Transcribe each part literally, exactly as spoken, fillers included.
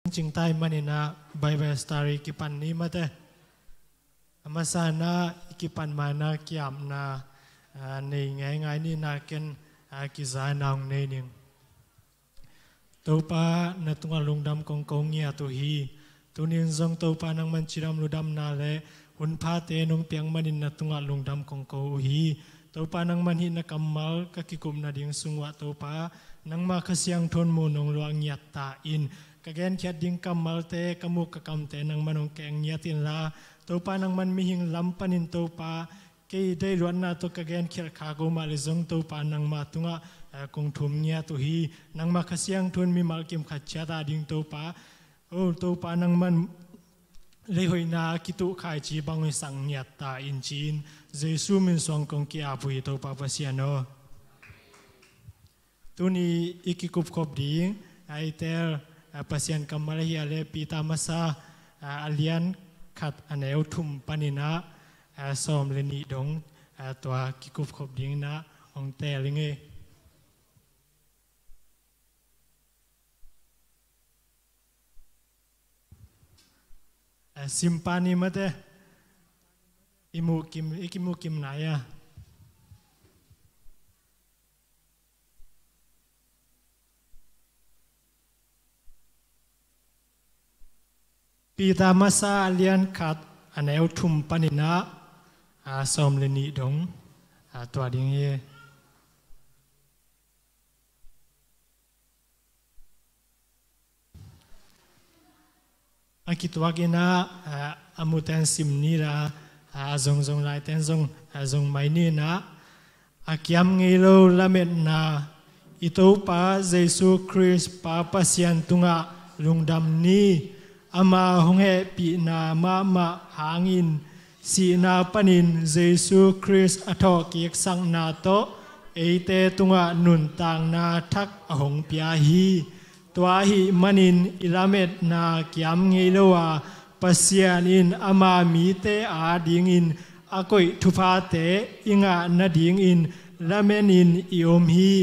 cingtai maninah Bible study kipan ni mate. A masa inah i kipan manah kiamna, ah, nei ngeingai ninah ken, ah, kiza naung nei ning. Topa na tungah lungdam kongko ngiat uh hi. Tunin zong Topa nangman cidam ludamna le hunphate nong piak manin na tungah lungdam kongko uh hi. Topa nangman hih na kammal ka kikup nading sungah Topa nangma Kha Siangtho in mu nong luah ngiat ta in, ka genkhiat ding kammalte ka muk ka kamte nangman hong keng ngiat inla, Topa nangman mihing lam panin Topa kei deihluatna tawh ka genkhiat khak uh mah le zong Topa nangma tungah, eh, kong thum ngiat uh hi. Nangma Kha Siangtho in mimal kim khat ciat a ding Topa, oh Topa nangman leihoihna kituh khaici bang uh hi sang ngiat ta in ci-in Jesu min suang kong ki-ap uh hi Topa Pasian aw. Tuni i kikupkhop ding a i tel, a, Pasian kammal ahi a le Peter masa, a, a lian khat a neu thum paninah, a, sawm le nih dong, a, tua kikupkhop dinginah hong tel ing ei. A, simpa ni mate. I mukim, i kimukim nai a. Peter masa a lian khat a neu thum paninah, a, sawm le nih dong, a, tua ding hi. A kituak inah, a, a muten sim ni la, a, a zongzong laiten zong, a, zong mai ninah, a kiam ngei lo lametna i Topa Jesu Khrist Pa Pasian tungah lungdam ni. Ama hong hehpihna mahmah hangin sihna panin Jesu Khrist a thawhkiksakna tawh eite tungah nuntakna thak a hong pia hi. Tua ahih manin i lametna kiam ngei lo a, Pasian in ama mite adingin a koih thuphate i ngah nadingin lamenin i om hi.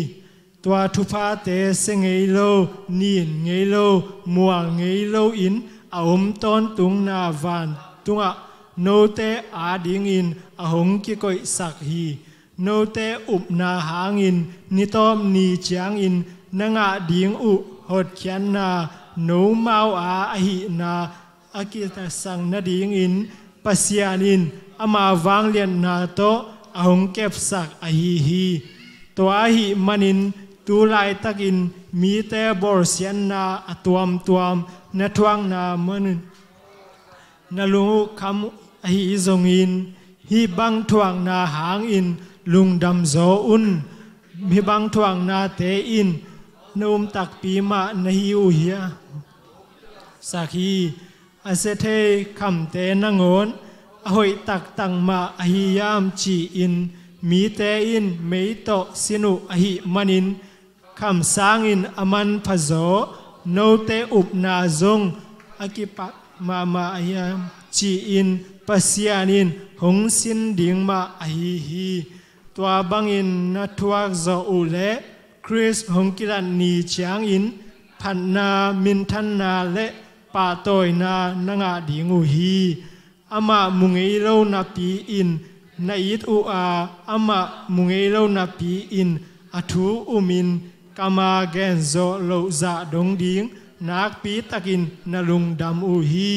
Tua thuphate sia ngei lo, nin ngei lo, mual ngei loin a om tawntungna vantungah note adingin a hong kikoihsak hi. Note upna hangin nitawp ni ciangin na ngah ding uh hotkhiatna nomau a ahihna a kitaksak nadingin Pasian in ama vangliatna tawh a hong kepsak ahi hi. Tua ahih manin tu laitakin mite bawlsiatna a tuamtuam na thuakna manin na lung uh kham ahi zongin, hih bang thuakna hangin lungdam zaw un. Hih bang thuaknate in na um takpi mah na hi uh hia? Sak hi. A sia thei khamte nangawn a hoih taktak mah ahi hiam ci-in mite in mei tawh sin uh ahih manin, kham sangin a manpha zaw, note upna zong a kipak mahmah ahi hiam ci-in Pasian in hong sin ding mah ahi hi. Tua bangin na thuak zawh uh leh Khrist hong kilat ni ciangin phatna, minthanna le pahtawina na ngah ding uh hi. Amah mu ngei lo napi-in na it uh a, amah mu ngei lo napi-in a thu umin kama genzawh loh zah dong ding nakpi takin na lungdam uh hi.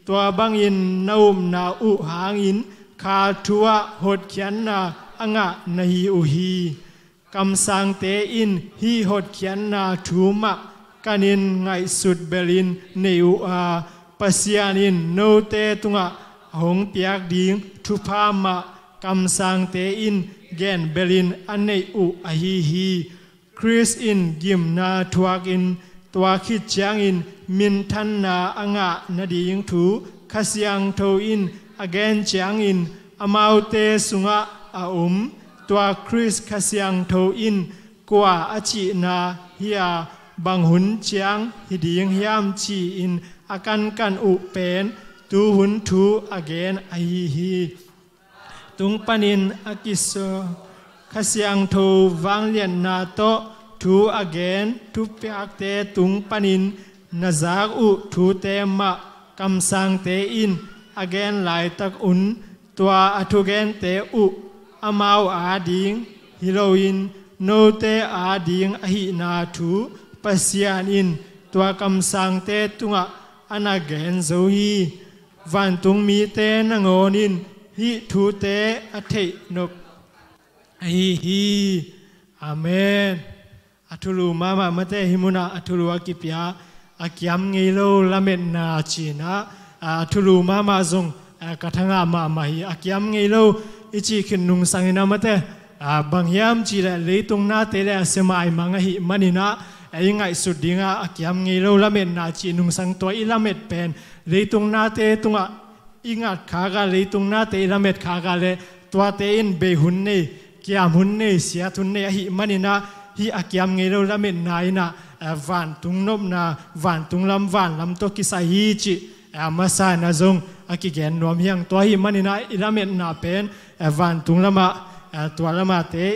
Tua bangin na upna uh hangin kha thu-ah hotkhiatna a ngah na hi uh hi. Kamsangte in hih hotkhiatna thu mah kanin ngaihsut belin nei uh a, Pasian in note tungah a hong piak ding thupha mah kamsangte in gen belin a neih uh ahi hi. Khrist in gimna thuakin tua khit ciangin minthanna a ngah nading thu Kha Siangtho in a gen ciangin amaute sungah a om. Tua Khrist Kha Siangtho in kua a cihna hi-a bang hun ciang hi ding hiam ci-in a kankan uh pen tuhun thu a gen ahi hi. Tung panin a kiso Kha Siangtho vangliatna tawh thu a gen thupiakte tung panin na zak uh thute mah kamsangte in a gen laitak un, tua a thugente uh amau ading hi loin note ading ahihna thu Pasian in tua kamsangte tungah a na gen zo hi. Vantung mite nangawn in hih thute a theih nop ahi hi. Amen. A thulu mahmah mate, hih munah a thulu a kipia a kiam ngei lo lametna cinah, a thulu mahmah zong, a, ka thangah mahmah hi. A kiam ngei lo i cih khin nungsang inah mate, a, bang hiam cihleh leitung nate le a sia maimang ahih maninah, a, i ngaihsut dingah a kiam ngei lo lametna cih nungsang tua i lamet pen leitung nate tungah i ngat khak a, leitung nate i lamet khak a le tuate in bei hun nei, kiam hun nei, siat hun nei ahih maninah hih a kiam ngei lo lametna inah, eh, vantung nopna, vantung lam, vanlam tawh kisai hi cih, eh, a masa inah zong a kigen nuam hi hang. Tua ahih maninah i lametna pen, eh, vantung lamah, eh, tua lamate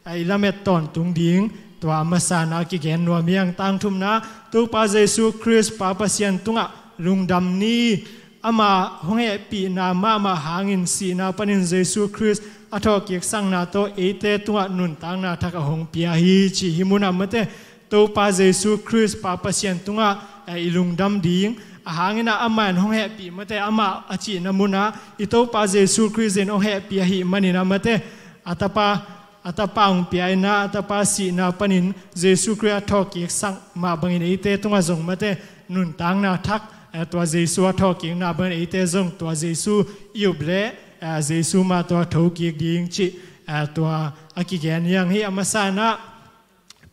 a i lamet tawntung ding, tua a masa inah kigen nuam hi hang. Tangthumna, Topa Jesu Khrist Pa Pasian tungah lungdam ni. Ama hong hehpihna mahmah hangin sihna panin Jesu Khrist a thawhkiksakna tawh eite tungah nuntakna thak a hong pia hi ci. Hih munah mate, Topa Jesu Khrist Pa Pasian tungah, eh, i lungdam ding. A hang inah ama in hong hehpih mate, amah a cihna munah i Topa Jesu Khrist in hong hehpih ahih maninah mate, a tapa a tapa hong pia inah, a tapa sihna panin Jesu Khrist a thawhkiksak mah bangin eite tungah zong mate nuntakna thak, eh, tua Jesu a thawhkikna bangin eite zong tua Jesu i up le, eh, Jesu mah tua thokik ding cih, eh, tua a kigen hi hang. Hih a masa inah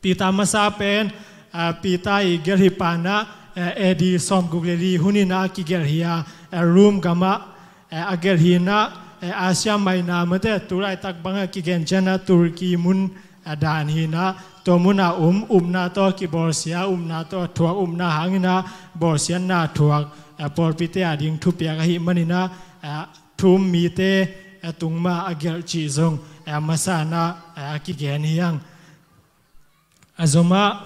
Peter masa pen, eh, Peter i gelhih panah, eh, A D sawmguk le li hun inah a kigelh hi a, eh, Rome gamah, eh, a gelh hi inah, eh, Asia Minor mate, tulaitak bangah kigen cianah Turkey mun, eh, dan hi inah, tua munah um, upna tawh kibawlsia, upna tawh thuak, upna hang inah bawlsiatna thuak, eh, pawlpite ading thupiak ahih maninah, eh, thu um mite, eh, tung mah a gelh cih zong, eh, a masa inah, eh, a kigen hi hang. A zomah,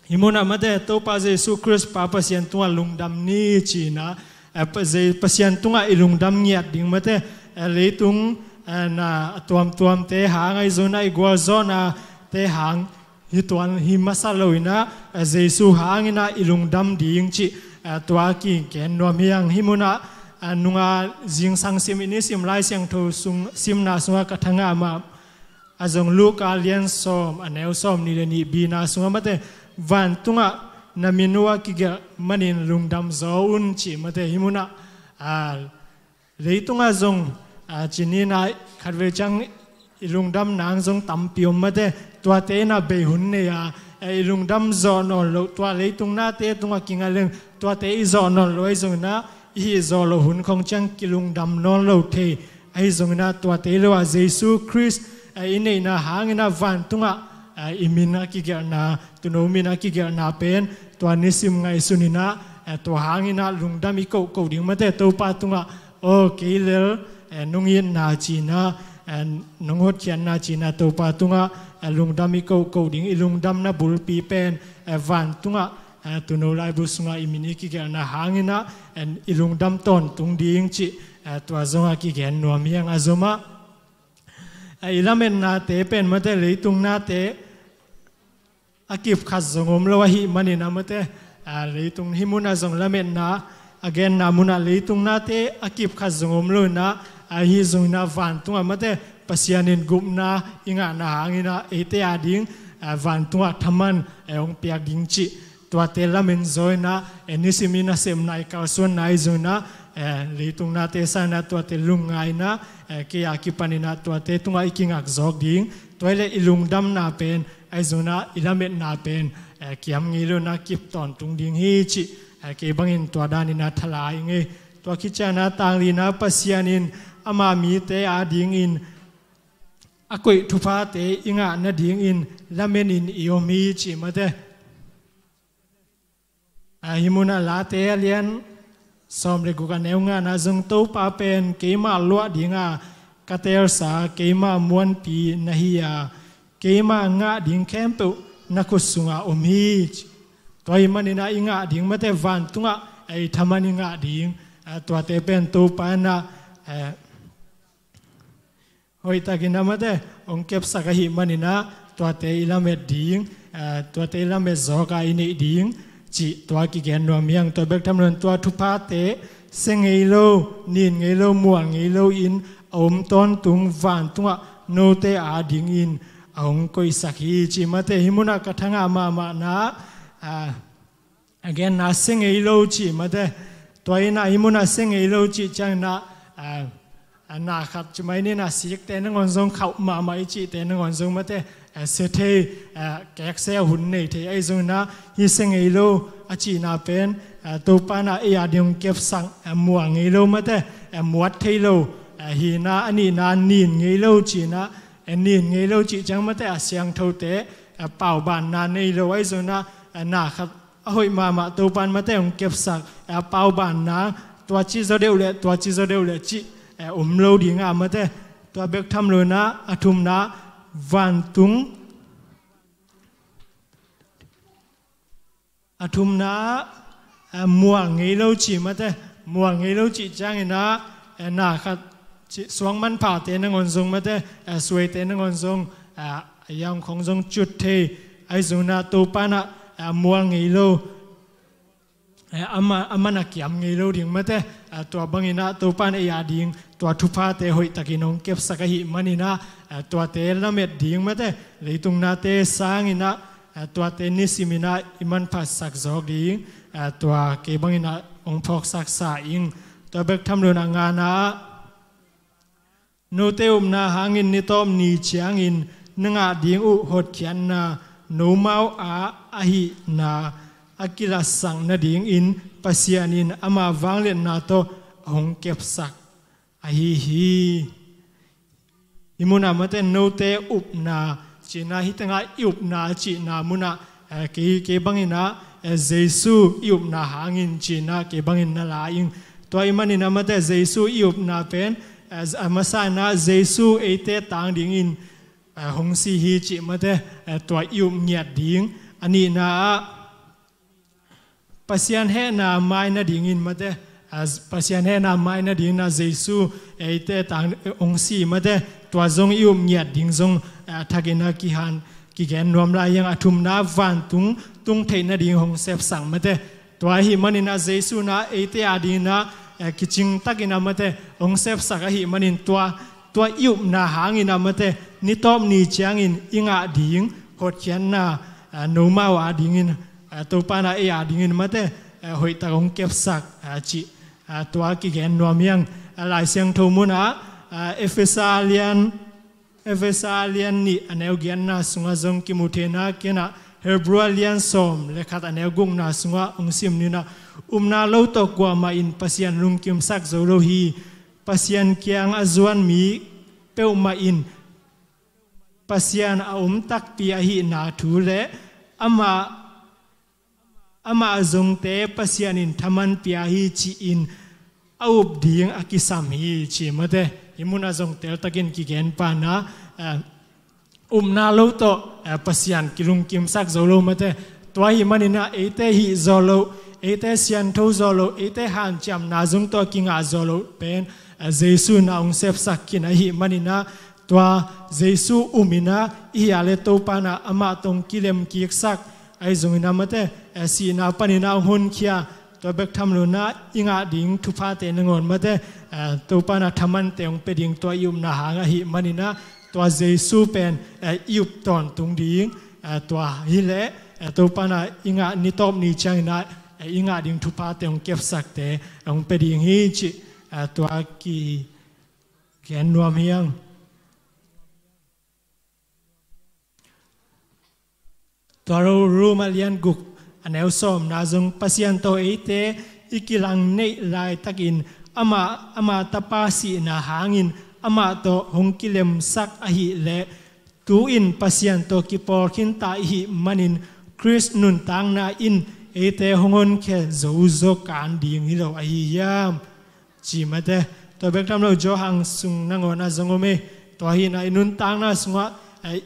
hih munah mate Topa Jesu Khrist Pa Pasian tungah lungdam ni cinah, eh, Pa-, Je-, Pasian tungah i lungdam ngiat ding mate, eh, leitung, eh, na a tuamtuamte hang ahi zongin ah, i gualzawhnate hang hi tuan hi masa lo inah, eh, Jesu hang inah i lungdam ding cih, eh, tua a kigen nuam hi hang. Hih munah, eh, nunga zingsang sim i nisim Lai Siangtho sung, simna sungah ka thangah mah a zong Luka lian sawm, a neu sawmnih le nih bina sungah mate, vantungah na min uh a kigelh manin lungdam zaw un ci mate. Hih munah, a, leitungah zong, a, ci ni inah khatvei ciang i lungdam nang zong tampi om mate, tuate inah bei hun nei a, a, i lungdam zawh nawn loh, tua leitung nate tungah kinga leng tuate i zawh nawn loh ahi zong inah, i hih zawh loh hun khong ciang kilungdam nawn lo thei ahi zong inah, tuate hi lo a Jesu Khrist, eh, i neihna hang inah vantungah, eh, i min a kigelhna, tuuno min a kigelhna pen tua nisim ngaihsun inah, eh, tua hang inah lungdam i kohkoh ding mate Topa tungah, aw kei lel, eh, nong itna cinah, eh, nong hotkhiatna cinah Topa tungah, eh, lungdam i kohkoh ding, i lungdamna bulpi pen, eh, vantungah, eh, tuuno laibu sungah i min i kigelhna hang inah, eh, i lungdam tawntung ding cih, eh, tua zong a kigen nuam hi hang. A zomah, eh, i lametnate pen mate leitung nate a kip khat zong om lo ahih manin ah mate, eh, leitung hih munah zong lametna a genna munah leitung nate a kip khat zong om lo inah, ahi zong inah vantungah mate Pasian in gupna i ngahna hang inah eite ading, eh, vantungah thaman, eh, hong piak ding cih tuate lamen zaw inah, eh, nisim i nasepna i kalsuanna ahi zong inah, eh, leitung nate sang inah tuate lungngai inah, eh, kei a kipan inah tuate tungah i kingak zawk ding. Tua hi leh i lungdamna pen ahi zong inah i lametna pen, eh, kiam ngei lo inah kip tawntung ding hi cih, eh, kei bangin tua dan inah thala ing ei. Tua khit ciang inah tanglina, Pasian in ama mite adingin a koih thuphate i ngah nadingin lamen in i om hi cih mate. A, hih munah Late a lian sawm le guk a neu ngana zong, Topa pen keima luah dinga ka teelsa keima muanpi na hi a, keima ngah ding khempeuh na khut sungah om hi. Tua ahih manin ah i ngah ding mate, vantungah i thaman i ngah ding, ah, tuate pen Topa in ah, eh, hoihtakin ah mate hong kepsak ahih manin ah tuate i lamet ding, ah, tuate i lamet zawk a i neih ding cih tua kigen nuam hi hang. Tua bek tham loin tua thuphate sia ngei lo, nin ngei lo, mual ngei lo in a om tawntung vantungah note adingin a hong koihsak hi, cih mate. Hih munah ka thangah mahmahna, ah, a genna sia ngei lo cih mate. Tua in ah hih munah sia ngei lo cih ciangin ah, ah, ah, na khat ci mai ni, na sikte nangawn zong khauh mahmah i cihte nangawn zong mate, ah, sia thei, ah, keksia hun nei thei ahi zongin ah hih sia ngei lo a cihna pen, ah, Topa in ah ei ading hong kepsak, ah, mual ngei lo mate, ah, muat thei lo, ah, hi in ah, a nihna nin ngei lo cih in ah, ah, nin ngei lo cih ciang mate a siangthote, ah, paubanna nei lo ahi zongin ah, ah, na khat a hoih mahmah Topa in mate hong kepsak, eh, a paubanna, tua ci zaw deuh leh, tua ci zaw deuh leh cih, eh, om lo ding a mate. Tua bek tham loin ah a thumna vantung, a thumna, eh, mual ngei lo cih mate. Mual ngei lo cih ciangin ah, eh, na khat ci, suang manphate nangawn zong mate, eh, suaite nangawn zong, eh, a yang khong zong cut thei ahi zongin ah Topa in ah, eh, mual ngei lo, eh, a ma-, a man a kiam ngei lo ding mate. Eh, tua bangin ah Topa in ei ading tua thuphate hoihtakin hong kepsak ahih manin ah, eh, tuate lamet ding mate, leitung nate sangin ah, eh, tuate nisimin ah i manphatsak zawk ding, eh, tua kei bangin ah hong phawksaksa ing. Tua bek tham loin a ngana ah, note upna hangin nitawp ni ciangin na ngah ding uh hotkhiatna nomau a ahihna a kilatsak nadingin Pasian in ama vangliatna tawh hong kepsak ahi hi. Hih munah mate note upna cihna, hih tengah i upna cihna munah, eh, kei, kei bangin ah, eh, Jesu i upna hangin cihna kei bangin na la ing. Tua ahih manin ah mate Jesu i upna pen, eh, a masa in ah Jesu eite tang dingin, eh, hong si hi cih mate, eh, tua i up ngiat ding. A nihna ah Pasian hehna mai nadingin mate, a, Pasian hehna mai nadingin ah Jesu eite tang, eh, hong si mate, tua zong i up ngiat ding zong, eh, a thakin ah kihan, kigen nuam lai hi hang. A thumna vantung tung theih nading hong sepsak mate. Tua ahih manin ah Jesu in ah eite adingin ah, eh, kicing takin ah mate hong sepsak ahih manin tua, tua i upna hangin ah mate nitawp ni ciangin i ngah ding hotkhiatna, eh, nomau adingin, eh, Topa in ah ei adingin mate, eh, hoihtak hong kepsak, eh, cih, eh, tua kigen nuam hi hang. Eh, Lai Siangtho munah, eh, Efesa lian, Efesa lian nih a neu giatna sungah zong kimu thei in ah, ken ah Hebru lian sawm le khat a neu gukna sungah hong sim ni in ah, upna lo tawh kuamah in Pasian lungkimsak zo lo hi. Pasian kiang a zuan mi peuhmah in Pasian a om takpi ahihna thu le amah, amah zongte Pasian in thaman pia hi ci-in a up ding a kisam hi ci mate. Hih munah zong teltakin kigen pan ah, eh, upna lo tawh, eh, Pasian kilungkimsak zo lo mate. Tua ahih manin ah eite hih zawh loh, eite siantho zawh loh, eite hanciamna zong tawh kingah zawh loh pen, eh, Jesu in ah hong sepsak khin ahih manin ah tua Jesu um in ah i hih leh Topa in ah amah tawh hong kilemkiksak ahi zongin ah mate, eh, sihna panin ah hong honkhia, tua bek tham loin ah i ngah ding thuphate nangawn mate, eh, Topa in ah thamante hong pia ding tua i upna hang ahih manin ah tua Jesu pen, eh, i up tawntung ding, eh, tua hi leh, eh, Topa in ah i ngah nitawp ni ciangin ah, eh, i ngah ding thuphate hong kepsakte hong pia ding hi cih, eh, tua kigen nuam hi hang. Tua Ro-, Roma lian guk a neu sawmna zong Pasian tawh eite i kilang neih laitakin amah, ama tapa sihna hangin amah tawh hong kilemsak ahih leh tu-in Pasian tawh kipawl khinta ihih manin Khrist nuntakna in eite hong honkhia zo zaw kan ding hi lo ahi hiam? Ci mate. Tua bek tham lo Johan sung nangawn ah zong om hi. Tua hi in ah i nuntakna sungah, eh,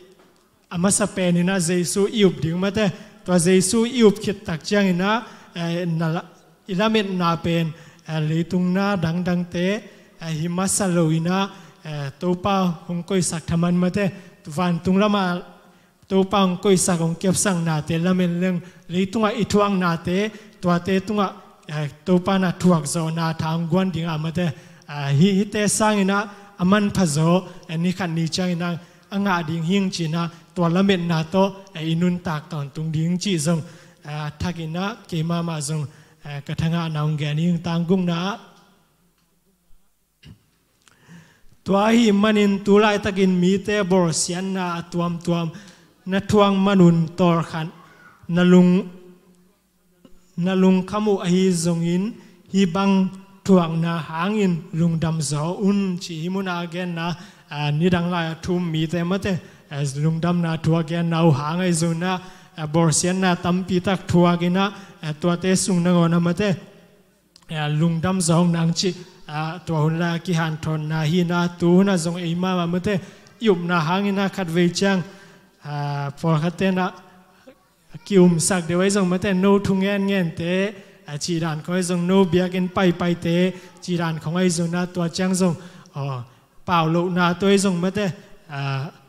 a masa pen in ah Jesu i up ding mate. tua Jesu i up khit tak ciangin ah, eh, na la-, i lametna pen, eh, leitung na dangdangte, eh, hi masa lo in ah, eh, Topa hong koihsak thaman mate, vantung lamah Topa hong koihsak hong kepsak nate lamen leng, leitungah i thuaknate, tuate tungah, eh, Topa na thuak zawhna tha hong guan ding ah mate, eh, hi, hihte sangin ah a manpha zaw, eh, ni khat ni ciangin ah a ngah ding hing ci-in ah tua lametna tawh, eh, i nuntak tawntung ding cih zong, eh, thakin ah keimah mah zong, eh, ka thangahna hong gen hing. Tang gukna ah, tua ahih manin tu laitakin mite bawlsiatna a tuamtuam na thuak manun tawlkhat na lung, na lungkham uh ahi zongin, hih bang thuakna hangin lungdam zaw un, ci hi. Hih munah a genna, ah, nidang lai a thu um mite mate, ah, lungdamna thu a genna uh hang ahi zongin ah, ah, bawlsiatna tampi tak thuakin ah, ah, tuate sung nangawn ah mate, ah, lungdam zaw nang cih, ah, tua hun lai a kihanthawnna hi-in ah, tu hun ah zong eimah mah mate, i upna hangin ah khatvei ciang, ah, pawlkhatte in ah, a ki-umsak deuh ahi zong mate, no thu ngengente, a cih dan khawng ahi zong, no biakinn paipaite cih dan khawng ahi zong in ah, tua ciang zong, aw, pau lohna tawh ahi zong mate, a,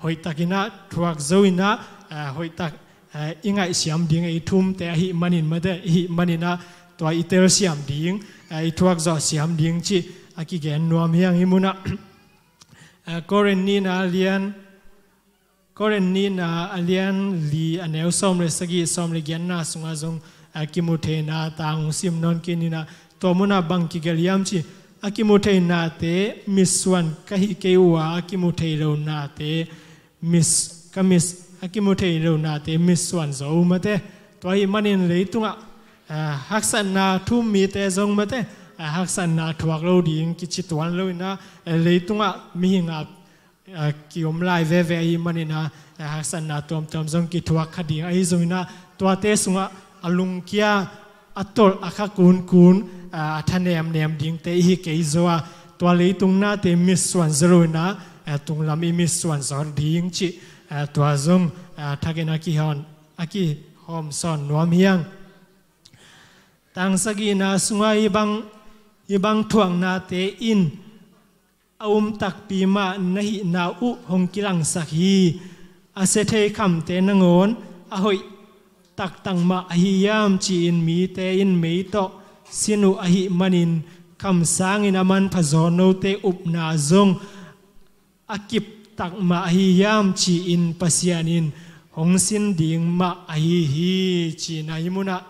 hoihtakin ah thuak zo in ah, a, hoihtak, a, i ngaihsiam ding, i thumte ahih manin mate, i hih manin ah tua i telsiam ding, a, i thuak zawhsiam ding cih a kigen nuam hi hang. Hih munah, a, Korin nihna a lian Korin nihna a lian li a neu sawm le sagih, sawm le giatna sungah zong, a, kimu theina tang hong sim nawn kei ning ah, tua munah bang kigelh hiam cih, a kimu thei nate mitsuan ka hi kei uh a, a kimu thei lo nate mis-, ka mis-, a kimu thei lo nate mitsuan zaw uh mate. Tua ahih manin leitungah, a, haksatna thu um mite zong mate, a, haksatna thuak lo ding kici tuan lo in ah, a, leitungah mihing a a, ki-om lai veve ahih manin ah, a, haksatna tuamtuam zong kithuak kha ding ahi zongin ah, tuate sungah a lungkia, a tolh, a kha kunkun, a, a thanemnem dingte i hi kei zaw a, tua leitung nate mitsuan zaw lo in ah, a, tunglam i mitsuan zaw ding cih, a, tua zong, a, thakin a kihawm, a kihawm sawn nuam hi hang. Tang sagihna sungah hih bang, hih bang thuaknate in a um takpi mah na hihna uh hong kilangsak hi. A sia thei khamte nangawn a hoih taktak mah ahi hiam ci-in mite in mei tawh sin uh ahih manin, kham sangin a manpha zaw note upna zong a kip tak mah ahi hiam ci-in Pasian in hong sin ding mah ahi hi, ci-in ah hih munah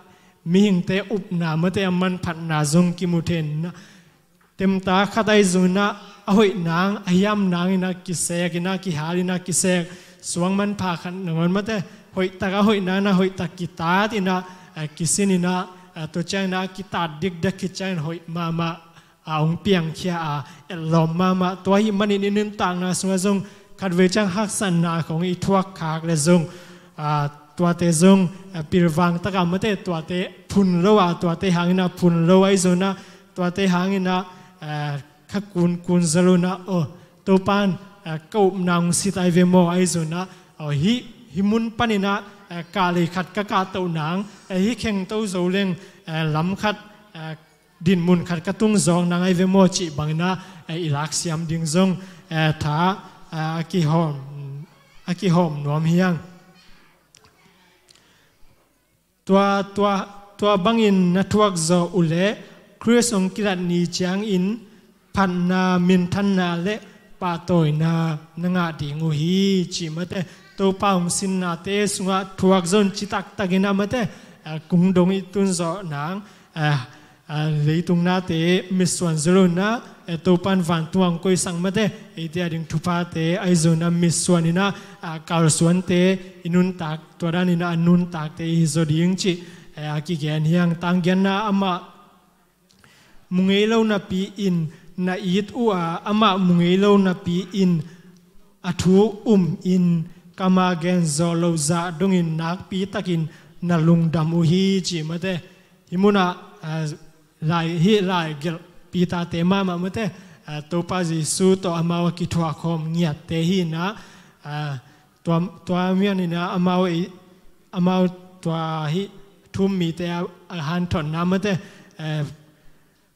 mihingte upna mate a manphatna zong kimu thei in ah, temta khat ahi zongin ah a hoih nang, a hiam nangin ah kisek in ah, kihal in ah kisek, suang manpha khat nangawn mate, hoih tak a hoih nangin ah hoih tak kitat in ah, a, kisin in ah, a, tua ciangin ah kitat dikdek khit ciangin hoih mahmah a hong piangkhia a, etlawm mahmah. Tua ahih manin i nuntakna sungah zong khatvei ciang haksatna khawng i thuak khak leh zong, a, tuate zong, a, pilvang tak a mate, tuate phun lo a, tuate hangin ah phun lo ahi zongin ah, tuate hangin ah, a, kha kunkun zaw lo in ah, aw, Topa in, a, ka upna hong sit ahi ve maw ahi zongin ah, aw, hih, hih mun panin ah, a, kahlei khat ka kahtoh nang, a, hih khengto zo leng, a, lam khat, a, dinmun khat ka tung zawk nang ahi ve maw cih bangin ah, eh, i laksiam ding zong, eh, tha, eh, a kihawm, a kihawm nuam hi hang. Tua, tua, tua bangin na thuak zawh uhleh Khrist hong kilat ni ciangin phatna, minthanna le pahtawina na ngah ding uh hi, ci mate. Topa hong sinnate sungah thuak zong citaktakin ah mate, eh, kung dong i tun zawh nang, eh, a, leitung nate mitsuan zaw lo in ah, eh, Topa in vantung ah hong koihsak mate, eite a ding thuphate ahi zongin ah mitsuan in ah, a, kalsuante i nuntak, tua danin ah a nuntakte i hi zaw ding cih, eh, a kigen hi hang. Tang giatna ah, amah mu ngei lo napi-in na it uh a, amah mu ngei lo napi-in a thu um in, kam a gen zawh loh zah dongin nakpitakin na lungdam uh hi, ci mate. Hih munah, a, lai, hih lai gelh Peter-te mahmah mate, a, Topa Jesu tawh amau a kithuahkhawm ngiatte hi in ah, a, tua, tua mian in ah amau, amau tua hih thu-um mite a, a hanthotna mate, eh,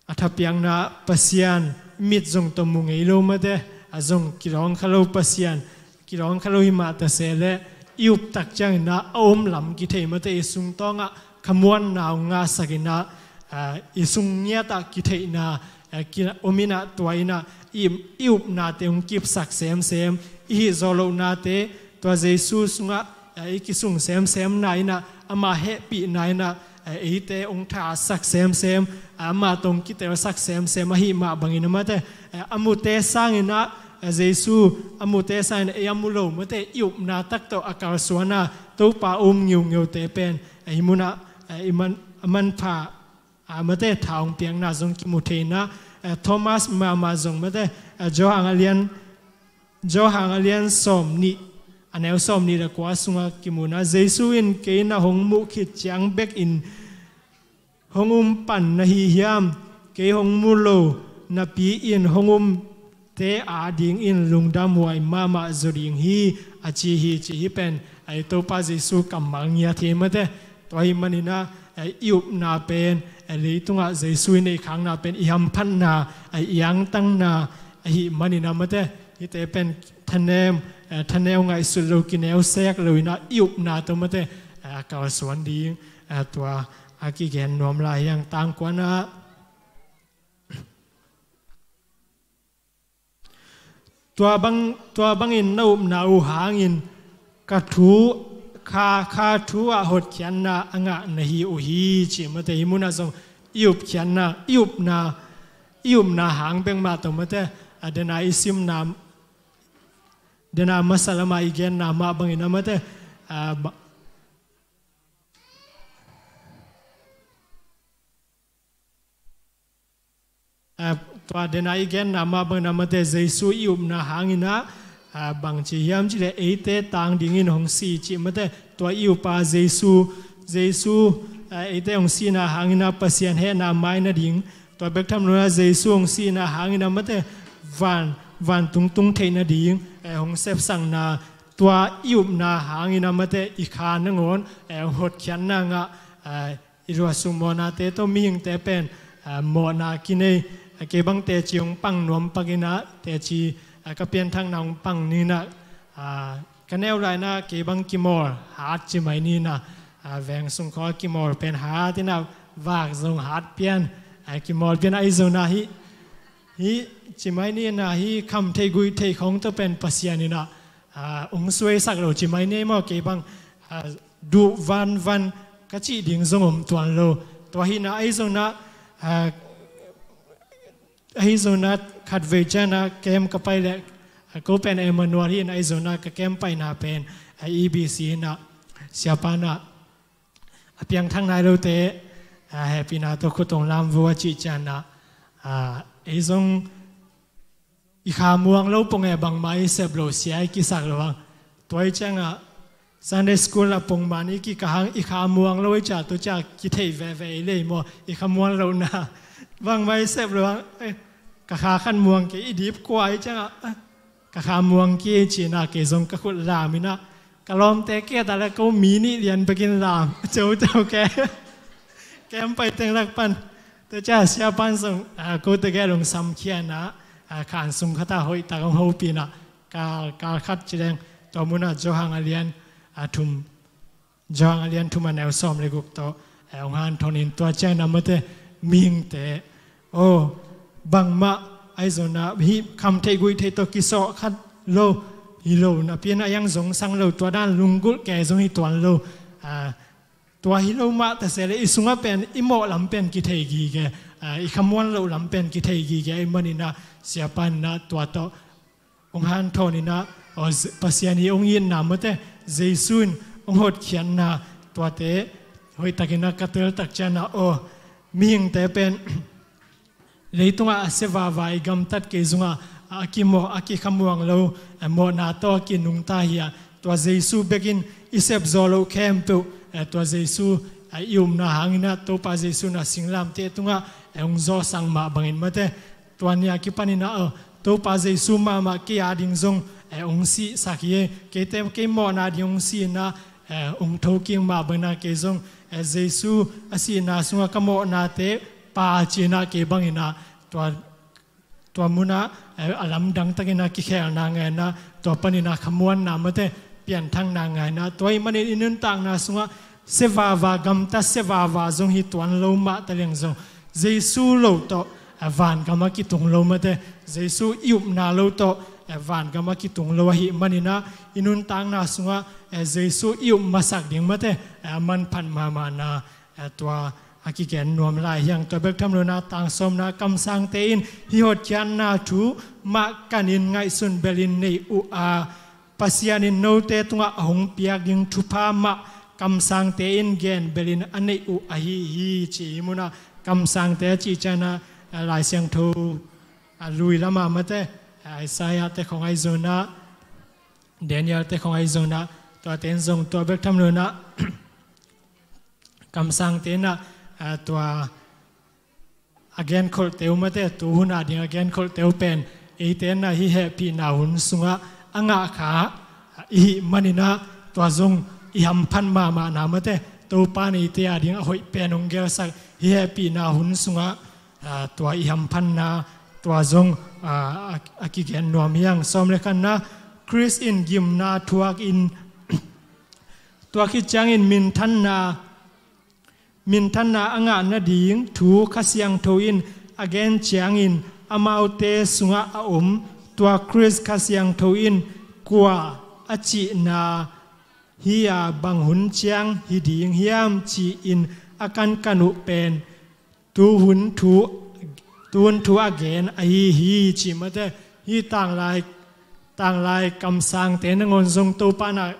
a thapiakna Pasian mit zong tawh mu ngei lo mate, a zong kidawng kha lo Pasian, kidawng kha lo hi mah ta se leh i up tak ciangin ah a om lam kithei mate, i sungtawngah khamuanna hong ngahsak in ah, ah, i sung ngiatah kitheihna, ah, ki-, om in ah tua in ah i, i upnate hong kipsak semsem, i hih zawh lohnate tua Jesu sungah, ah, i kisung semsemna in ah, amah hehpihna in ah, eh, eite hong thasak semsem, eh, amah tawh hong kitelsak semsem ahih mah bangin ah mate, eh, a mute sangin ah, eh, Jesu a mute sangin ah ei a mu lo mate, i upna tak tawh a kalsuan a Topa a um ngiungiute pen, eh, hih munah, eh, i man, a manpha, ah, mate, tha hong piakna zong kimu thei in ah, eh, Thomas mahmah zong mate, eh, Johan a lian Johan a lian sawm nih, a neu sawm nih le kua sungah kimu in ah, Jesu in, "Kei na hong muh khit ciang bekin hong um pan na hi hiam? Kei hong mu lo napi-in hong umte adingin lungdamhuai mahmah zaw ding hi," a ci hi, ci hi pen, ei Topa Jesu kammal ngiat hi mate. Tua ahih manin ah, eh, i upna pen, eh, leitungah Jesu i neih khakna pen i hamphatna, eh, i angtanna ahih manin ah mate, hihte pen thanem, eh, thaneu ngaihsut lo, kineu sek lo in ah i upna tawh mate, eh, a kalsuan ding, eh, tua a kigen nuam lai hi hang. Tang kuana ah, Tua bang, tua bangin na upna uh hangin ka thu, kha, kha thu ah hotkhiatna a ngah na hi uh hi, ci mate. Hih munah zong i upkhiatna, i upna, i upna hang bek mah tawh mate, a, dena i simna, dena masa lamah i genna mah bangin ah mate, a, ba-, a, tua dena i genna mah bangin ah mate, Jesu i upna hangin ah, a, bangci hiam cih leh eite tang dingin hong si, ci mate. Tua i upa Jesu, Jesu, a, eite hong sihna hangin ah Pasian hehna mai nading, tua bek tham lo in ah Jesu hong sihna hangin ah mate, van, vantung tung theih nading, eh, hong sepsakna, tua i upna hangin ah mate, i kha nangawn, eh, hong hotkhiatna ngah, eh, i ruahsuk mawhnate tawh mihingte pen, ah, mawhna kinei, ah, kei bang teci hong pang nuam pak in ah, teci, ah, ka pianthakna hong pang ni in ah, ah, ka neu lai in ah kei bang kimawl hat ci mai ni in ah, ah, veng sung khawng kimawl pen hat in ah, vak zong hat pian, ah, kimawl pian, ahi zongin ah hih, hih ci mai ni in ah, hih kham thei guih thei khawng tawh pen Pasian in ah, ah, hong suaisak lo ci mai ni maw, kei bang, ah, duh vanvan ka cih ding zong om tuan lo. Tua hi in ah, ahi zongin ah, ah, ahi zongin ah khatvei ciang ah camp ka pai leh, ah, ko pen Emmanuel hi in ah, ahi zongin ah ka camp paina pen, ah, E B C in ah, siapa in ah, a piangthak nai lote, ah, hehpihna tawh khut hong lam vo a cih ciang ah, ah, ei zong i kha muang lo pong e, bangmah i sep lo, sia i kisak lo hang. Tua ahih ciangah Sunday school ah pongman i kikah hang, i kha muang lo ahih ciang, tua ciang kitheih veve i lei maw, i kha muang lohna. Bangmah i sep lo hang, eh, ka kha khat muang kei, i dip kua ahih ciangah, eh, ka kha muang kei ci in ah, kei zong ka khut lam in ah, ka lawmte kiangah leh ko mi nih lian bekin lam, ceuceu ke. Camp pai teng lak pan. Tua ciang siapa in zong, ah, kote gel hong samkhia in ah, ah, khan sung khat ah hoihtak hong hopih in ah, kal, kal khat ci leng, tua munah Johan a lian, ah, thum, Johan a lian thum a neu sawm le guk tawh, eh, hong hanthon in, tua ciang ah mate, mihingte, aw, bangmah, ahi zongin ah, hih kham thei guih thei tawh kisawh kha lo, hi lo napi in ah, a yang zong sang lo, tua dan lunggulh kei zong hi tuan lo, ah, tua hi lo mah ta se leh i sungah pen i mawh lam pen kithei gige, ah, i kha muang loh lam pen kithei gige ahih manin ah, siapa in ah tua tawh hong hanthawn in ah, aw, Z-, Pasian i hong itna mate, Jesu in hong hotkhiatna, tuate hoihtakin ah ka teltak ciang ah, aw, mihingte pen leitungah a sia vava, i gamtat kei zongah a kimawh, a kikhamuang lo, eh, mawhna tawh a kinungta hi a, tua Jesu bekin i sep zawh loh khempeuh, eh, tua Jesu, eh, i upna hangin ah, Topa Jesu in ah singlamteh tungah, eh, hong zawhsak mah bangin mate, tua ni a kipanin ah, eh, Topa Jesu mahmah kei a ding zong, eh, hong sihsak hi, keite, kei mawhna ding hong si in ah, eh, ung thokik mah bangin ah kei zong, eh, Jesu a sihna sungah ka mawhnate pha ci-in ah kei bangin ah tua tua munah, eh, a lamdang takin ah kikhelna ngah in ah, tua panin ah khamuanna mate, pianthakna ngah in ah, tua ahih manin i nuntakna sungah sia vava, gamtat sia vava zong hi tuan lo mah ta leng zong, Jesu lo tawh, eh, vangam a kitung lo mate, Jesu i upna lo tawh, eh, vangam a kitung lo ahih manin ah, i nuntakna sungah, eh, Jesu i up masak ding mate, eh, a manphat mahmahna, eh, tua a kigen nuam lai hi hang. Tua bek tham lo in ah, tang sawmna, kamsangte in hih hotkhiatna thu mah kanin ngaihsun belin nei uh a, Pasian in note tungah a hong piak ding thupha mah kamsangte in gen belin a neih uh ahi hi, ci. Hih munah kamsangte a cih ciangin ah, eh, Lai Siangtho, ah, lui lamah mate, eh, Isaiah te khawng ahi zongin ah, Daniel te khawng ahi zongin ah, tuate in zong tua bek tham lo in ah, kamsangte in ah, ah, tua a genkholhte uh mate, tuhun a ding a genkholhte uh pen, eite in ah hih hehpihna hun sungah a ngah kha i hih manin ah, tua zong i hamphat mahmahna mate, Topa in eite a ding a hoih pen hong gelsak hih hehpihna hun sungah, ah, tua i hamphatna, tua zong, ah, a, a kigen nuam hi hang. Sawm le khatna, Khrist in gimna thuak in, tua khit ciangin minthanna, minthanna a ngah nading thu Kha Siangtho in a gen ciangin, amaute sungah a om, tua Khrist Kha Siangtho in kua a cihna hi a, bang hun ciang hi ding hiam ci-in a kankan uh pen, tuhun thu, tuhun thu a gen ahi hi, ci mate. Hih tanglai, tanglai kamsangte nangawn zong Topa in ah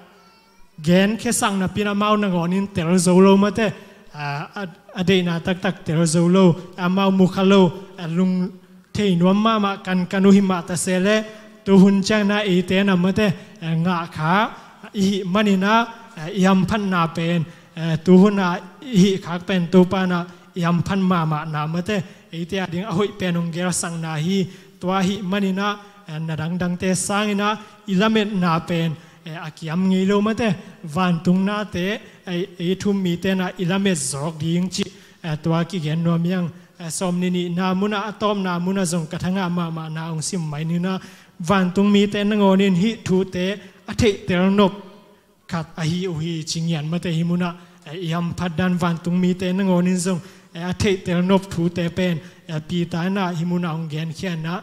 gen khiasak napi in amau nangawn in tel zo lo mate, a, a, a deihna taktak tel zo lo, amau mu kha lo, a lung thei nuam mahmah kankan uh hi mah ta se leh, tuhun ciangin ah eite in ah mate, eh, ngah kha i hih manin ah, eh, i hamphatna pen, eh, tuhun a i hih khak pen Topa in ah i hamphat mahmahna mate, eite a ding a hoih pen hong gelsakna hi. Tua ahih manin ah, eh, na dangdangte sangin ah i lametna pen, eh, a kiam ngei lo mate, vantung nate, eh, ei thum mite in ah i lamet zawk ding cih, eh, tua kigen nuam hi hang. Eh, sawm ni nihna munah, a tawpna munah zong ka thangah mahmahna hong sim mai ning ah, vantung mite nangawn in hih thute a theihtel nop khat ahi uh hi, ci ngiat mate. Hih munah, eh, i hamphat dan vantung mite nangawn in zong, eh, a theihtel nop thute pen, eh, Peter in ah hih munah hong genkhia in ah,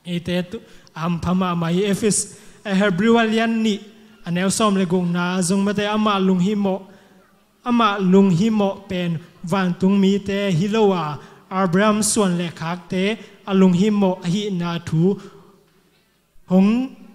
eite tu, a hampha mahmah hi. Efesa, eh, Hebrew a lian nih, a neu sawm le gukna zong mate, amah lunghimawh, amah lunghimawh pen vantung mite hi lo a, Abraham suan le khakte a lunghimawh ahihna thu hong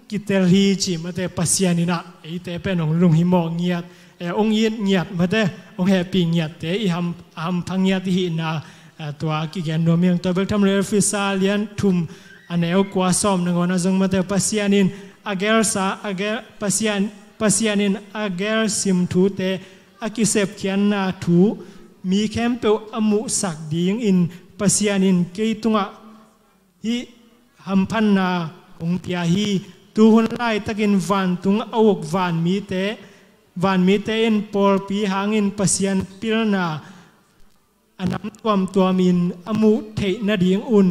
kitel hi, ci mate. Pasian in ah eite pen hong lunghimawh ngiat, eh, hong it ngiat mate, hong hehpih ngiatte i ham, hampha ngiat i hihna, eh, tua kigen nuam hi hang. Tua bek tham lo, Efesa lian thum, a neu kua, sawm nangawn ah zong mate, Pasian in a gelsa, a gel, Pasian, Pasian in a gelsim thute a kisepkhiatna thu mi khempeuh a muhsak dingin Pasian in kei tungah hih hamphatna hong pia hi. Tuhun laitakin vantung a uk vanmite, vanmite in pawlpi hangin Pasian pilna a nam tuamtuamin a muh theih nadingun,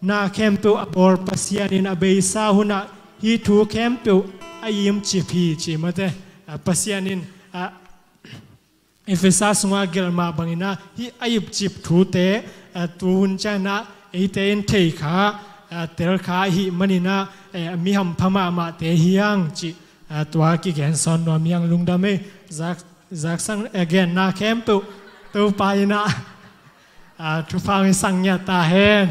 na khempeuh a bawl Pasian in a beisa hunah hih thu khempeuh a imcip hi, ci mate. A, Pasian in, a, Efesa sungah gelh mah bangin ah hih a ipcip thute, a, tuhun ciangin ah eite in thei kha, a, tel kha ahih manin ah, e, mi hampha mahmahte hi hang cih, a, tua kigen sawn nuam hi hang. Lungdam ei. Zak, zaksan, e, genna khempeuh Topa in ah, a, thupha hong hisak ngiat ta hen.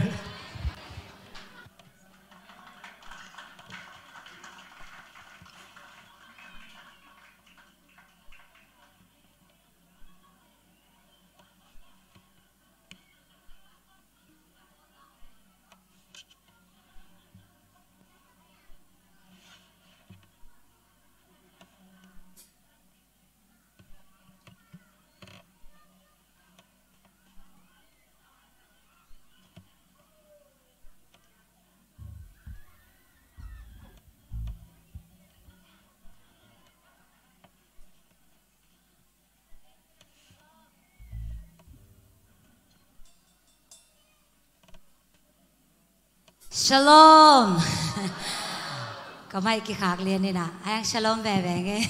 Shalom. Ka mic kikhak lian in ah, a hang shalom veve ing ei.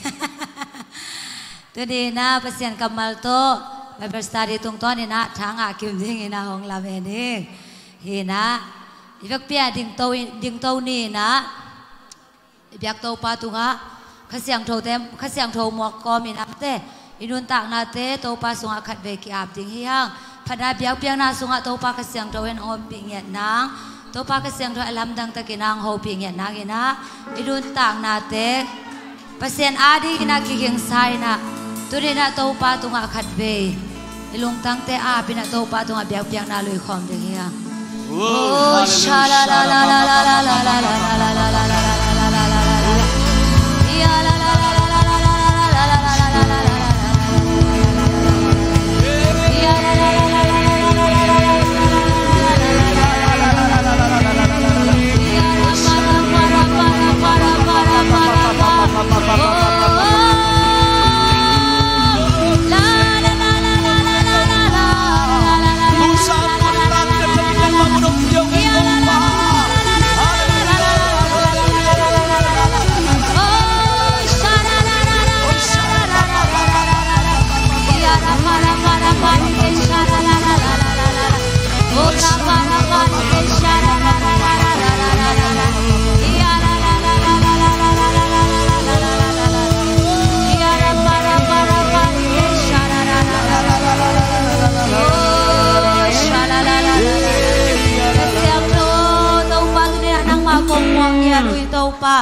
Tuni in ah Pasian kammal tawh Bible study tungtawn in ah tha ngah kim ding in ah hong lamen ing. Hi in ah i vekpi-a dingto, dingto ni in ah i biak Topa tungah Kha Siangtho te, Kha Siangtho muak kawm in ah te, i nuntaknate Topa sungah khatvei ki-ap ding hi hang. Phatna biakpiakna sungah Topa Kha Siangtho in hong ompih ngiat nang, Topa Kha Siangtho a lamdang takin hong hopih ngiat nang in ah i nuntaknate Pasian ading in ah kigingsa in ah, tuni in ah Topa tungah khatvei i lungtangte ap in ah Topa tungah biakpiakna lui khawm ding hi hang. Topa, tuni-in ah nangmah kong muak ngiat uh hi Topa.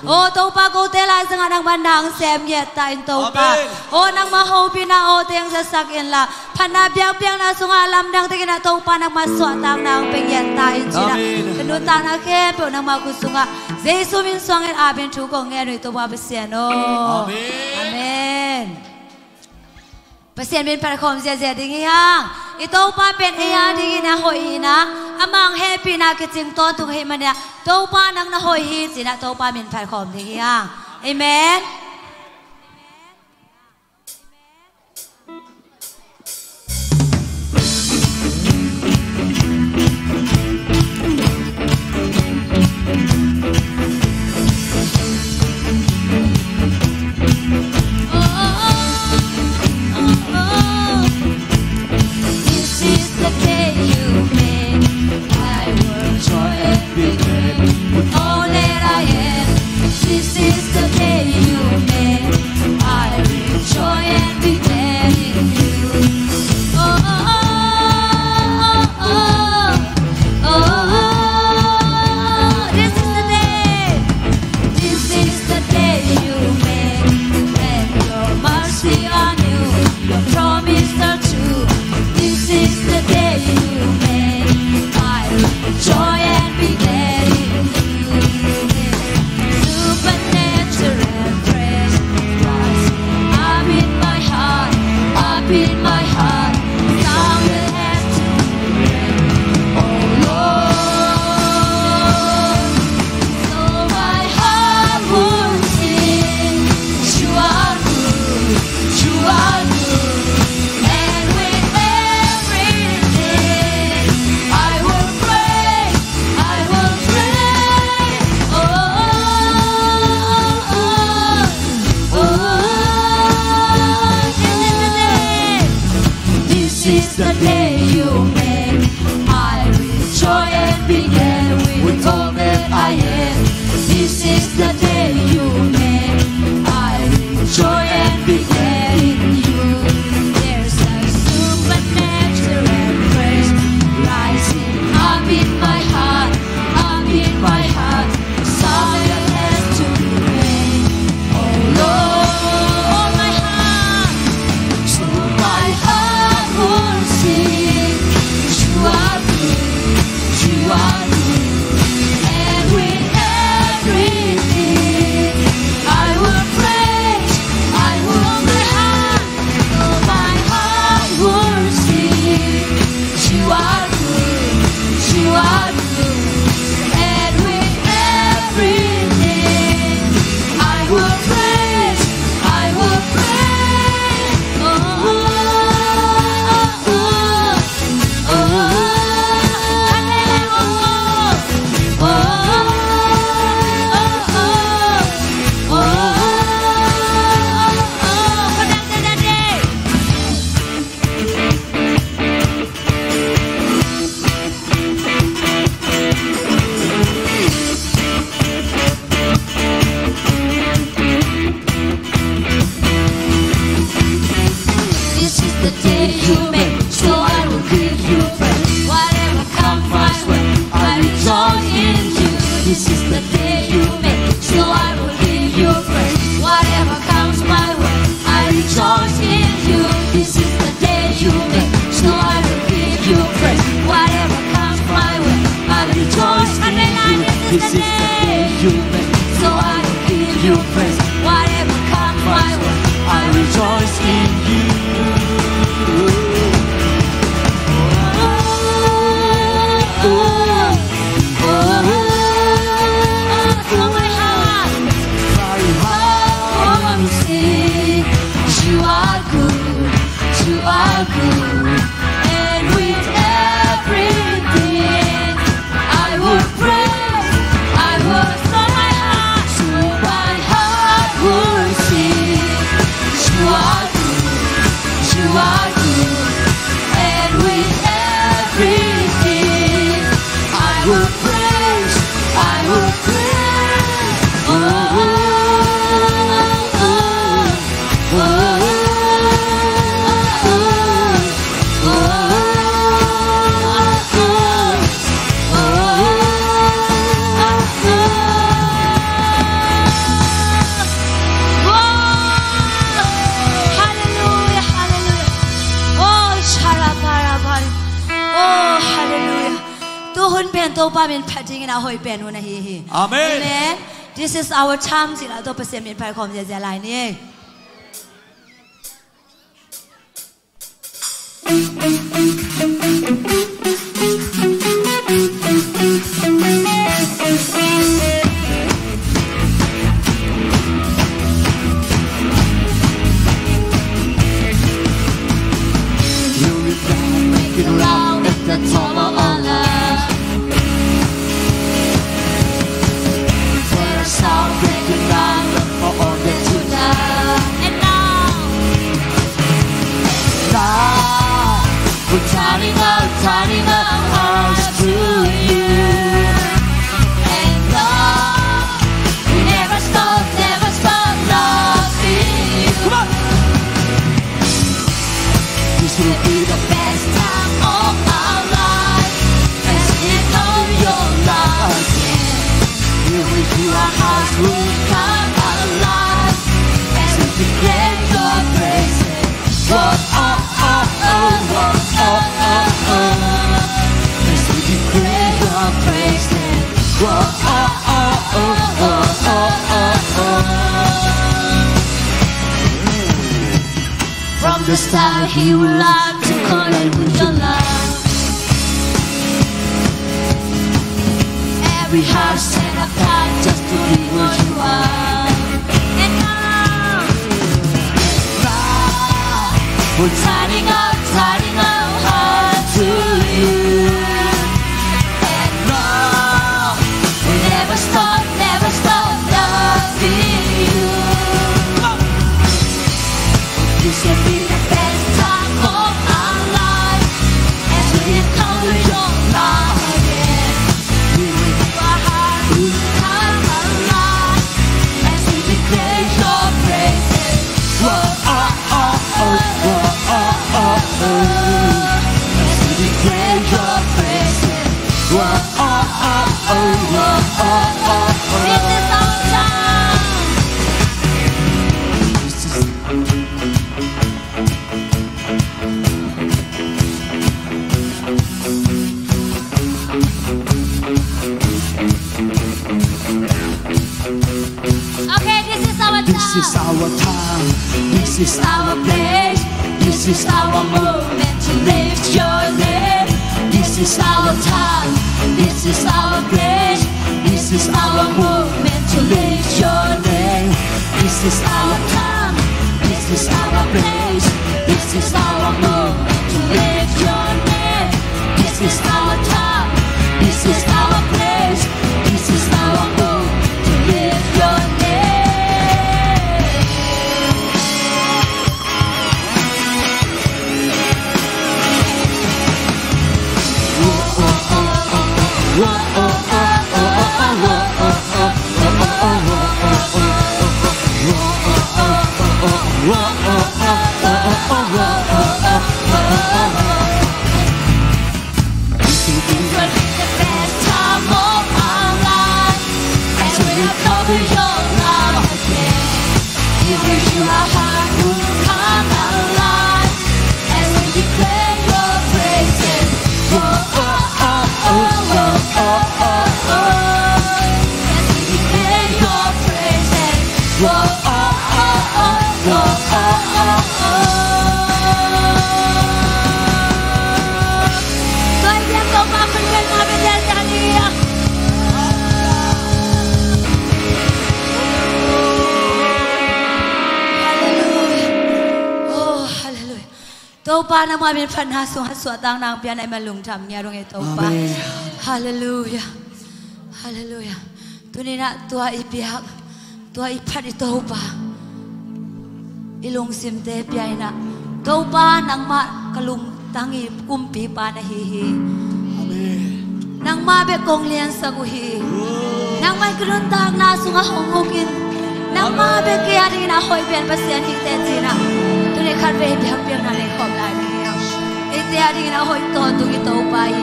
Aw Topa, kote laizangah nangmah na hong sem ngiat ta in Topa. Aw nangmah hopihna aw teng zatsak inla, phatna biakpiakna sungah lamdang takin ah Topa nangmah suahtakna hong pia ngiat ta in ci-in ah ka nuntakna khempeuh nangmah khut sungah Jesu min suangin ap in thu kong ngen uh hi Topa Pasian aw. Amen. Pasian min phat khawm ziahziah ding hi hang. I Topa pen ei adingin ah hoih hi in ah, amah hong hehpihna kicing tawntung ahih manin ah Topa nang na hoih hi ci-in ah Topa min phat khawm ding hi hang. Amen. This is the day you made. I will joy and be glad with all that I am. This is the day you made. I will joy and be glad in you. Oh, oh, oh, oh, oh, oh, oh. This is the day. This is the day you made, and your mercy are new, your promise are true. This is the day you made, I will joy and be glad in you. Supernatural praise rising up in my heart, up in my heart. Sound the heaven to praise, oh Lord. So my heart will sing, you are good, you are good, and with everything I will praise, I will praise. Oh, oh, oh, oh, oh, this is the day. This is the day you made. I will joy and be glad with all that I am. This is the day you made. I will joy and be glad in you. There's a supernatural praise rising up in my heart, up in my heart. Sound your hands to me, oh Lord, my heart. So my heart will sing, you are good, you are good, and with This is the day you make, so I will give you praise. Whatever comes my way, I rejoice in you. Oh, oh, oh, oh, oh, oh, my heart, my heart will sing. You are good, you are good, and with everything I will praise, I will, so my heart, so my heart will sing. You are good, you are good, and with everything I will praise, I will praise. Oh, oh, oh, oh. Halleluia, halleluia. Oh, sharabarabai. Oh, halleluia. Tu hun pen Topa min phat dingin a hoih pen hun ahi hi. Amen. Amen. This is our time, ci-in a Topa Pasian min phat khawm ziahziah lai ni. Making loud at the top of our lungs. We're a sound breaking down for all that you done. And now, now we're turning our, turning our hearts to you. And Lord, we never stop, never stop loving you. Come on. This will be the best time of our life as we call your love again. Here with you, our hearts will come alive as we declare your praises. Whoa, oh, oh, oh, whoa, oh, oh, oh. As we declare your praises. Whoa, oh, oh, oh, oh, oh, oh. From the start, he would like to connect with your love. Every heart set apart just to be what you are. And now, now, we're turning our, turning our heart to you. And now, we never stop, never stop loving you. This will be the best time of our life as we encounter your love again. We will, our heart will come alive as we declare your praises. Whoa, oh, oh, oh, whoa, oh, oh, oh. As we declare your praises. Whoa, oh, oh, oh, whoa, oh, oh, oh. This is our time. Okay, this is our time. This is our time. This is our place. This is our moment to lift your name. This is our time. This is our place. This is our moment to lift your name. This is our time. This is our place. This is our moment to lift your name. This is our time. This is our place. This is our moment to lift your name. This will be the best time of our life as we discover your love again. Here with you, our heart will come alive as we declare your praises. Whoa, oh, oh, oh, whoa, oh, oh, oh. Topa nangmah min phatna sungah suahtakna hong pia na, i ma lungdam ngiat ung ei Topa. Amen. Halleluiah. Halleluiah. Tuni-in ah tua i biak, tua i phat i Topa i lungsimte pia in ah, Topa nangmah ka lungtang i kumpipa na hi hi. Amen. Nangmah bek kong liansak uh hi. Nangmah in ka nuntakna sungah hong uk in, nangmah bek kei a dingin a hoih pen Pasian hi teh ci-in ah, tuni khatvei biakpiakna nei khawm lai ding hi hang. Eite a dingin a hoih tawntung i Topa hi.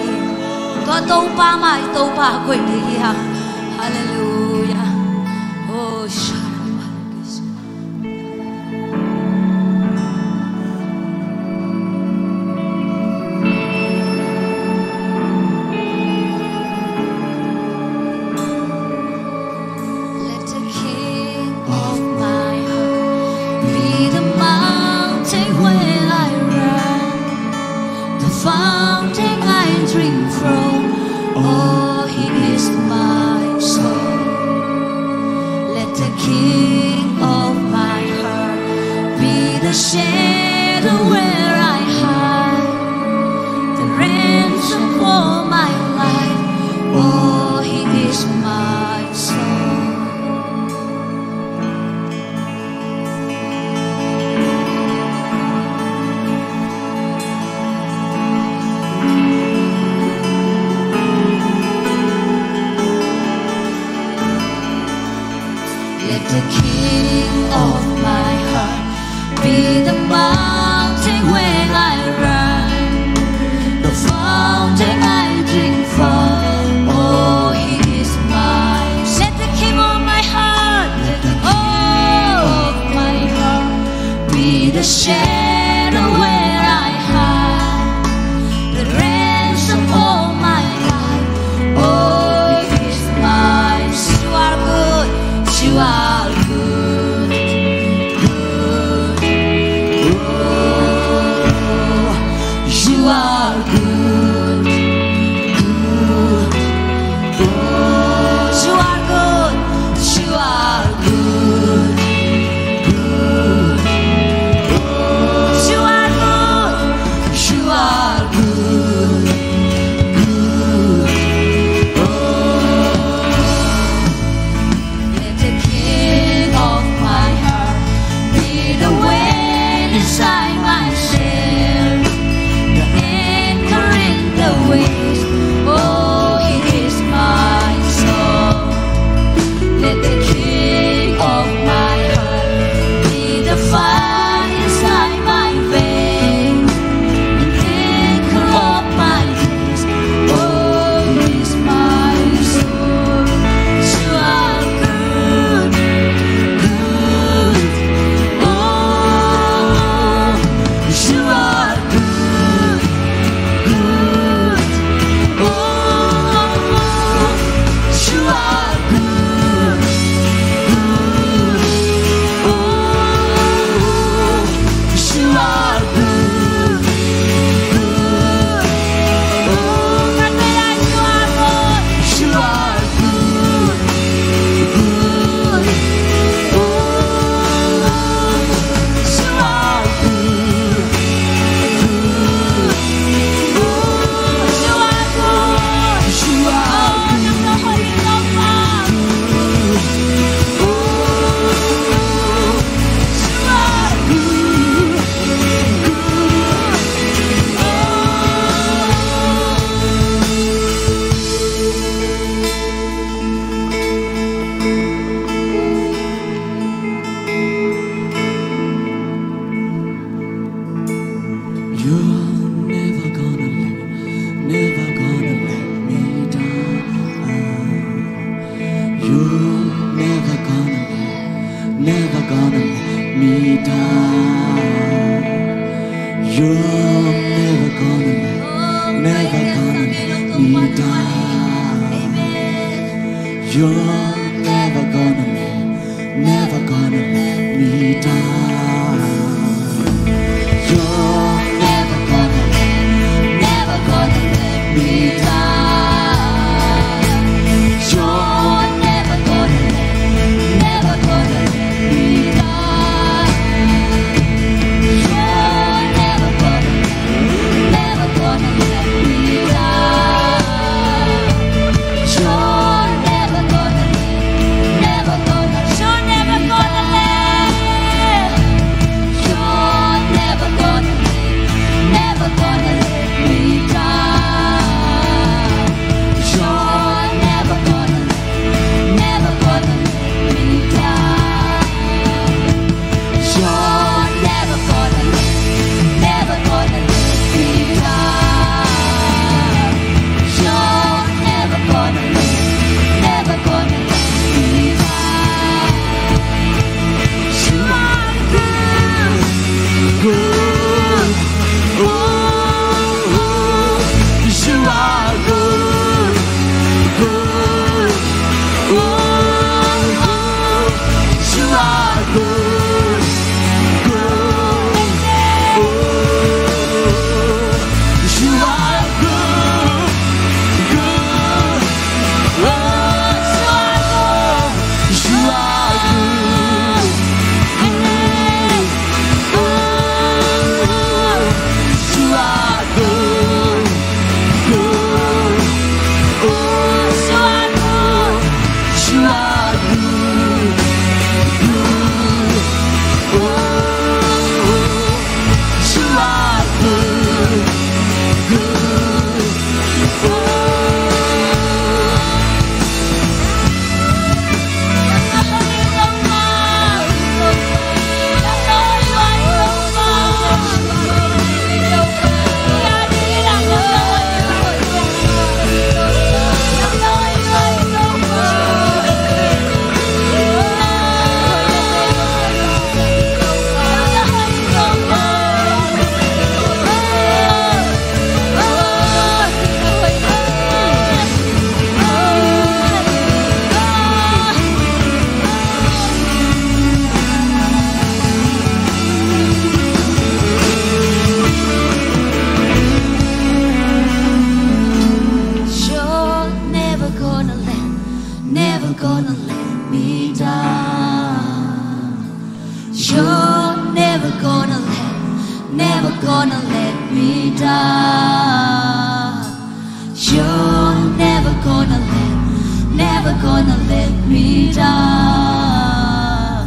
Tua Topa mah i Topa a koih ding hi hang. Halleluiah. Oh, shalom. Let the King of my heart be the mountain where I run, the fountain I drink from. Oh, he is my soul. Let the King of my heart be the shelter where I hide, the ransom for my life. Oh, he is my soul. Let the King of my heart be the mountain where I run, the fountain I drink from. Oh, he is mine. Let the King of my heart, let the King of my heart be the shelter where I hide, the ransom for my life. Oh, he is mine. You are good, you are good, good. Oh, you are good, good. Oh, you are good, you are good, good. Oh, you are good, you are good, good. Oh, let the King of my heart be the wind inside my sail, the anchor in the waves. Oh, he is my soul. Let the King of my heart be the fire inside my veins, the anchor of my dreams. Oh, he is my soul. You are good, good. Oh, you are good, good. Oh, you are good, good. Oh, you are good, good. Oh, you are good, you are good. You're never gonna let, never gonna let me down. You're never gonna let, never gonna let me down. You're never gonna let, never gonna let me down. You're never gonna let, never gonna let me down. You're never gonna let, never gonna let me down. You're never gonna let, never gonna let me down. You're never gonna Never gonna let me down. You're never gonna let, never gonna let me down.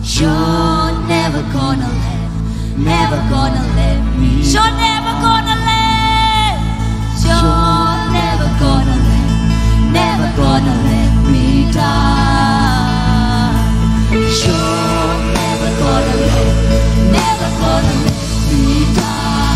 You're never gonna let, never gonna let me. You're never gonna let, you're never gonna let, never gonna let me down. You're never gonna let, never gonna let me down.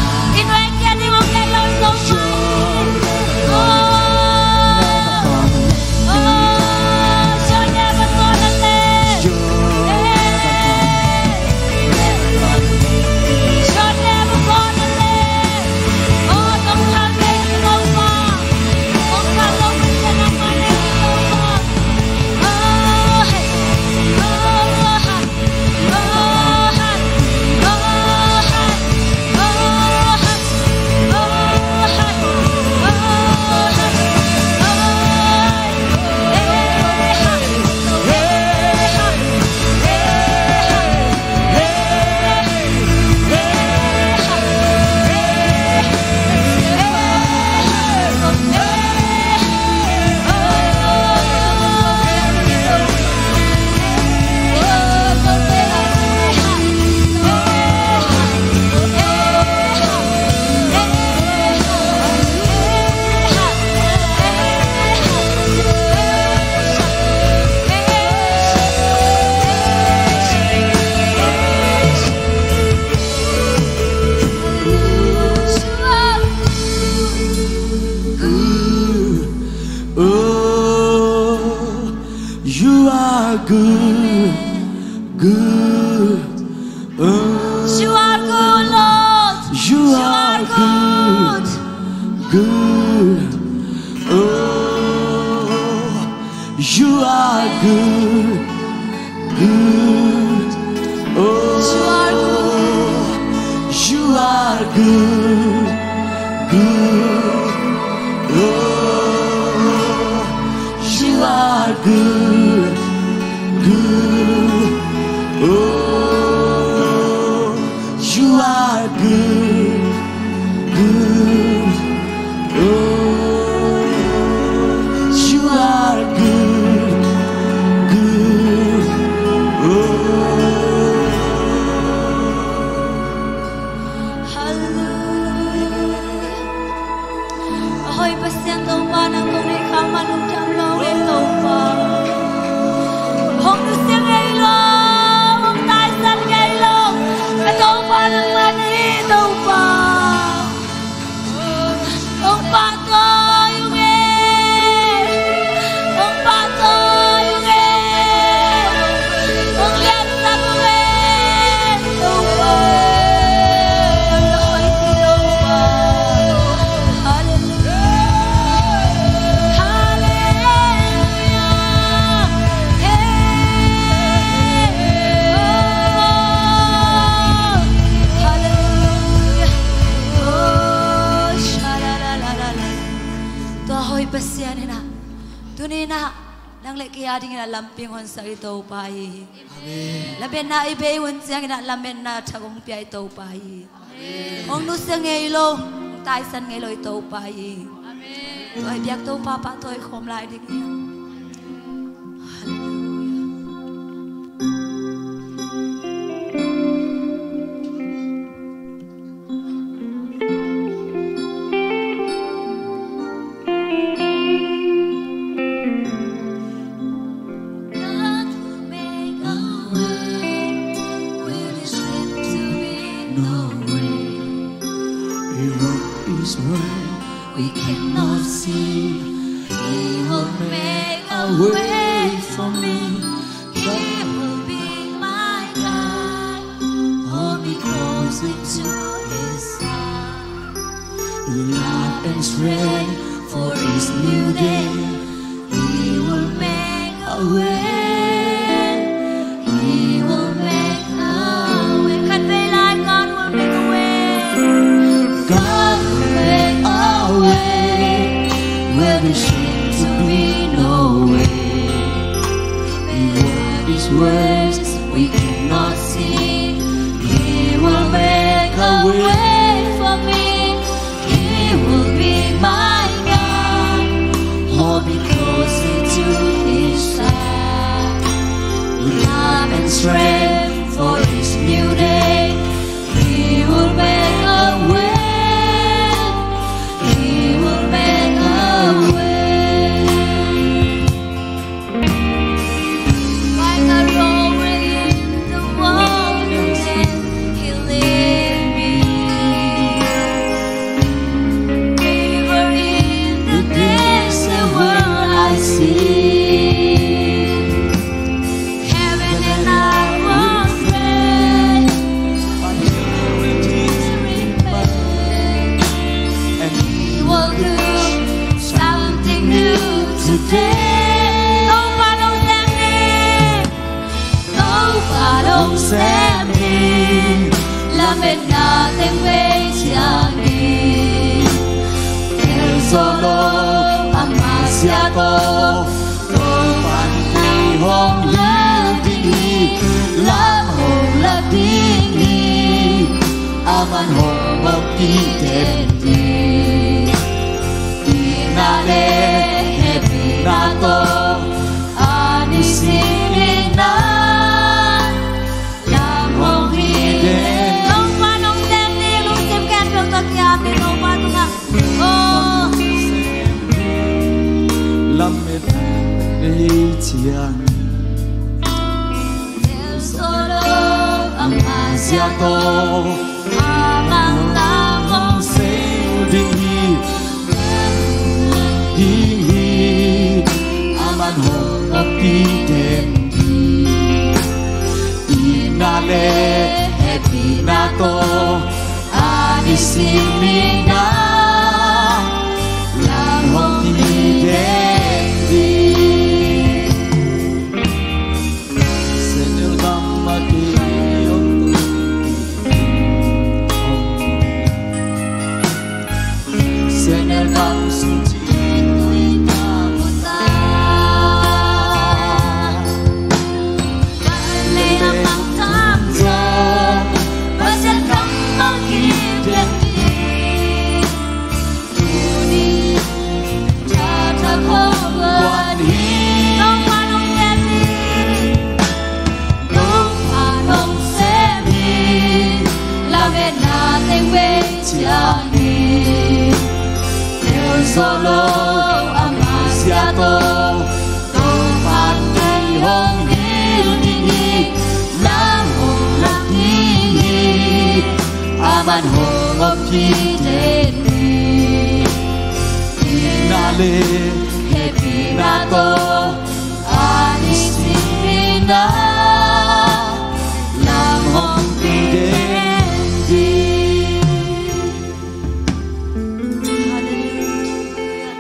Oh, you are good, good. Oh, you are good, Lord. You are good, good. Oh, you are good, good. Oh, you are good, good. Oh, you are good, good. Oh, you are good, good. Oh, you are good, good. Oh. Hallelujah. A hoih Pasian Topa, nang kong neih khak man hong kiam lo ngei Topa. Hong nusia ngei lo, hong taisan ngei lo ka Topa nangmah na hi Topa. Hong pahtawi ung e, hong pahtawi ung e, hong liansak ung e. Tua hoih Pasian in ah, tuni in ah nang le kei a dingin ah lampi hong honsak i Topa hi. Amen. Lametna i bei hun ciangin ah lametna thak hong pia i Topa hi. Amen. Hong nusia ngei lo, hong taisan ngei lo i Topa hi. Amen. Tua i biak Topa pahtawi khawm lai ding hi. Hallelujah. God will make a way where there seems to be no way. He worked His way we cannot see. He will make a way for me. He will be my guide. Hold me closely to His side. Life and strength for each new day. He will make a way. He will make a way. Khat vei lai, God will make a way. God will make a way where there seems to be no way. Beyond His ways we cannot see. He will make a strength for this new day. He will make a way. He will make a way. Like a roaring in the wilderness, He lead me. Favor in the desert where I see. Heaven and earth will fail, but He will remain. And He will do something new today. Topa hong sem ni. Topa hong sem ni. Lametna teng vei ciangin, tel zo lo a masiah tawh, Topa in hong hilh ding hi. Lam hong lak ding hi. Aman hong ompih den hi. Itna le hehpihna tawh, a nisim itna lam hong hi den. Topa hong sem ni. Lungsim khempeuh tawh kiam ni Topa tungah. Oh. Lametna vei ciang, tel zo lo a masiah tawh, Aman lam hong sem ding hi. Ding hi. Aman hong ompih den hi. Itna le hehpihna tawh, a nisim itna lam hong hi den hi. Senel gam mah kei hong, Senel gam sung ci tui ta mu ta. Kan lei a pang tam zaw, Pasian gam mah kei pian ding. Tuni, Topa hong sem ni. Topa hong sem ni. Lametna teng vei ciangin, tel zo lo a masiah tawh, Topa in hong hilh ding hi. Lam hong lak ding hi. Aman hong ompih den hi. Itna le hehpihna tawh, a nisim itna lam hong hi den hi. Halleluiah.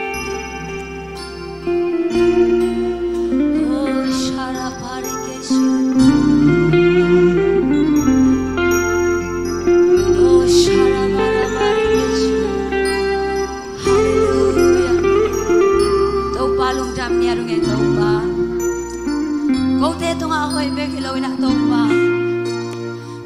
Oh, shara parikesha. Oh, shara mara parikesha. Halleluiah. Topa lungdam ni a dungin Topa. Kote tungah a hoih bek hi lo in ah Topa,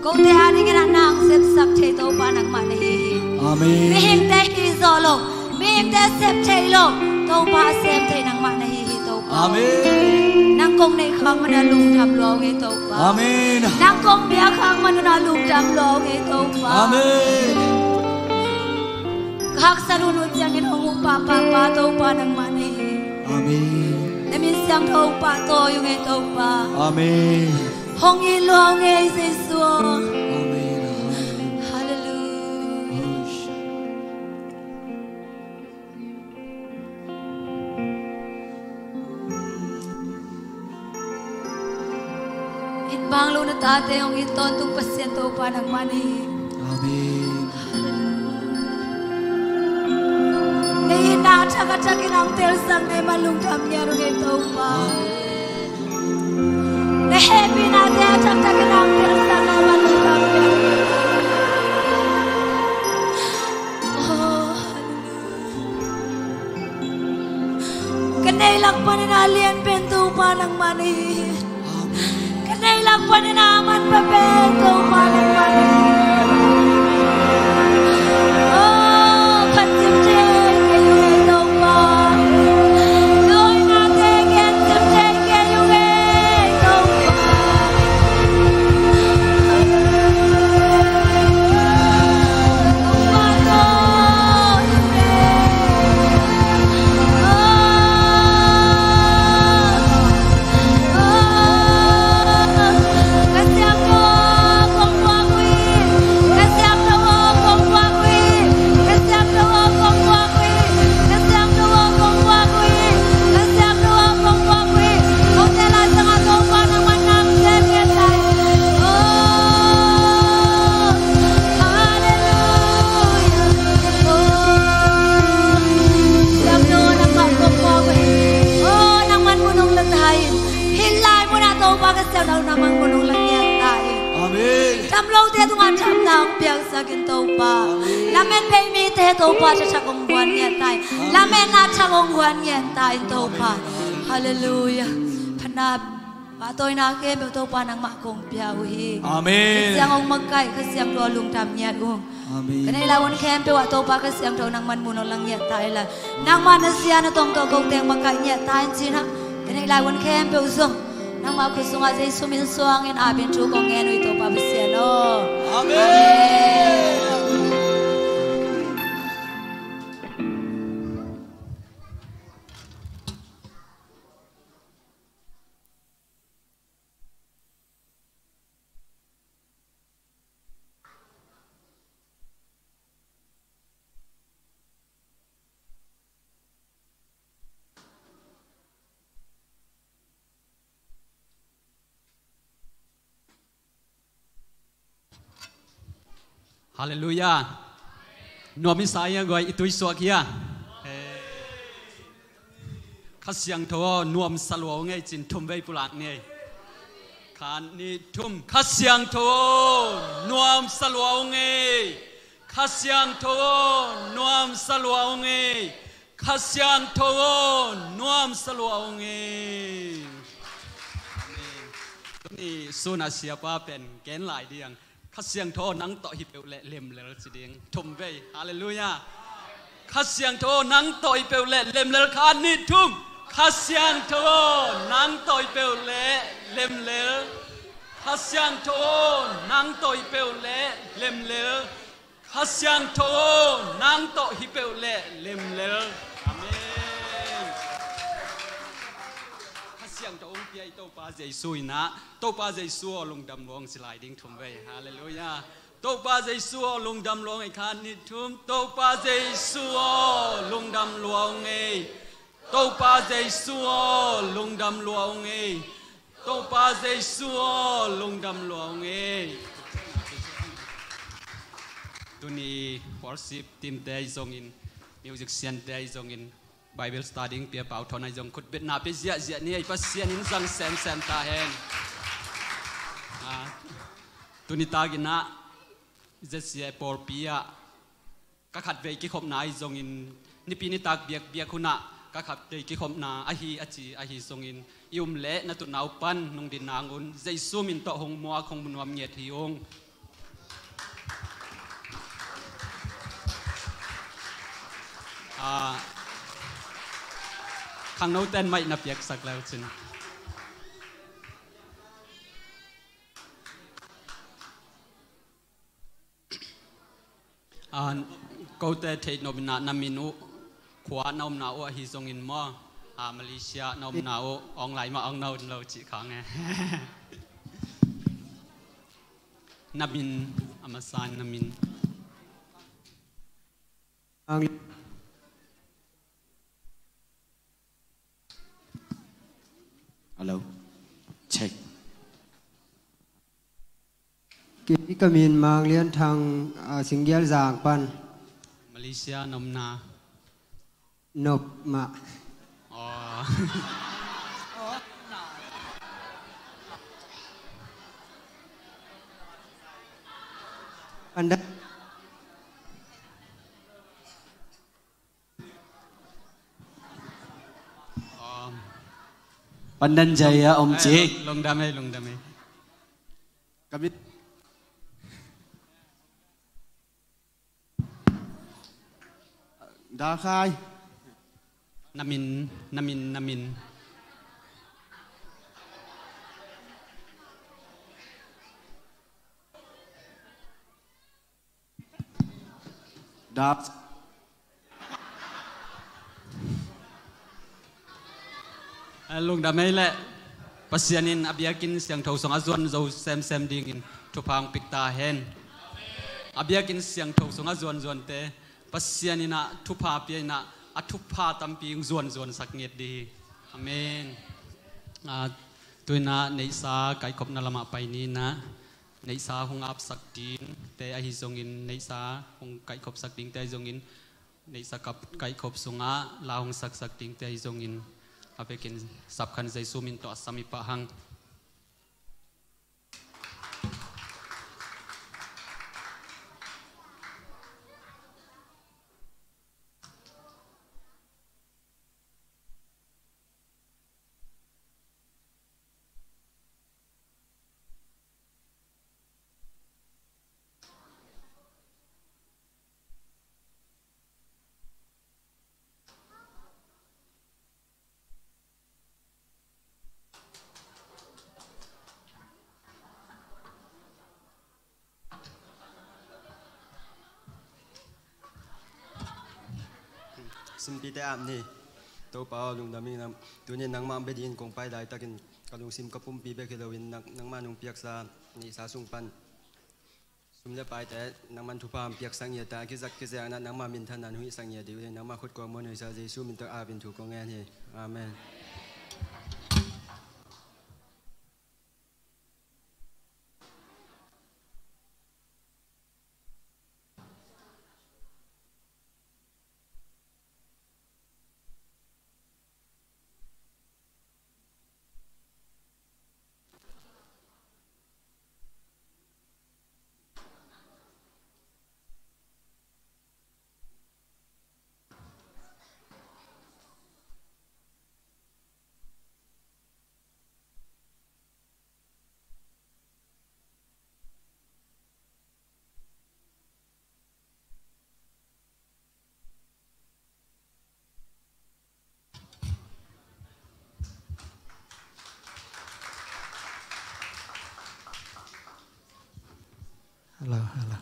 kote a dingin ah nang sepsak thei Topa nangmah na hi hi. Amen. Mihingte hi zo lo, mihingte sep thei lo, Topa a sem thei nangmah na hi hi Topa. Amen. Nang kong neih khak man a lungdam lua ung ei Topa. Amen. Nang kong bia khak man a lungdam lua ung ei Topa. Amen. Ka haksa nunung ciangin hong uh pahpah pa Topa nangmah na hi. Amen. Na min siangtho hong pahtawi ung ei Topa. Amen. Hong it lua ung ei Jesu. Amen. Halleluiah. It bang lo na tate hong it tawntung Pasian Topa nangmah na hi. Amen. Na itna a thak a thakin hong telsak na hih man lungdam ni a dungin Topa. Na hehpihnate a thak a thakin hong telsak na hih man lungdam ni a dungin Topa. Oh, ka neih lak panin a lian pen Topa nangmah na hi. Ka neih lak panin a manpha pen Topa nangmah na hi. Oh, ka cip thei kei ung ei Topa. Ka hoihnate ka cip thei kei ung ei Topa. Sakin Topa. Amen. Lamen phei mite Topa, thak hong guan ngiat ta in. Amen. Lamen na thak hong guan ngiat ta in Topa. Amen. Halleluiah. Phatna pahtawina khempeuh Topa nangmah kong pia uh hi. Amen. Kha Siangtho hong makaih, Kha Siangtho lungdam ngiat ung. Amen. Ka neih lai hun khempeuh ah Topa Kha Siangtho nangman mun hong lang ngiat ta in la. Nangmah na zia na tong tawh ko teng makaih ngiat ta in ci-in ah. Ka neih lai hun khempeuh zong nangmah khut sungah Jesu min suangin amen thu kong ngen uh hi Topa Pasian aw. Amen. Amen. Halleluiah. Nuam i sa hia guai, i tui suak hia? Kha Siangtho aw, nuamsa lua ung ei ci-in thum vei pulak ni ei. Khat, nih, thum. Kha Siangtho aw, nuamsa lua ung ei. Kha Siangtho aw, nuamsa lua ung ei. Kha Siangtho aw, nuamsa lua ung ei. Amen. Tuni sun a siapa pen gen lai ding. Kha Siangtho aw, nang tawh hi peuh leh lemlel ci ding. Thum vei. Halleluiah. Kha Siangtho aw, nang tawh hi peuh leh lemlel. Khat, nih, thum. Kha Siangtho aw, nang tawh hi peuh leh lemlel. Kha Siangtho aw, nang tawh hi peuh leh lemlel. Kha Siangtho aw, nang tawh hi peuh leh lemlel. Amen. Kha Siangtho hong pia i Topa Jesu in ah, Topa Jesu aw, lungdam lua ung ci lai ding thum vei. Halleluiah. Topa Jesu aw, lungdam lua ung ei. Khat, nih, thum. Topa Jesu aw, lungdam lua ung ei. Topa Jesu aw, lungdam lua ung ei. Topa Jesu aw, lungdam lua ung ei. Tuni worship team te ahi zongin, musician te ahi zongin, Bible study pia pau thawn ahi zong khutbetna pia ziahziah ni ei. Pasian in zang semsem ta hen. Ah, tuni takin ah Z C A pawlpi ah ka khatvei kikhopna ahi zongin, nipi nitak biakbiak hunah ka khatvei kikhopna ahi a ci ahi zongin, i um leh na tutna uh pan nungdin nang un Jesu min tawh hong muak hong munuam ngiat hi ung. Ah, khangnoten maih na piaksak leu cin. Ah, kote theih nopna na min uh, khua na omna uh ahi zongin maw, ah, Malaysia na omna uh, ong lai mah ong na om lo cih khang e. Na min, a masa in na min. Hello. Check. Kei ka min Mang Lian Thang, ah, Singgial Zang pan. Malaysia na omna. Nop mah. Oh. Anda. Pandan Jaya om cik. Lungdam ei, lungdam ei. Kami. Dakhai. Na min, na min, na min. Dap. Eh, lungdam ei leh. Pasian in a biakinn siangtho sungah zuan zo semsem dingin thupha hong pia ta hen. A biakinn siangtho sungah zuanzuante Pasian in ah thupha pia in ah, a thupha tampi hong zuanzuansak ngiat ding hi. Amen. Ah, tu-in ah neihsa kaihkhopna lamah pai ni in ah, neihsa hong apsak dingte ahi zongin, neihsa hong kaihkhopsak dingte ahi zongin, neihsa kap kaihkhop sungah la hong saksak dingte ahi zongin, a vekin sapkhan Jesu min tawh a sam i pah hang. Simpite ap ni. Topa aw, lungdam ing. Tuni in nangmah bia dingin kong pai laitakin ka lungsim ka pumpi bek hi loin nang, nangmah nong piaksa neihsa sung pan sum le paite nangman thupha hong piaksak ngiat a, kizat kizekna nangmah minthanna hong hihsak ngiat ding uh hi. Nangmah khut kong muan hoihsa Jesu min tawh apin thu kong ngen hi. Amen. Hello, hello.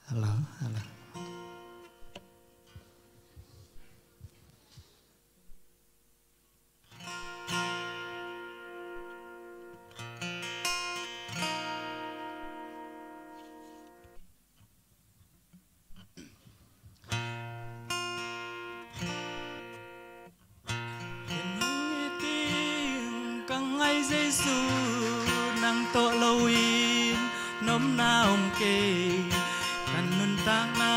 Hello, hello. Ken hong it ing ka ngai Jesu, nang tawh loin nopna om kei. Ka nuntakna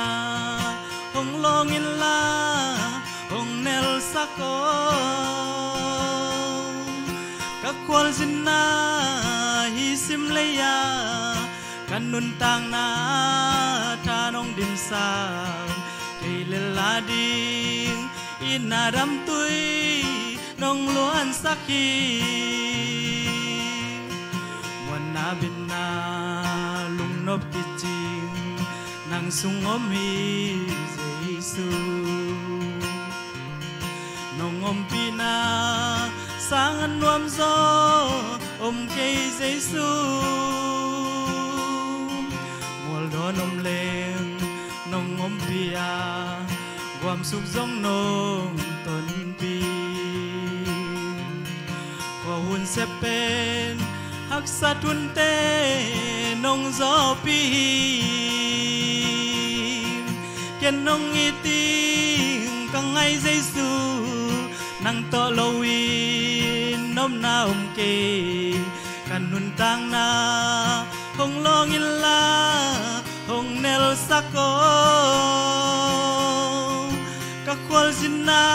hong lawng inla hong nelsak aw. Ka khualzinna hih sim lei-a ka nuntakna tha nong dimsak kei lel a ding, itna damtui nong luansak hi. Muanna bitna lungnop kicing nang sung om hi Jesu. Nong ompihna sang a nuamzaw om kei Jesu. Mualdawn om leng nong ompih a, guamsuk zong nong tonpih. Khua hun sep pen haksat hunte nong zawhpih hi. Ken hong it ing ka ngai Jesu, nang tawh loin nopna om kei. Ka nuntakna hong lawng inla hong nelsak aw. Ka khualzinna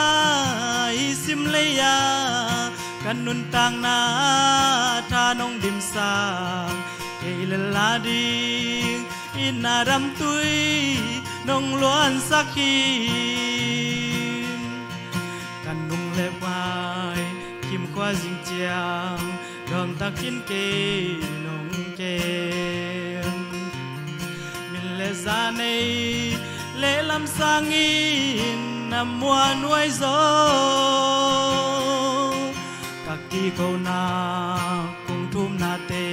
hih sim lei-a ka nuntakna tha nong dimsak kei lel a ding, itna damtui nong luansak hi. Ka nung le vai khimkhua zing ciang dawmtakin kei nong kem. Min le za nei lehlam sangin na muanhuai zaw. Ka kikona kong thumnate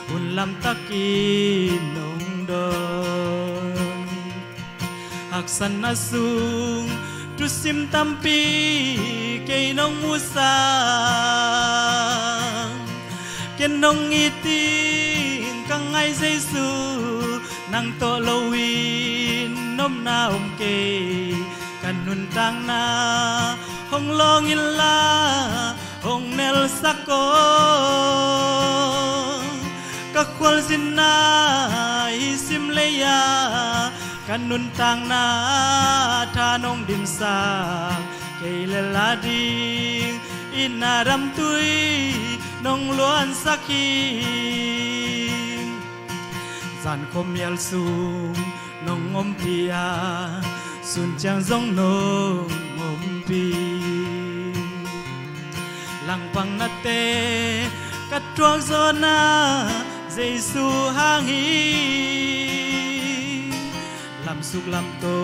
hun lamtakin nong dong. Haksatna sung thusim tampi kei nong musak. Ken hong it ing ka ngai Jesu, nang tawh loin nopna om kei. Ka nuntakna hong lawng inla hong nelsak aw. Ka khualzinna hih sim lei-a ka nuntakna tha nong dimsak kei lel a ding, itna damtui nong luansak hi. Zan khuamial sung nong ompih a, sun ciang zong nong ompih. Langpang nate ka thuak zawhna Jesu hang hi. Lamsuk lamto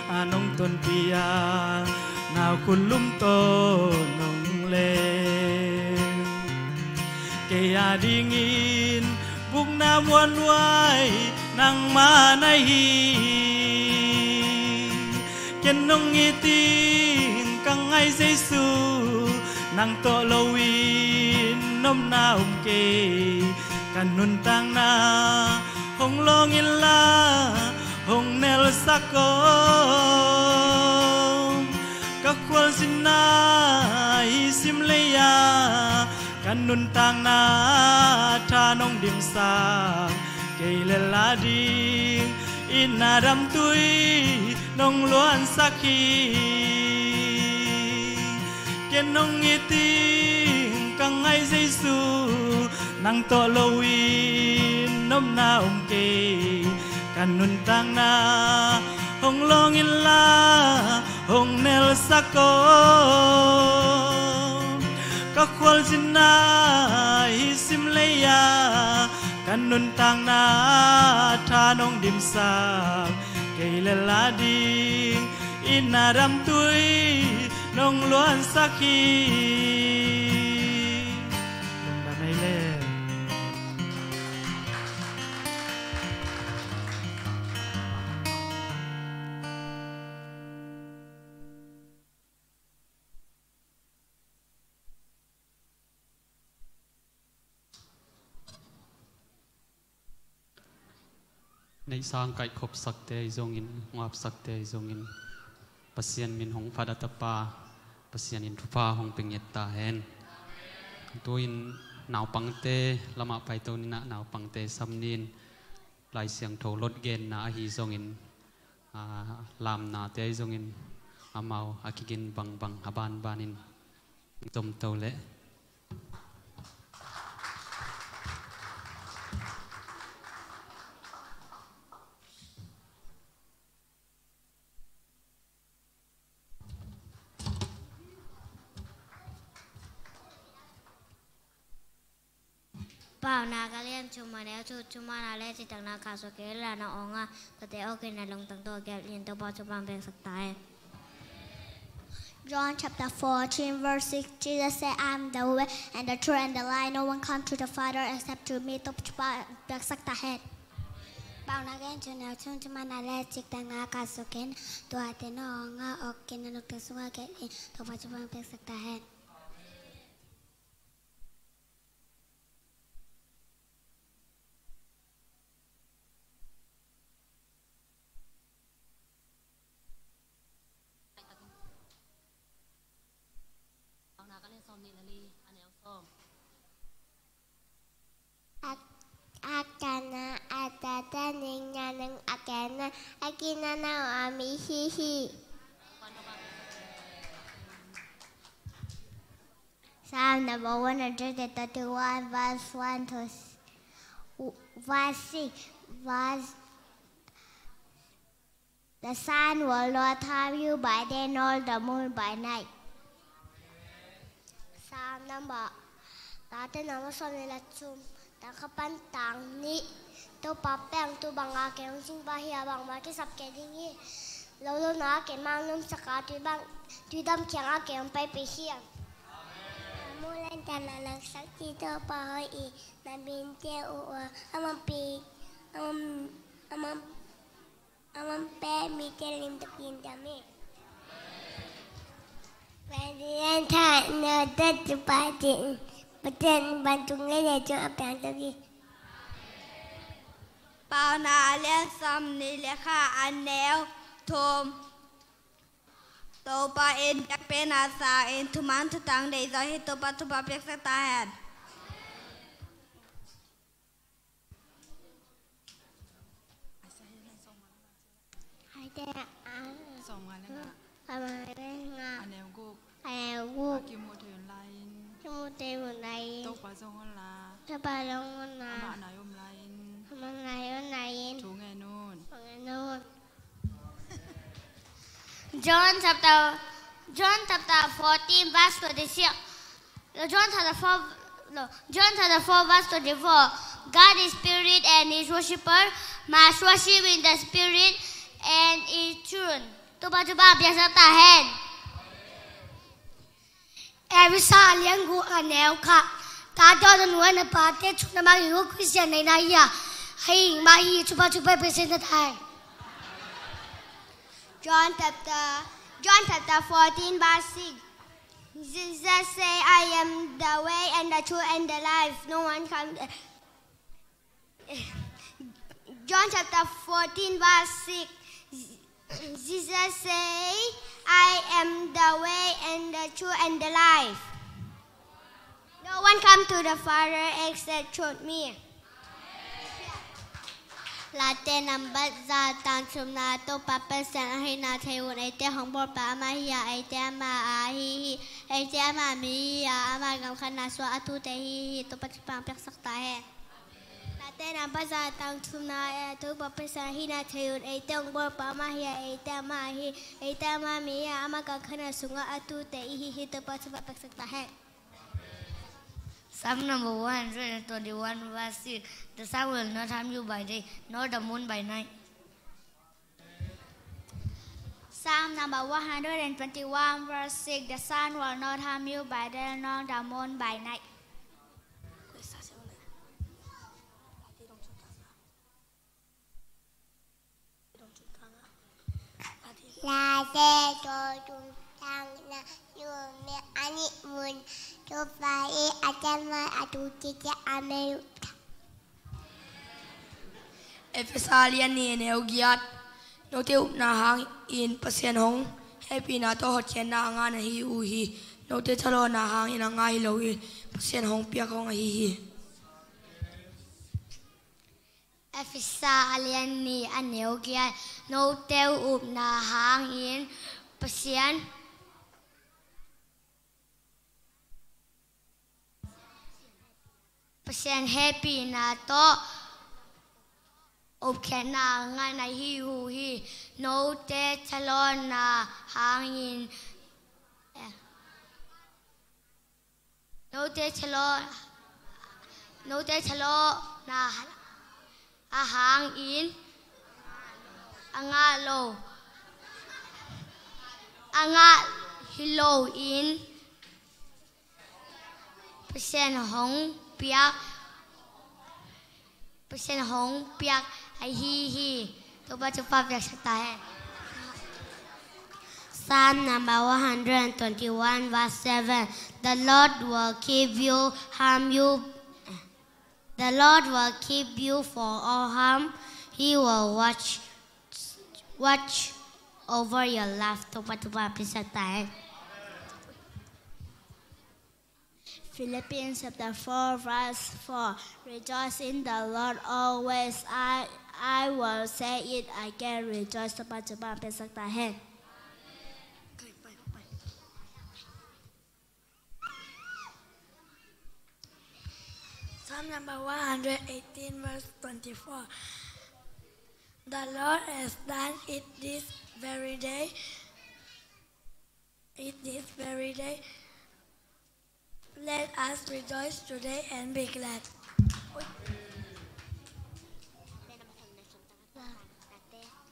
a nong tonpih a, nau khut lum tawh nong leng. Kei a dingin bukna muanhuai nangmah na hi. Ken nong it ding ka ngai Jesu, nang tawh loin nopna om kei. Ka nuntakna hong lawng inla, hong nelsak aw. Ka khualzinna hih simlei ah, ka nuntakna tha nong dimsak. Kei lel a ding itna damtui nong luansak hi. Ken nong it ding ka ngai Jesu, nang tawh loin nopna om kei. Ka nuntakna hong lawng inla, hong nelsak aw. Ka khualzinna hih simlei ah, ka nuntakna tha nong dimsak. Kei lel a ding itna damtui nong luansak hi. Lungdam ei le. Neihsa hong kaihkhopsakte ahi zongin, hong apsakte ahi zongin, Pasian min hong phat a, Tapa Pasian in thupha hong pia ngiat ta hen. Tu-in naupangte lamah paito ni, naupangte sam ni. Lai Siangtho lot genna ahi zongin, aa, lamnate ahi zongin, amau a kigin bangbang a banbanin zom to leh. Paunak a lian thum, a neu thum, thum a na le cih takna kha suk kei la na ong a, tate awkin a lungtang tawh a gelh in Topa thupha piaksak ta hen. John chapter fourteen, verse six, Jesus said, "I am the way and the truth and the life. No one comes to the Father except through me." Topa thupha piaksak ta hen. Paunak a lian thum, a neu thum, thum a na le cih takna kha suk kei la, tuate na ong a, awkin a lungtang sungah gelh in Topa thupha piaksak ta hen. A, a kana a tata ning na ning a kana a kina na a mi hi hi. Psalm number one hundred and thirty-one, verse one to s-, verse six, verse, "The sun will not harm you by day, nor the moon by night." Psalm number, Late number sawm nih le thum, tang khat pan tang nih. Topa pen tu banga kei hong singpa hi a, bangmah kisap kei ding hi. Lo lo na kei mang lum saka tui bang, tui dam kianga kei hong paipih hi a. Amen. Amu len tana lang sakti Topa hoih i, na binte uh a, a man pi, a man, a man, a man pe mite lim takin dam i. President tha na tat tu pa tin, Pathian ban tung le le tu a piang tu ki. Paunak a lian sawm nih le khat, a neu thum. Topa in biakpiakna sangin thuman thutang deih zawh hi. Topa thupha piaksak ta hen. Isaiah sawm nga le nga. Isaiah, ah, sawm nga le nga. Sawm nga le nga. A neu guk. A neu guk. A kimu thei un la-in. Kimu thei un la-in. Topa zong un la. Topa zong un la. Amah nai om la-in. Amah nai om John chapter, John chapter fourteen, verse twenty-six. No, John chapter four, no, John chapter four, verse twenty-four. God is spirit, and his worshipper must worship in the spirit and in truth. Topa thupha piaksak ta hen. Efesa a lian guk a neu khat. Tate aw, na nu na pate thu na mang in, Khristian na hi a, hing mah hi. Topa thupha piaksak ta hen. John chapter, John chapter fourteen, verse six. Jesus say, "I am the way and the truth and the life. No one come." John chapter fourteen, verse six. Jesus say, "I am the way and the truth and the life. No one come to the Father except through me." Late nambat za, tang thumna. Topa Pasian ahihna thei un. Eite hong bawlpa amah hi a, eite amah ahi hi. Eite amah mi hi a, amah gam khatna sungah a tute ihi hi. Topa thupha piaksak ta hen. Late nambat za, tang thumna. Topa Pasian ahihna thei un. Eite hong bawlpa amah hi a, eite amah ahi hi. Eite amah mi hi a, amah gam khatna sungah a tute ihi hi. Topa thupha piaksak ta hen. Psalm number one hundred and twenty-one, verse six. The sun will not harm you by day, nor the moon by night. Psalm number one hundred and twenty-one, verse six. The sun will not harm you by day, nor the moon by night. Late to tum tang na yu me ani mun. Topa i a tama a tu ti te a me lu ta. Efesa lian nih a neu giat. Note upna hangin Pasian hong hehpihna tawh hotkhiatna a ngah na hi uh hi. Note thalawhna hangin a ngah hi lo hi. Pasian hong piak hong ahi hi. Efesa a lian nih a neu giat. Note upna hangin Pasian, Pasian hehpihna tawh hotkhiatna a ngah na hi uh hi. Note thalawhna hangin, eh, Note thalo, note thalo na a hangin a ngah lo, a ngah hi lo in Pasian hong piak, Pasian hong piak ahi hi. Topa thupha piaksak ta hen. Psalm number one hundred and twenty-one, verse seven. The Lord will keep you harm you. The Lord will keep you for all harm. He will watch, watch over your life. Topa thupha piaksak ta hen. Philippians chapter four, verse four. Rejoice in the Lord always. I, I will say it again, rejoice. Topa thupha piaksak ta hen. Psalm number one hundred eighteen, verse twenty-four. The Lord has done it this very day. It this very day. Let us rejoice today and be glad.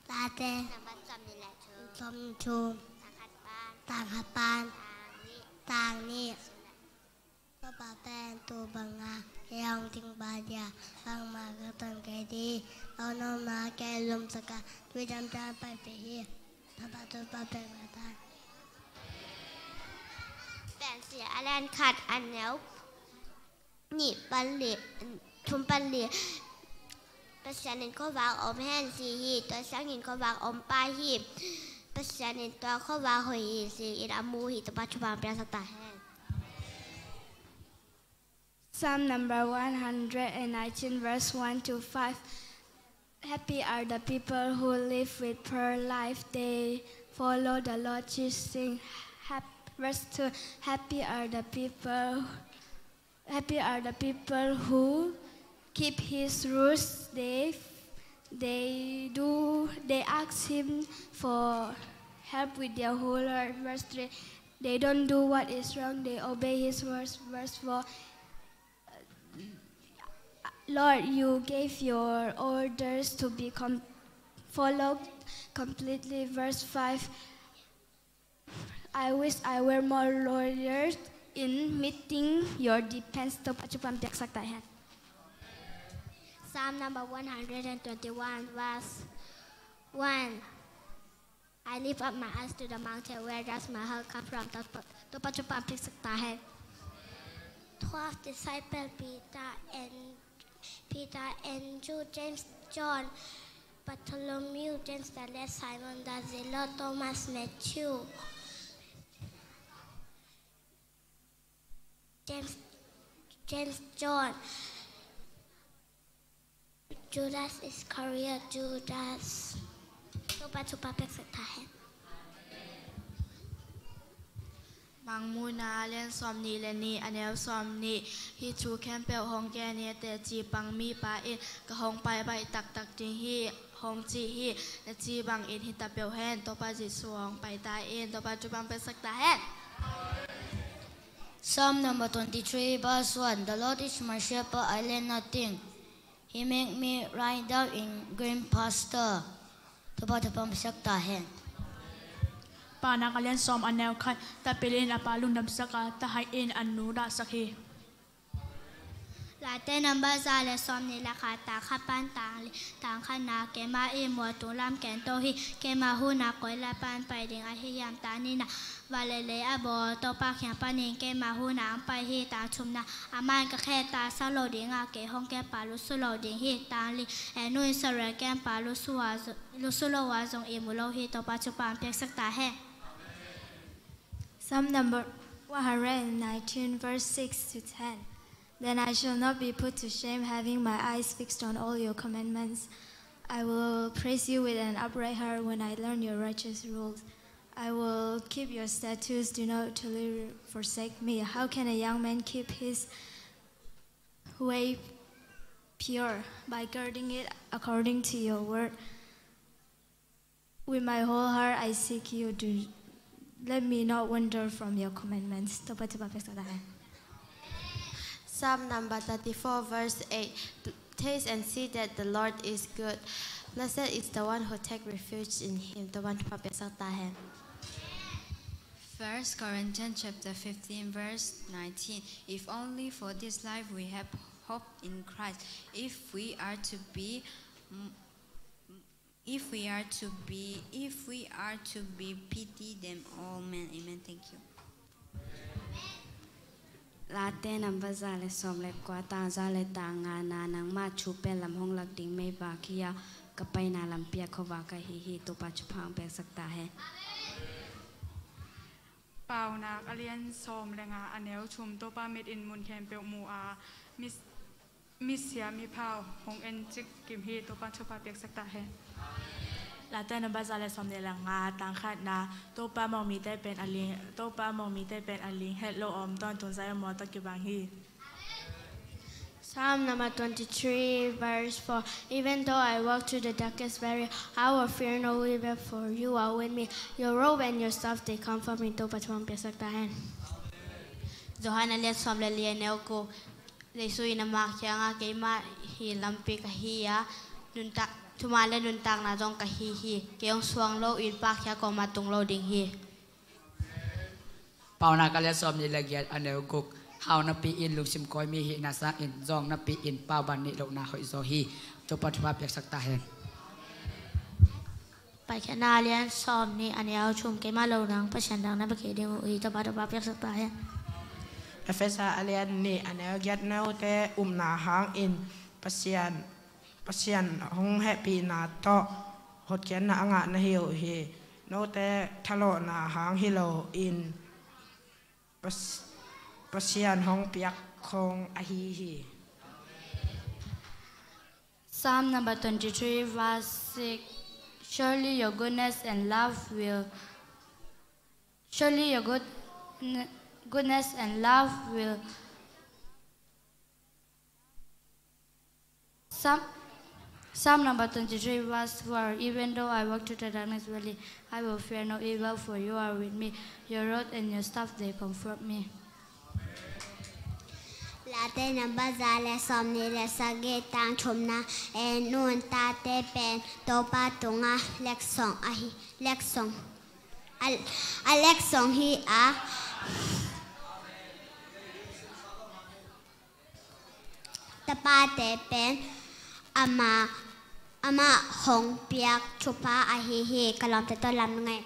Tate. Som thum. Tang khat pan. Tang nih. Topa pen tu banga kei hong ding ba dia, bangmah ka ton kei di. Aw noma kei lum saka, tui dam dam pai pe hi. Topa thupha piaksak ta hen. Pen si a lian khat a neu nih pan li, thum pan li. Pasian in khuavak om hen ci hi, tua ciangin khuavak om pah hi. Pasian in tua khuavak hoih hi ci-in a mu hi. Topa thupha piaksak ta hen. Psalm number one hundred and nineteen, verse one to five. Happy are the people who live with pure life. They follow the Lord's teaching. Hap-, verse two. Happy are the people, happy are the people who keep his rules. They, they do, they ask him for help with their whole heart. Verse three, they don't do what is wrong, they obey his words. Verse four, Lord, you gave your orders to be com- followed completely. Verse five, I wish I were more loyal in meeting your demands. Topa thupha piaksak ta hen. Psalm number one hundred and twenty-one, verse one. I lift up my eyes to the mountain, where does my help come from? Topa, Topa thupha piaksak ta hen. Twelve disciple, Peter and Peter, Andrew, James, John, Bartholomew, James the less, Simon the zealot, Thomas, Matthew, James, James, John, Judas Iscariot, Judas. Topa thupha piaksak ta hen. Mangmuhna a lian sawmnih le nih, a neu sawmnih. Hih thu khempeuh hong gen hi, teci pang mipa in ka hong paibaih taktak ding hi, hong ci hi. Na ci bangin hi ta peuh hen. Topa Jesu hong pai ta in. Topa thupha piaksak ta hen. Psalm number twenty-three, verse one. The Lord is my shepherd, I lack nothing. He make me lie down in green pasture. Topa thupha piaksak ta hen. Paunak a lian sawm, a neu khat. Tapil in a pa lungdamsak a, tahaih in a nu dahsak hi. Late number za le sawmnih le khat, tang khat pan tang li, tang khatna. Keimah i mual tung lam ken to hi. Keimah huhna koi lam pan pai ding ahi hiam? Tang nihna, van le lei a bawl Topa kiang panin keimah huhna hong pai hi. Tang thumna, aman ka khe tangsak lo ding a, kei hong kempa lusu lo ding hi. Tang li, ei nu Israel kempa lusu a zo- lusu lo a zong i mu lo hi. Topa thupha piaksak ta hen. Psalm number one hundred and nineteen, verse six to ten. Then I shall not be put to shame, having my eyes fixed on all your commandments. I will praise you with an upright heart when I learn your righteous rules. I will keep your statutes, do not totally forsake me. How can a young man keep his way pure? By guarding it according to your word. With my whole heart I seek you. Do let me not wander from your commandments. Topa thupha piaksak ta hen. Psalm number thirty-four, verse eight. Taste and see that the Lord is good. Blessed is the one who take refuge in him. Topa thupha piaksak ta hen. First Corinthians chapter fifteen, verse nineteen. If only for this life we have hope in Christ, if we are to be, if we are to be, if we are to be pity them all men. Amen. Thank you. Late number za le sawm le kua, tang za le tang ngana. Nangmah thu pen lam hong lak ding meivak hi a, ka paina lampi a khuavak ahi hi. Topa thupha piaksak ta hen. Paunak a lian sawm le nga, a neu thum. Topa mit in mun khempeuh mu a, mi, misia miphau hong en cik kim hi. Topa thupha piaksak ta hen. Late number za le sawmnih le nga, tang khatna. Topa mawhmite pen a ling, Topa mawhmite pen a ling het lo a om tawntung Zion mual tawh kibang hi. Psalm number twenty-three, verse four. Even though I walk through the darkest valley, I will fear no evil, for you are with me. Your rod and your staff, they comfort me. Topa thupha piaksak ta hen. Johan a lian sawm le li, a neu guk. Jesu in amah kiangah, keimah hi lampi ka hi a, nuntak, thuman le nuntakna zong ka hi hi. Kei hong suang loin Pa kiang kong mah tung lo ding hi. Paunak a lian sawmnih le giat, a neu guk. Hau napi in lungsim kawi mi hihna sangin zawng napi in pauban nih lohna hoih zaw hi. Topa thupha piaksak ta hen. Paikhiatna a lian sawmnih, a neu thum. Keimah lo nang Pasian dang na bia kei ding uh hi. Topa thupha piaksak ta hen. Efesa a lian nih, a neu giat. Note upna hangin Pasian, Pasian hong hehpihna tawh hotkhiatna a ngah na hi uh hi. Note thalawhna hang hi loin Pas-, Pasian hong piak khong ahi hi. Psalm number twenty-three, verse six. Surely your goodness and love will, surely your good, goodness and love will Psalm, Psalm number twenty-three, verse four. Even though I walk through the darkness valley, I will fear no evil, for you are with me. Your rod and your staff, they comfort me. Late number za le sawmnih le sagih, tang thumna. En un, tate pen Topa tungah letsong ahi, letsong, a, a letsong hi a, tapate pen amah, amah hong piak thupha ahi hi. Ka lawmte tawh lam ngai.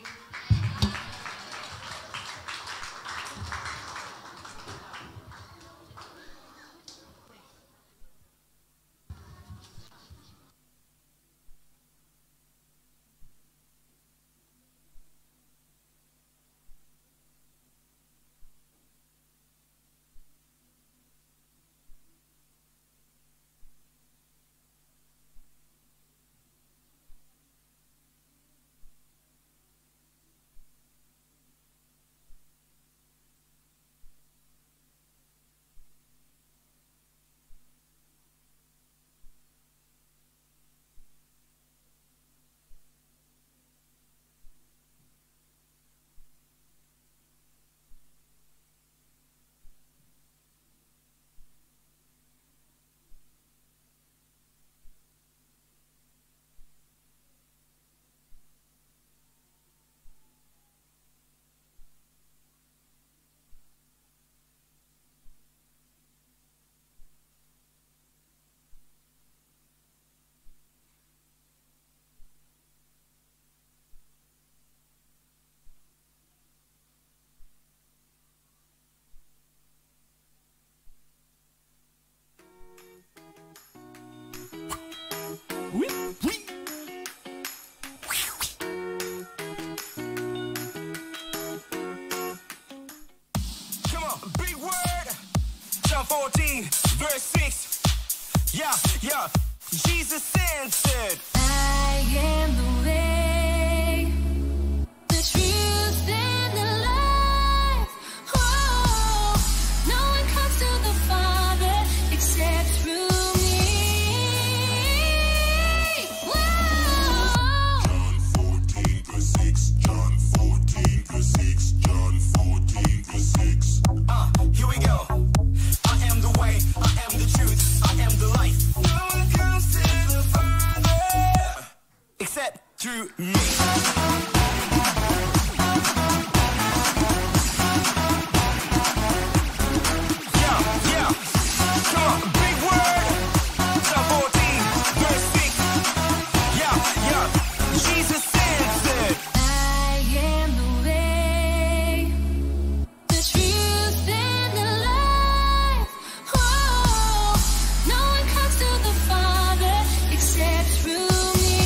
Come on, big word. John fourteen, verse six. Yeah, yeah. Jesus answered, "I am the way, the truth, and the life. Oh, no one comes to the Father except through me." Whoa. John fourteen, verse six. John fourteen, verse six. John fourteen, verse six. Uh, here we go. "I am the way, I am the truth, I am the life. No one comes to the Father except through me." Yeah, yeah. Come on, big word. John fourteen, verse six. Yeah, yeah. Jesus answered, "I am the way, the truth, and the life. Oh, no one comes to the Father except through me."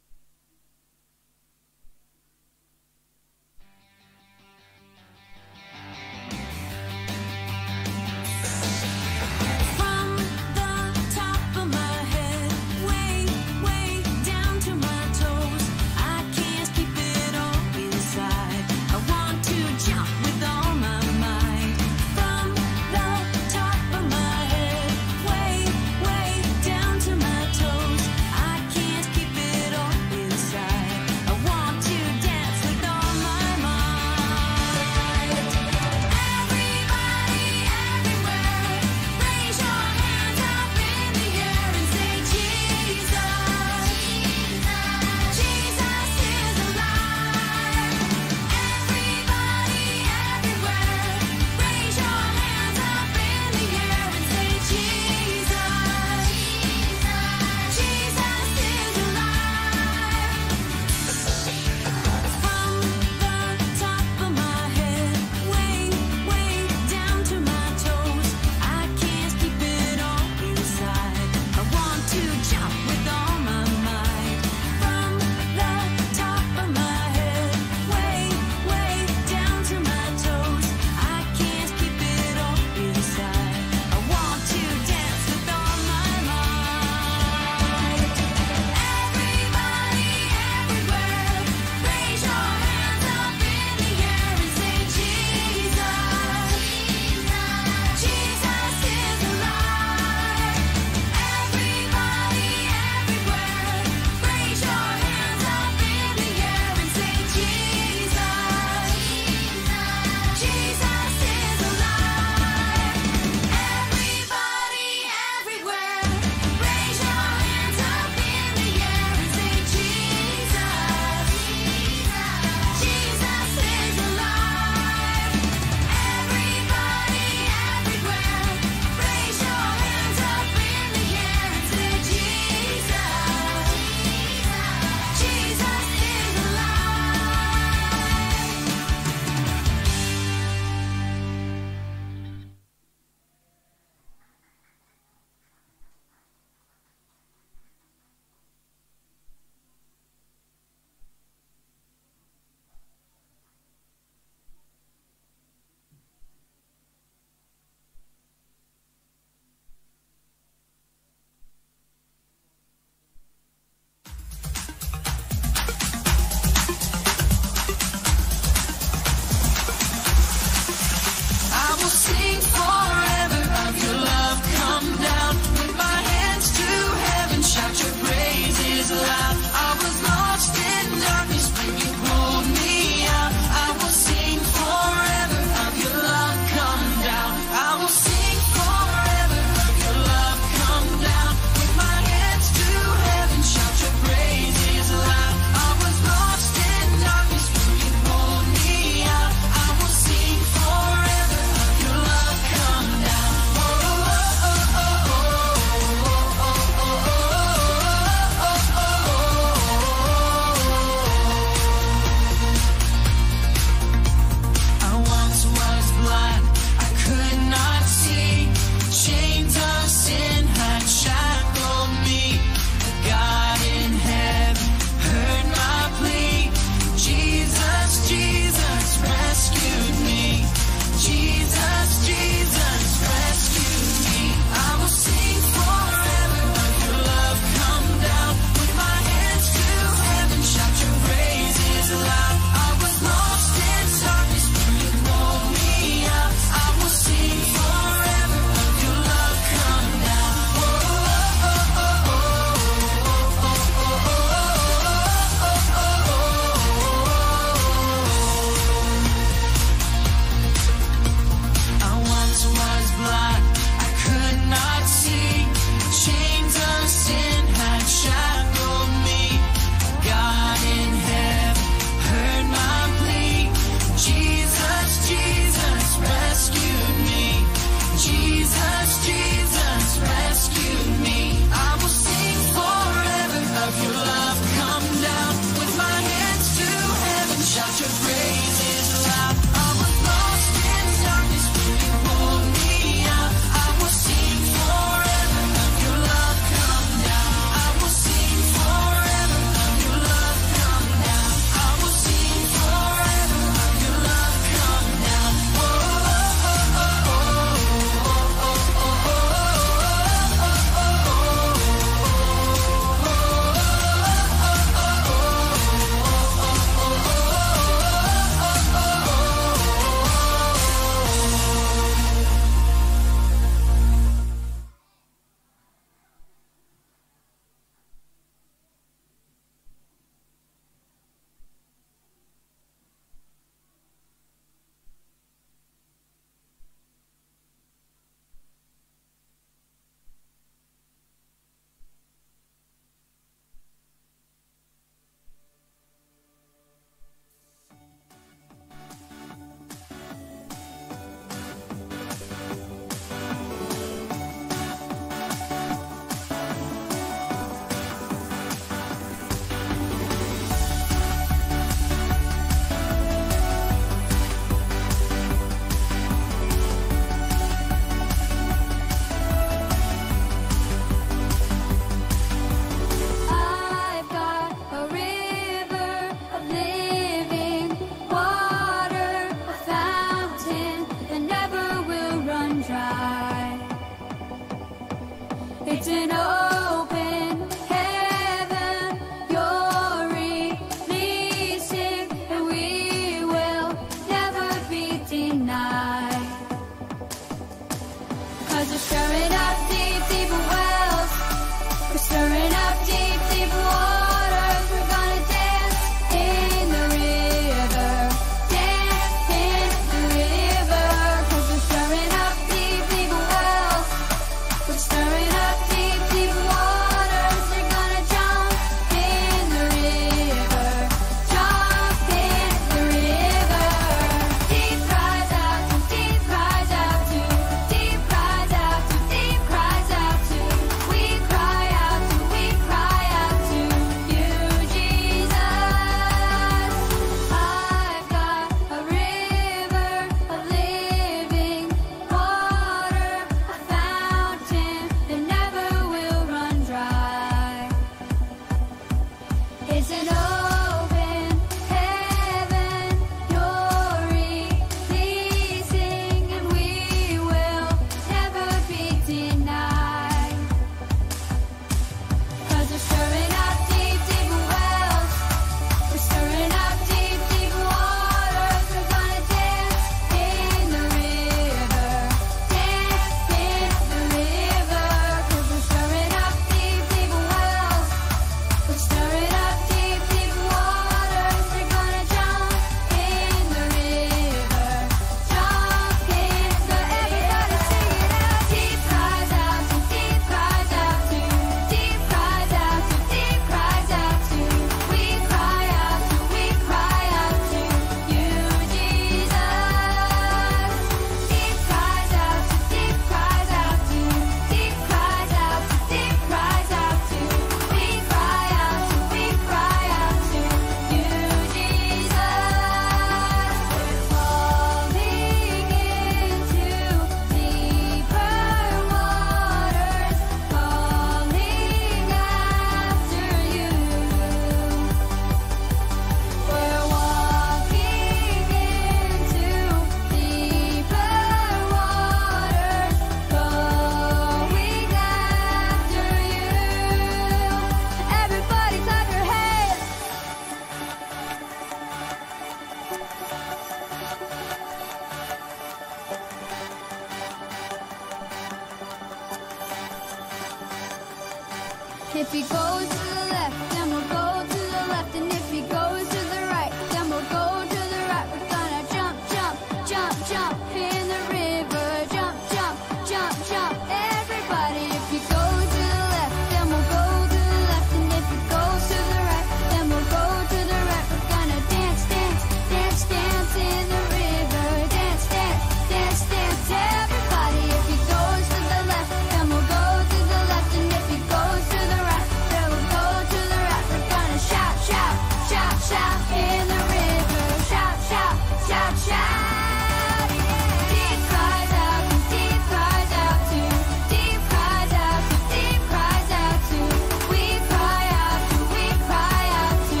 If he goes to the left, then we'll go to the left. And if he goes to the right, then we'll go to the right. We're gonna jump, jump, jump, jump in the river. Jump, jump, jump, jump. Everybody, if he goes to the left, then we'll go to the left. And if he goes to the right, then we'll go to the right. We're gonna dance, dance, dance, dance in the river. Dance, dance, dance, dance. Everybody, if he goes to the left, then we'll go to the left. And if he goes to the right, then we'll go to the right. We're gonna shout, shout, shout, shout in the river. Shout, shout, shout, shout. Yeah. Deep cries out, deep cries out to, deep cries out to, deep cries out to. We cry out to, we cry out to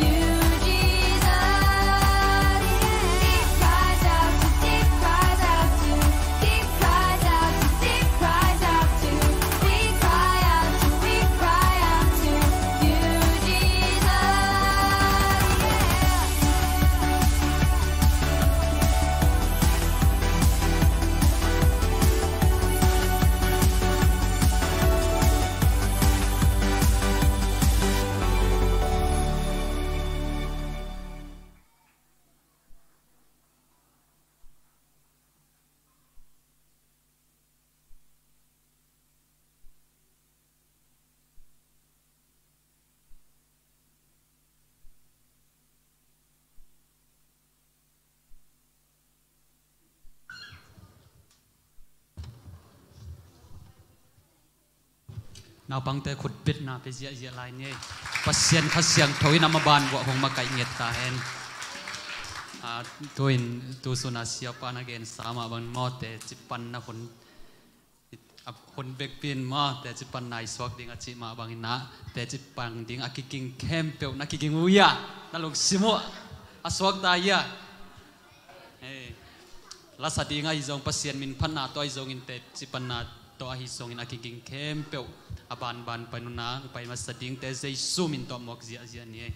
you, Jesus. Deep cries out to, deep cries out to, deep cries out to, deep cries out to. We cry out to, we cry out to you, Jesus. Yeah. Naupangte khutbetna pia ziahziah lai ni ei. Pasian Kha Siangtho in a maban uah hong makaih ngiat ta hen. Ah, tu-in, tu suna siapa na gensa mah bangin maw, teci panna hun, a hun bekpi in maw, teci panna i suak ding a cih mah bangin ah, teci pan ding a kiging khempeuh na kiging uh hia, na lungsim uh a suak ta hia. Hei, lasa ding ahi zong, Pasian min phatna tawh ahi zongin, teci panna tawh ahi zongin a kiging khempeuh a banban pan un ah, pai masa dingte Jesu min tawh muak ziahziah ni ei.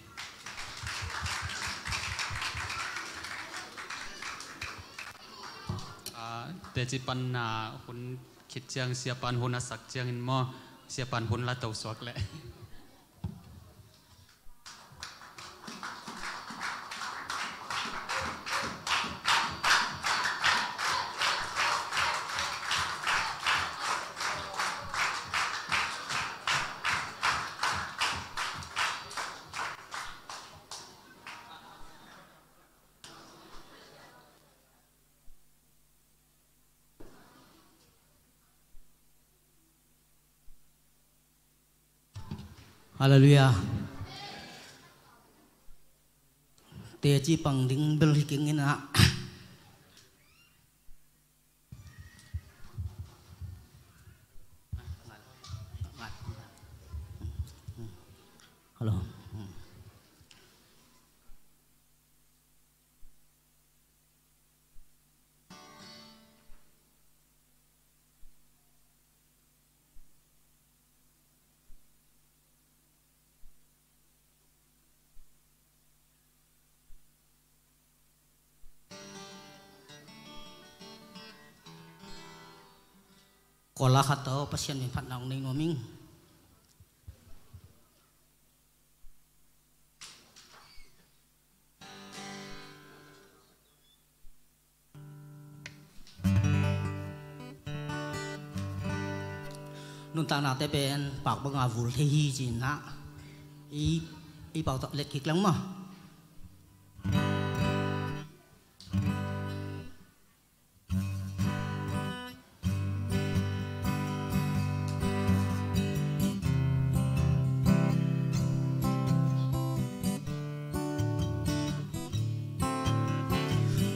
Ah, teci panna hun khit ciang, siapan hun a sak ciangin maw, siapan hun la to suak leh. Halleluiah. Teci pang ding bel hi keng in ah. Hello. Kawla khat tawh Pasian min phatna hong nei nuam ing. Nuntaknate pen pak banga vul thei hi ci-in ah, i, i pau tawh let kik leng maw.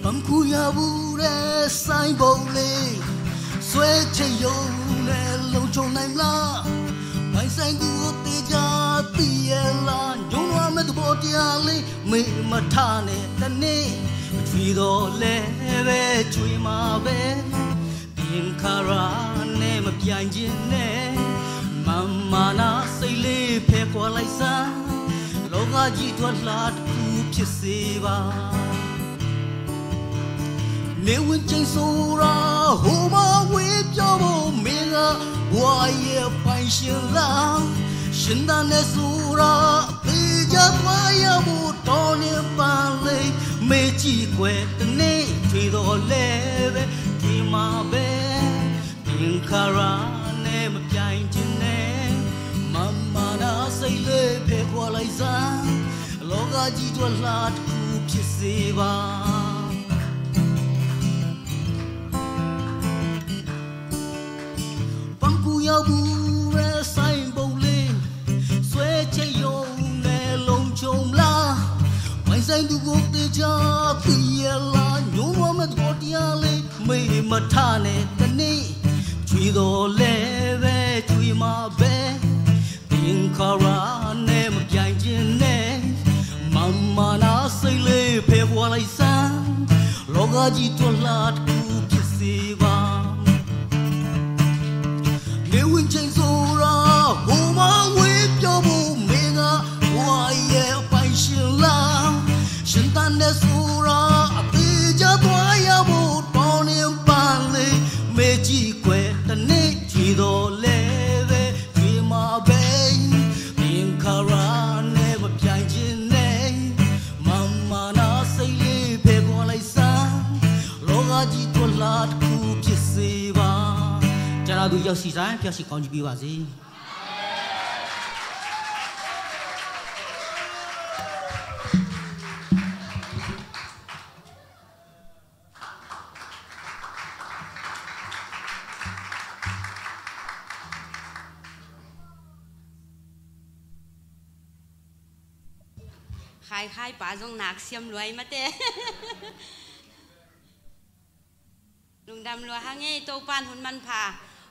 Pamkuya bu de sai bo le, swe che yo ne long chong nai mla, pai sai du te ja ti e la, jong wa me du bo tia le, me ma tha ne ta ne, chui do le ve chui ma ve. Tin kara ne ma pian jin ne, mama na sai le phe kwa lai sa, lo ga ji tua la ku phi se ba. Ne win cheng so ra ho ma we pya bo me ga wa ye pai shin la. ရှင်သန်တဲ့ဆိုတာသေချာသွားရဖို့ တော်နဲ့ပါလေ မေ့ကြည့်ကွယ် တနေ့ထွေတော့လဲပဲ ဒီမှာပဲ သင်္ခါရနဲ့မပြိုင်ချင်နဲ့ မမနာစိတ်လေးဖယ်ခွာလိုက်စမ်း လောကကြီးအတွက်လှတစ်ခုဖြစ်စေပါ ပန်းကူရောက်ဘူးပဲ ဆိုင်းဘုတ်လေး ဆွဲချက်ရုံနဲ့ လုံခြုံလား ပိုင်ဆိုင်သူကိုသေချာသိရလား ညှိုးဝါမဲ့သဘောတရားလေး မေ့မထားနဲ့ တနေ့ ကြွေးတော့လဲပဲ ကြွေးမှာပဲ သင်္ခါရနဲ့မပြိုင်ချင်နဲ့ မမနာစိတ်လေးဖယ်ခွာလိုက်စမ်း လောကကြီးအတွက်လှတစ်ခုဖြစ်စေပါ နေဝင်ချိန်ဆိုတာ ဟိုမှာဝေးပြောဖို့ မင်းကဘဝရဲ့အပိုင်ရှင်လား ရှင်သန်တဲ့ဆိုတာ အသေးချာသွားရဖို့ တော်နေပါလေ မေ့ကြည့်ကွယ် တနေ့ ကြွေးတော့လဲပဲ ကြွေးမှာပဲ သင်္ခါရနဲ့မပြိုင်ချင်နဲ့ မမနာစိတ်လေးဖယ်ခွာလိုက်စမ်း လောကကြီးအတွက်လှတစ်ခုဖြစ်စေပါ ကျမ်းနာသူရောက်ရှိတိုင်း ဖျက်ရှိကောင်းကြီးပေးပါစေ။ ခါခါပါ ဇုန်နာစီမ်လွဲမတဲ Lungdam lua hang ei, Topan hun manpha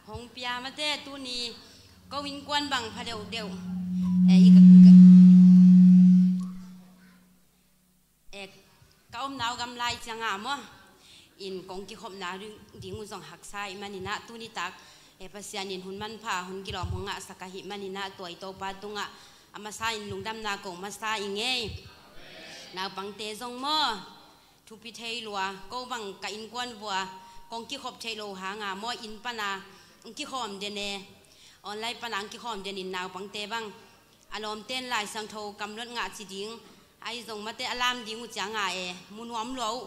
hong pia mate, tuni ko innkuan bang pha deuhdeuh. Eh, i ka, ka, eh, ka omna uh gamla i cianga maw, in kong kikhopna ding, ding uh zong haksa i maninah, tuni tak, eh, Pasian in hun manpha, hun kilawm hong ngahsak ahi maninah, tua i Topa tungah a masa in lungdamna ko masa i ngei. Naupangte zong maw, thupi thei lua, ko bang ka innkuan vua kong kikhop thei lo hanga maw, inn pana ang kikhawm den e, online pana ang kikhawm den in naupangte bang a lawmten Lai Siangtho kamlot ngah ci ding ahi zong mate, a lam ding uh cianga e, mu nuam lua uh.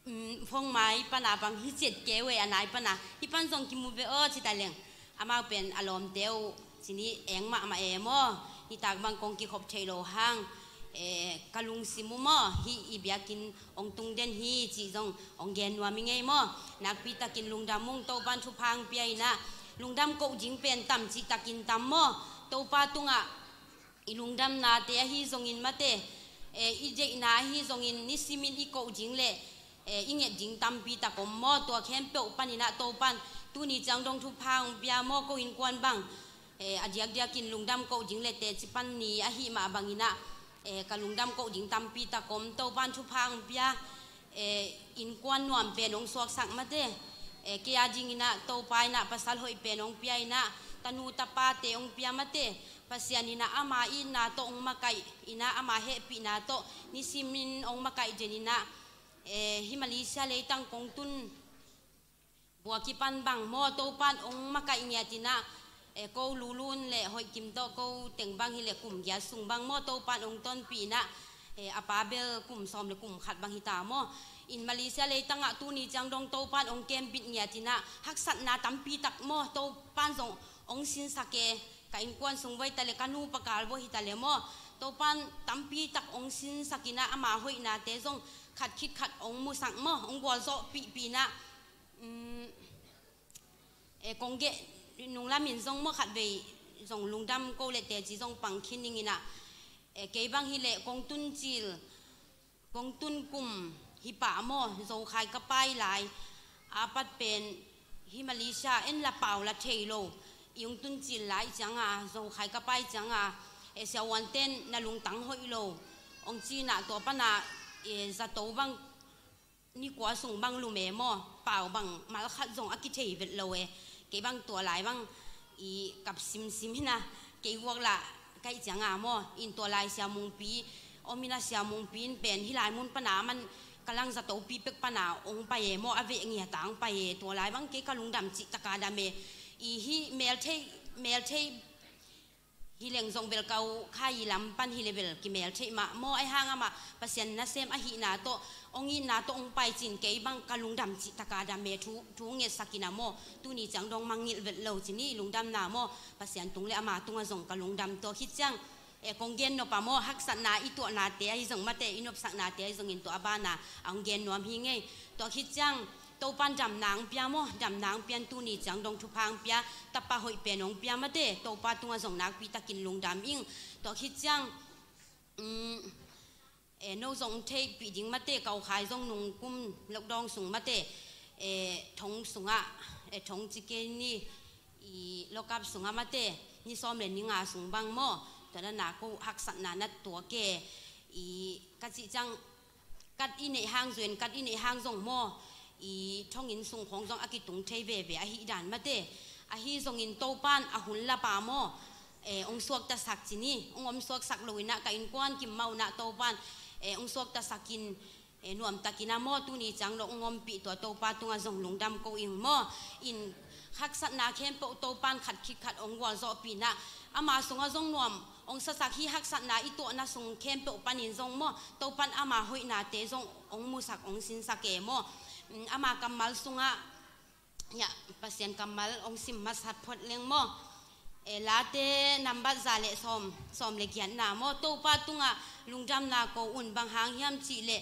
Um, phone mai pana bang hi ciat kei uh e, a nai pana hi pan zong kimu ve aw ci ta leng, amau pen a lawmte uh cini eng mahmah e maw. Nitak bang kong kikhop thei lo hang, eh, ka lungsim uh maw, hih i biakinn ong tung den hi cih zong ong gen nuam i ngei maw. Nakpi takin lungdam ung, Topan thupha ang pia inah, lungdam koh ding pen tam cih takin tam maw. Topa tungah i lungdamnate ahi zongin mate, eh, i deihna ahi zongin nisimin i koh ding le, eh, i nget ding tampi tak om maw. Tua khempeuh paninah Topan tuni ciang dong thupha ong pia maw, ko innkuan bang, eh, a diakdiakin lungdam koh ding le teci pan ni ahi mah banginah, eh, ka lungdam koh ding tampi tak om. Topan thupha ong pia, eh, innkuan nuam pen ong suaksak mate, eh, kei a dinginah Topa inah pasal hoih pen ong pia inah, tanu tapate ong pia mate, Pasian inah ama itna tawh ong makaih inah, ama hehpihna tawh nisimin ong makaih den inah, eh, hi Malaysia leitang kong tun bua kipan bang maw, Topan ong makaih ngiat inah, eh, ko Lulun le Hoih Kim tawh ko teng bang hi le kum giat sung bang maw, Topan ong tonpih inah, eh, a pa bel kum sawm le kum khat bang hi ta maw. In Malaysia leitangah tuni ciang dong Topan ong kembit ngiat inah, haksatna tampi tak maw, Topan zong ong sinsak e. Ka innkuan sung vua hi ta le, ka nu pakal vua hi ta le maw, Topan tampi tak ong sinsak inah, ama hoihnate zong khat khit khat ong musak maw, ong gualzawhpihpih inah. Um, eh, kong geh nunglamin zong maw, khatvei zong lungdam ko le teci zong pang khin ning inah, eh, kei bang hi le kong tun cil, kong tun kum hi pah maw, Zokhai ka pai lai a pat pen hi Malaysia en la pau la thei lo, i ong tun cil lai cianga, Zokhai ka pai cianga, eh, siavuanten na lungtang hoih lo ong cinah, tua pana, eh, zato bang ni kua sung bang lum e maw, pau bang malkhat zong a kithei vet lo e. Kei bang tua lai bang i kap simsim hina, kei guak lah kaih cianga maw, in tua lai Sia Mungpi om ina, Sia Mungpi in pen hi lai mun pana man ka lang zatopi pek pana ong pai e maw, a veh ngiata ong pai e. Tua lai bang kei ka lungdam cih taka dam e. I hi melthei, melthei Hi leng zong bel ka u Khai lam pan hi le bel kimel theih mah maw, ahi hang amah Pasian nasem ahihna tawh, hong itna tawh hong pai cin kei bang ka lungdam cih taka dam e, thu, thu ngetsak in a maw, tuni ciang dong mangngilh vet lo ci ni, lungdamna maw, Pasian tung le ama tungah zong ka lungdam. Tua khit ciang, e, kong gen nop a maw, haksatna i tuahnate ahi zong mate, i nopsaknate ahi zongin tua a bana a hong gen nuam hi ngei. Tua khit ciang, Topan damna hong pia maw, damna hong pian tuni ciang dong thupha hong pia, tapa hoih pen hong pia mate, Topa tungah zong nakpi takin lungdam ing. Tua khit ciang, um, e, no zong theihpih ding mate, ka u Khai zong nung kum lockdown sung mate, e, thong sungah, e, thong ci kei ni, i lockup sungah mate, ni sawm le ni nga sung bang maw, tua na na ko haksatna na tuak e, i ka cih ciang, kat i neih hang zuen, kat i neih hang zong maw, i thonginn sung khawng zong a kitung thei veve ahih dan mate. Ahi zongin Topan a hun lapa maw, e, hong suaktasak ci ni, hong om suaksak lo in a ka innkuan kim mah un a Topan, e, hong suaktasak in, e, nuamtakin a maw, tuni ciang lo hong ompih tua Topa tungah zong lungdam ko ing maw. In haksatna khempeuh Topan khat khit khat hong gualzawhpih in a, ama sungah zong nuam hong sasak hi. Haksatna i tuahna sung khempeuh panin zong maw, Topan ama hoihnate zong hong musak, hong sinsak e maw. Mm, ama kammal sungah, ya, Pasian kammal hong sim masa phot leng maw. E, Late nambat za le sawm, sawm le giatna maw, Topa tungah lungdamna ko un, bang hang hiam cih leh,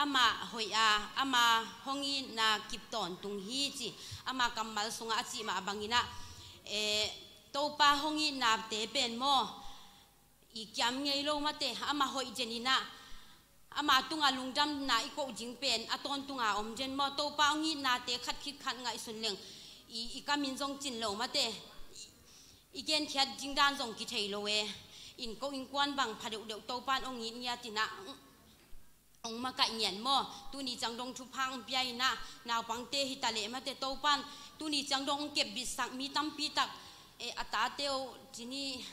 ama hoih a, ama hong itna kip tawntung hi ci, ama kammal sungah a cih mah bangin a, e, Topa hong itnate pen maw, i kiam ngei lo mate, ama hoih zen in a, ama tungah lungdamna i koh ding pen a tawntunga om zen maw. Topa hong itnate khat khit khat ngaihsun leng, i, i kamin zong cin lo mate, i, i genkhiat ding dan zong kithei lo e. In ko innkuan bang pha deuhdeuh Topan hong it ngiat in a, hong makaih ngiat maw. Tuni ciang dong thupha hong pia in a, naupangte hi ta leh mate, Topan tuni ciang dong hong kepbitsak mi tampi tak, e, a tate uh ci ni,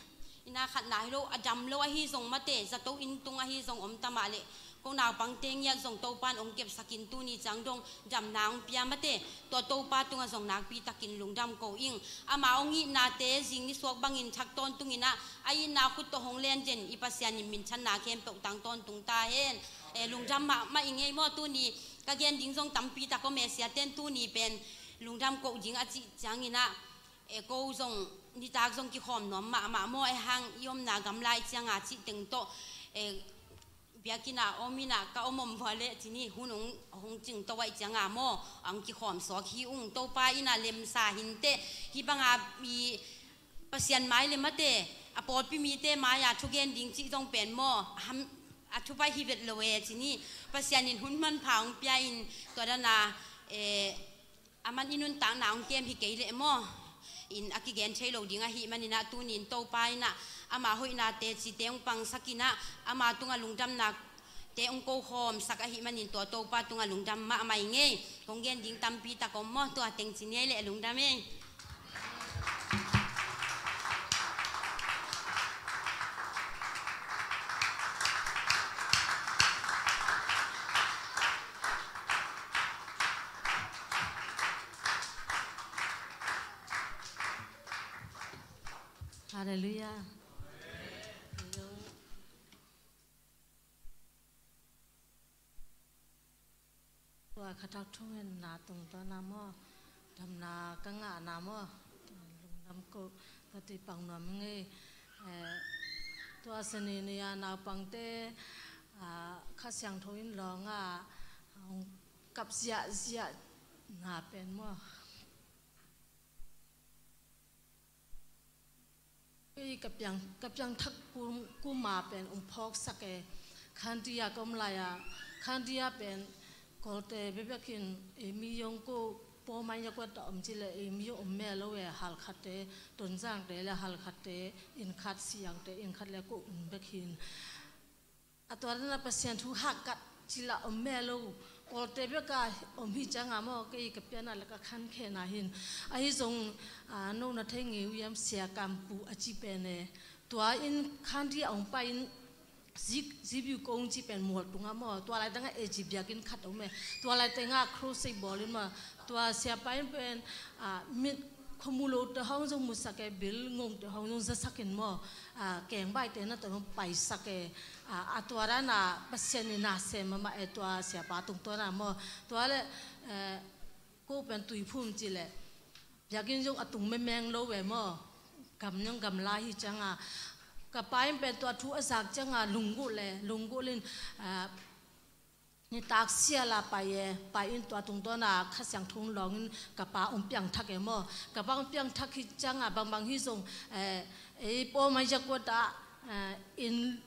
i na khatna hi lo, a dam lo ahi zong mate, zato inn tung ahi zong om ta mah leh, ko naupangte ngiat zong Topan hong kepsak in tuni ciang dong damna hong pia mate, tua Topa tungah zong nakpi takin lungdam ko ing. Ama hong itnate zing ni suak bangin thak tawntung in a, a itna khut tawh hong len zen i Pasian in minthanna khempeuh tang tawntung ta hen. E, lungdam mahmah i ngei maw. Tuni ka gen ding zong tampi tak om e, siate'n tuni pen lungdam koh ding a cih ciangin a, e, ko zong nitak zong kikhawm nuam mahmah maw, e, hang i omna gamla i cianga cih teng tawh, e, biakinn ah om in a, ka om om vua leh ci ni, hun hong, hong cing to ahih cianga maw, hong kikhawm suak hi ung. Topa in a lemsa hinteh, hih banga i Pasian mai le mate, a pawlpi mite mai-a thugen ding cih zong pen maw, a ham, a thupai hi vet lo e ci ni, Pasian in hun manpha hong pia in, tua dan a, e, a man i nuntakna hong kem hi kei leh maw, in a kigen thei lo ding ahih manin a, tuni in Topa in a, ama hoihnate cite hong pangsak in a, ama tungah lungdamnate hong kokhawmsak ahih manin tua Topa tungah lungdam mahmah i ngei. Kong gen ding tampi tak om maw, tua teng ci ni ei leh lungdam ei. Halleluiah. Tua khatak thungetna tungtawna maw, damna ka ngahna maw, lungdam ko ka tei pang nuam ngei. Eh, tua sani ni-a naupangte, ah, Kha Siangtho in lawng a, ah, hong kap ziahziah na pen maw. Kei ka piang, ka piangthak kum, kuma pen hong phawksak e. Khanti-a ka om lai-a, Khanti-a pen Kawlte bekbek in, ei mi zong ko pawlmai nyak uat a om ci leh, ei mi zong om meh lo e, Halkhatte, Tonzangte le Halkhatte, inn khat, Siangte inn khat le ko inn bek hi in. A tua dan a Pasian thu hahkat cil a om meh lo, Kawlte bek a om hi cianga maw, kei ka pianna le ka khankhena hi in. Ahi zong, ah, no na thei ngei uh hiam, Sia Kam Pu a ci pen e. Tua in Khanti a hong pai in, Zik, Zibiu Kong ci pen mual tungah maw, tua lai tengah A G biakinn khat om e. Tua lai tengah crusade bawl in maw, tua siapa in pen, ah, min, khuamu lote hong zong musak e, bil ngongte hong zong zasak in maw, a, kengbaite na tawh hong paisak e, a, a tua dana Pasian in na sem mahmah e, tua siapa tungtawna maw, tua le, eh, ko pen Tuiphum ci le, biakinn zong a tung memeng lo e maw, gam zong gamla hi cianga, ka pa in pen tua thu a zak cianga lunggulh le, lunggulh in, a, nitak siala pai e, pai in tua tungtawna Kha Siangtho lawngin ka pa hong piangthak e maw. Ka pa hong piangthak hi cianga bangbang hi zong, eh, ei pawlmai zakuat ah, eh, inn,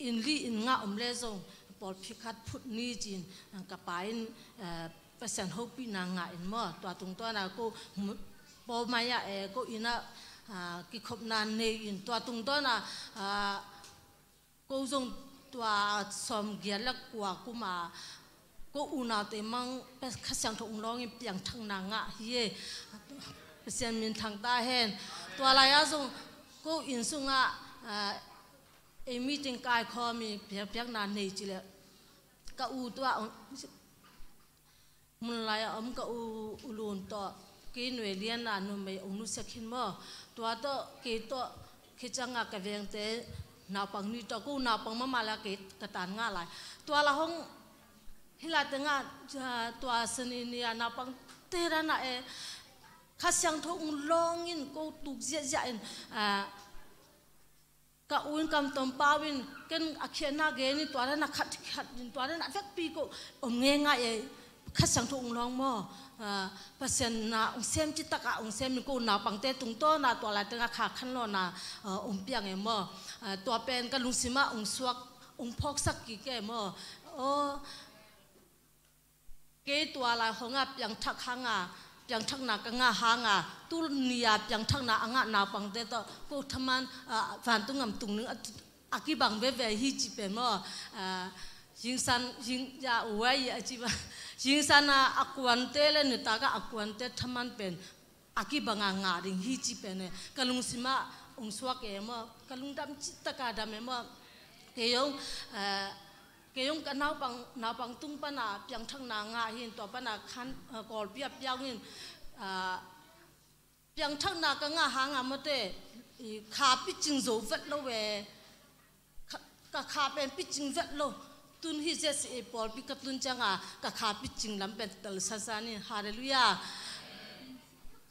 inn li inn nga om le zong pawlpi khat phut ni ci-in, eh, ka pa in, eh, Pasian hopihna ngah in maw. Tua tungtawna ko mu-, pawlmai ah, eh, ko inn ah, ah, kikhopna nei in tua tungtawna, ah, ko zong tua sawmgiat le kua kuma ko unaute mang Kha Siangtho hong lawngin piangthakna ngah hi e. Pasian minthang ta hen. Tua lai-ah zong ko inn sungah, ah, ei meeting kaikhawm i piakpiakna nei ci le, ka u tua hong, Munlai a om ka u, u Lun tawh kei nuai liana numei hong nusia khin maw. Tua tawh kei tawh khi cianga ka vengte naupang nih tawh ko naupang mahmah la kei ka tan ngah lai. Tua la hong hi lai tengah, ah, tua sani nia naupangte dana e Kha Siangtho hong lawngin ko tuk ziahziah in, ah, ka u in Kam Tom Pau in ken a khiatna gen in tua dana khat khat in tua dana vekpi ko om ngei ngai e. Kha Siangtho hong lawng maw, ah, Pasian na hong sem citak a hong sem in ko naupangte tungtawna tua lai tengah kha khanlawhna, ah, hong piang e maw. Ah, tua pen ka lungsimah hong suak hong phawksak kik e maw. Aw, kei tua lai hong a piangthak hang a, piangthakna ka ngah hang a, tu ni a piangthakna a ngah naupangte tawh ko thaman, ah, vantung gam tung ning a, a kibang veve hi ci pen maw. Ah, zingsan, zing, ya, uai a ci ba. Zingsan a, a kuante le nitak a, a kuante thaman pen a kibang a ngah ding hi ci pen e. Ka lungsimah hong suak e maw. Ka lungdam citak a dam e maw. Kei zong, ah, kei zong ka naupang, naupang tung pana piangthakna ngah hi in tua pana khan, ah, Kawlpi a piang in, ah, piangthakna ka ngah hang a mawte, i kha picing zo vet lo e. Kha, ka kha pen picing vet lo. Tun hi Z C A pawlpi ka tun cianga ka kha picing lam pen tel sasan in. Halleluiah.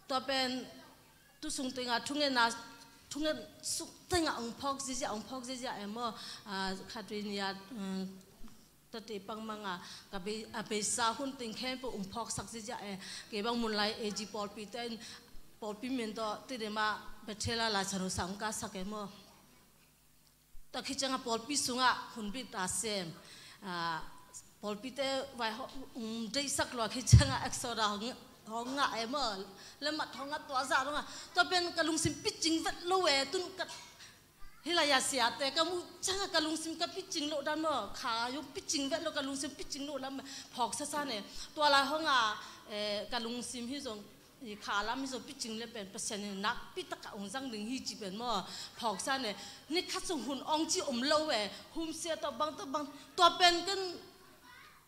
Tua pen tu sung tengah thungetna, thunget sung tengah hong phawk ziahziah, hong phawk ziahziah e maw. Ah, khat vei nih a, um, tate pangmang a, ka bei, a beisa hun teng khempeuh hong phawksak ziahziah e. Kei bang Munlai A G pawlpite in pawlpi min tawh Tedim ah Bethel ah Lai Siangtho sang hong kasak e maw. Tua khit cianga pawlpi sungah hunbit a sem. Ah, pawlpite vai hong, um, deihsak lua khit cianga exoda hong, hong ngah e maw. Lammat hong ngah tua zah hong ngah. Tua pen ka lungsim picing vet lo e. Tun ka hih lai-a siate ka muh cianga ka lungsim ka picing loh dan maw. Kha zong picing vet lo, ka lungsim picing loh dan maw. Phawk sasan e. Tua lai hong a, eh, ka lungsim hi zong i kha lam hi zong picing le pen Pasian in nakpi taka hong zang ding hi ci pen maw. Phawk sasan e. Ni khat sung hun ong ci om lo e. Humsia tawh bang tawh bang. Tua pen ken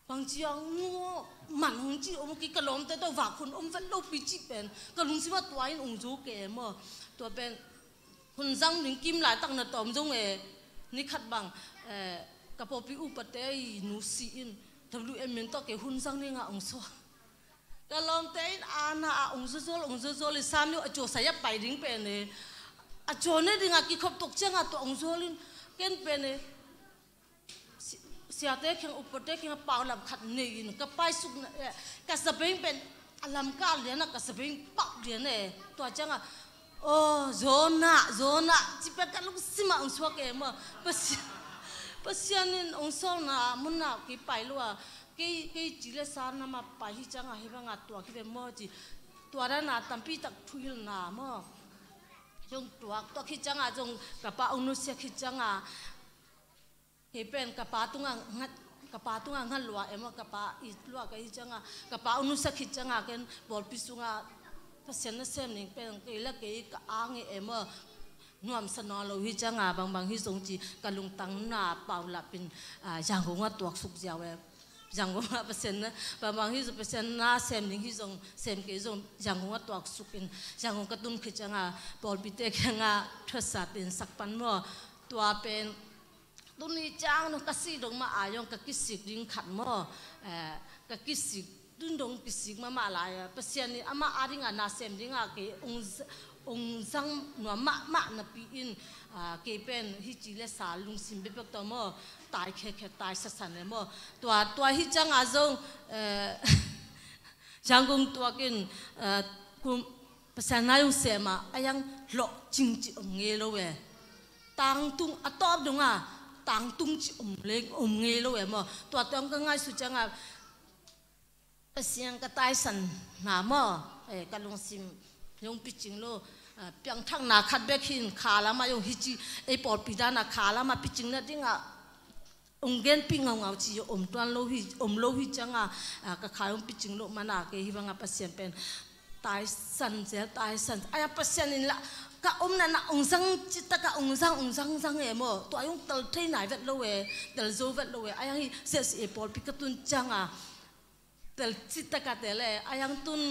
bangci a ngu man hong ci om kei ka lawmte tawh vak hun om vet lo pi ci pen ka lungsimah tua in hong zo kei e maw. Tua pen hun zang ding kim laitak na tawm zong e. Ni khat bang, eh, ka pawlpi upate i nu si in W M in tawh kei hun zang dingah hong sawl. Ka lawmte in ana ah hong zawzawl, hong zawzawl i sam liu a caw sai a pai ding pen e. A caw ne dingah kikhop tok ciangah tua hong zawl in ken pen e. Si-, siate kiang upate kiang a paulam khat nei in ka paisuk na, eh, ka sabeng pen a lamkah lianah ka sabeng pau lian e. Tua ciangah, aw, zawnah, zawnah ci pen ka lungsimah hong suak e maw. Pasian, Pasian in hong sawlna munah kei pai lo a, kei, kei ci le sa namah pai hi ciangah hih bangah tuak hi ve maw ci. Tua dana tampi tak thuhilhna maw. Zong tuak, tuak hi ciangah zong ka pa hong nusia hi ciangah Kei pen ka pa tungah ngat, ka pa tungah ngat lua e maw, ka pa it lua ka hi ciangah, ka pa hong nusia khit ciangah ken pawlpi sungah Pasian nasem ning pen kei le kei ka ang e maw, nuamsa nawn lo hi ciangah bangbang hi zong ci ka lungtang na paulap in, ah, Yangon ah tuaksuk ziau e. Yangon ah Pasian na, bangbang hi zong Pasian na sem ding hi zong, sem kei zong Yangon ah tuaksuk in, Yangon ka tun khit ciangah pawlpite kiangah thuaksat in sak pan maw. Tua pen tuni ciang dong ka sik dong mah a zong ka kisik ding khat maw. Eh, ka kisik, tun dong kisik mahmah lai a, Pasian in amah a dingah na sem dingah kei ong z-, ong zang nuam mahmah napi in, ah, kei pen hih ci le sa lungsim bekbek tawh maw, tai khekhe, tai sasan le maw. Tua, tua hih ciangah zong, eh, Yangon tuak in, eh, kum, Pasian na zong sem a, a zang lawh cing ci om ngei lo e. Tangtung a tawp dongah tangtung ci om leng om ngei lo e maw. Tua tawh ka ngaihsut ciangah Pasian ka taisan na maw, eh, ka lungsim zong picing lo, ah, piangthakna khat bek hi in, kha lamah zong hi ci, ei pawlpi danah kha lamah picing nadingah ong genpih ngaungau ci zong om tuan lo hi, om lo hi ciangah, ah, ka kha zong picing lo mana kei hih bangah Pasian pen taisan zel, taisan. Ai, Pasian in lah ka omna na ong zang citakah ong zang, ong zang zang e maw. Tua zong tel thei nai vet lo e, tel zo vet lo e. Ai, hih Z C A pawlpi ka tun ciangah tel citakah tel e, a zang tun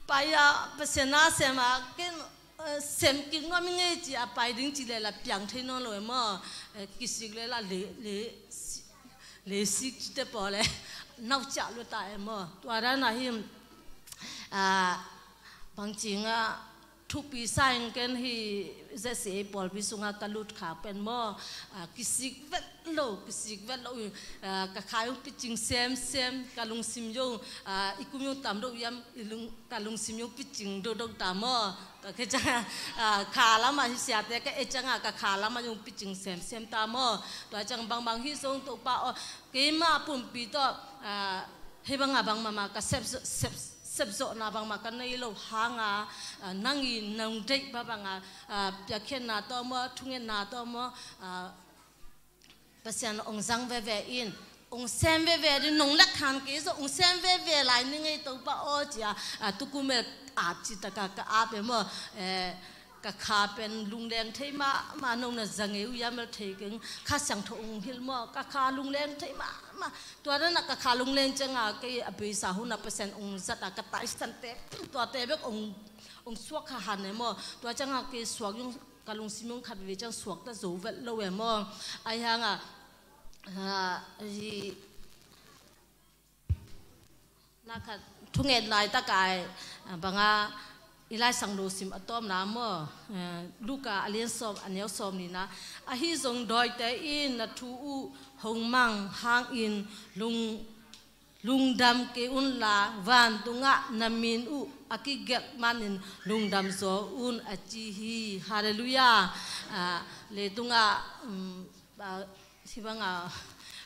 pai a, Pasian na sem a, ken, eh, sem kik nuam i ngei ci a, pai ding ci le lah piang thei nawn lo e maw. Eh, kisik le lah le, le, le sik cite pawl e, nau ciah lua ta e maw. Tua dan a hi, ah, bangci ngah thupi sa ing ken hih Z C A pawlpi sungah ka lut kha pen maw, ah, kisik vet lo, kisik vet lo, ah, ka kha zong picing semsem, ka lungsim zong, ah, i kum zong tam deuh hiam, i lung, ka lungsim zong picing deuhdeuh ta maw. Tua khit ciangah, ah, kha lamah hih siate ka et ciangah ka kha lamah zong picing semsem ta maw. Tua ciang bangbang hih zong Topa aw, keima pumpi tawh, ah, hih bangah bangmah mah ka sep, sep, sepzawhna bangmah ka nei lo hanga, ah, nang in nong deih mah bangah, ah, piakkhiatna tawh maw, thungetna tawh maw, ah, Pasian ong zang veve in, ong sem veve ding, nong lak khan kei zong ong sem veve lai ning ei Topa aw ci a, ah, tukum el ap citakah ka ap e maw, eh, ka kha pen lungleng thei mahmah, nong na za ngei uh hiam el thei keng, Kha Siangtho ong hilh maw, ka kha lungleng thei mahmah. Tua danah ka kha lungleng ciangah kei a beisa hunah Pasian ong zat a, ka taisante tuate bek ong, ong suak kha han e maw. Tua ciangah kei suak zong, ka lungsim zong khat veve ciang suakta zo vet lo e maw. Ahi hangah, ah, i na khat thunget laitak ai, ah, bangah i Lai Siangtho sim a tawpna maw, eh, Luka a lian sawm, a neu sawm nihna. Ahi zong dawite in na thu uh hong mang hangin lung, lungdam kei unla, vantungah na min uh a kigelh manin lungdam zaw un, a ci hi. Halleluiah. Ah, leitungah, um, ah, hih bangah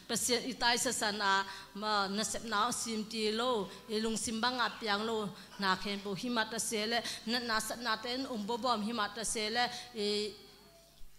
Pasian i taisasan a, ma, nasepna uh simti lo, i lungsim bangah piang lo, na khempeuh himah ta se leh, natna satnate in ong bawbawm himah ta se leh, i,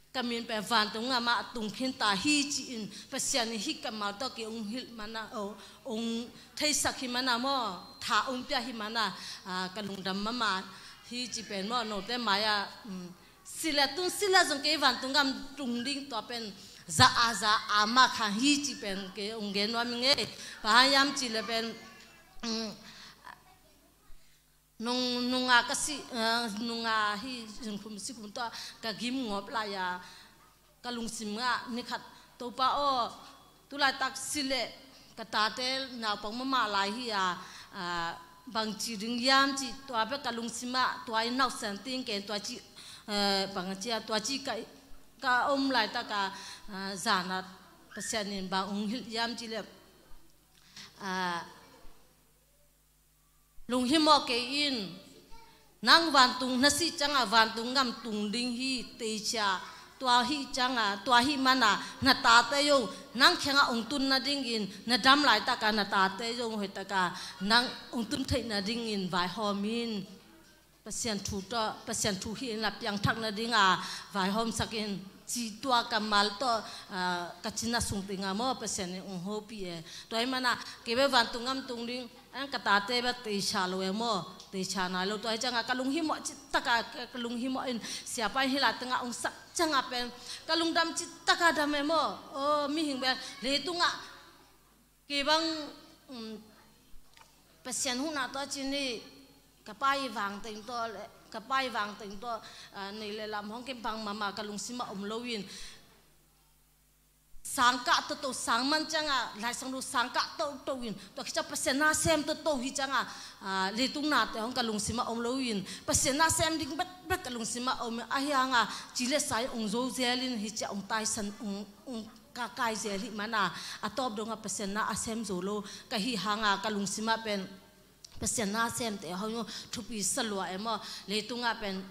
ka min pen vantung gam ah tung khin ta hi ci-in, Pasian in hih kammal tawh kei ong hilh mana, o, ong theisak hi mana maw, tha ong pia hi mana, ah, ka lungdam mahmah hi ci pen maw, note mai-ah, um, si leh tun si leh zong kei vantung gam tung ding tua pen za a za a mah kha hi ci pen kei ong gen nuam ing ei. Bang hang hiam ci leh pen, um, nung, nunga ka si, eh, nunga hih zingkhum sikhum tawh ka gim ngawp lai-a, ka lungsim ah ni khat, Topa aw, tulaitak si leh ka tate naupang mahmah lai hi a, ah, bangci ding hiam ci, tua bek ka lungsim ah, tua in nausen ting ken, tua ci, eh, bangci a, tua ci ka, ka om laitak a, ah, zan ah Pasian in bang ong hilh hiam ci leh, ah, lunghimawh kei in, nang vantung na sih ciangah vantung gam tung ding hi, teicia, tua hih ciangah, tua hih mana, na tate zong nang kiangah ong tun nadingin, na dam laitakah na tate zong hoihtaka nang ong tun theih nadingin vaihawm in. Pasian thu tawh, Pasian thu hih in la piangthak nadinga vaihawmsak in, ci tua kammal tawh, ah, ka cina sung tinga maw, Pasian in ong hopih e. Tua hih mana kei bek vantung gam tung ding, ang ka tate bek teisa lo e maw, teisa nai lo. Tua hi cianga ka lunghimawh cittaka, ka lunghimawh in siapa in hih la tengah ong sak cianga pen ka lungdam cittaka dam e maw. O, mihing bek leitungah Kei bang, um, Pasian huhna tawh cin hi, ka pa i vang teng tawh le, ka pa i vang teng tawh, ah, nei le lam hong kem bang mahmah ka lungsim ah om lo in. Sangkah toto, sang man ciangah, Lai Siangtho sangkah toto in, tua khit ciang Pasian na sem toto hi ciangah, ah, leitung nate hong ka lungsim ah om lo in, Pasian na sem ding betbet ka lungsim ah om, ahi hangah, ci le sa i ong zo zel in, hi ciah ong taisan, ong, ong ka kai zel hi mana, a tawp dongah Pasian na a sem zo lo, ka hi hangah, ka lungsim ah pen, Pasian na semte hong thupi sa lua e maw, leitungah pen,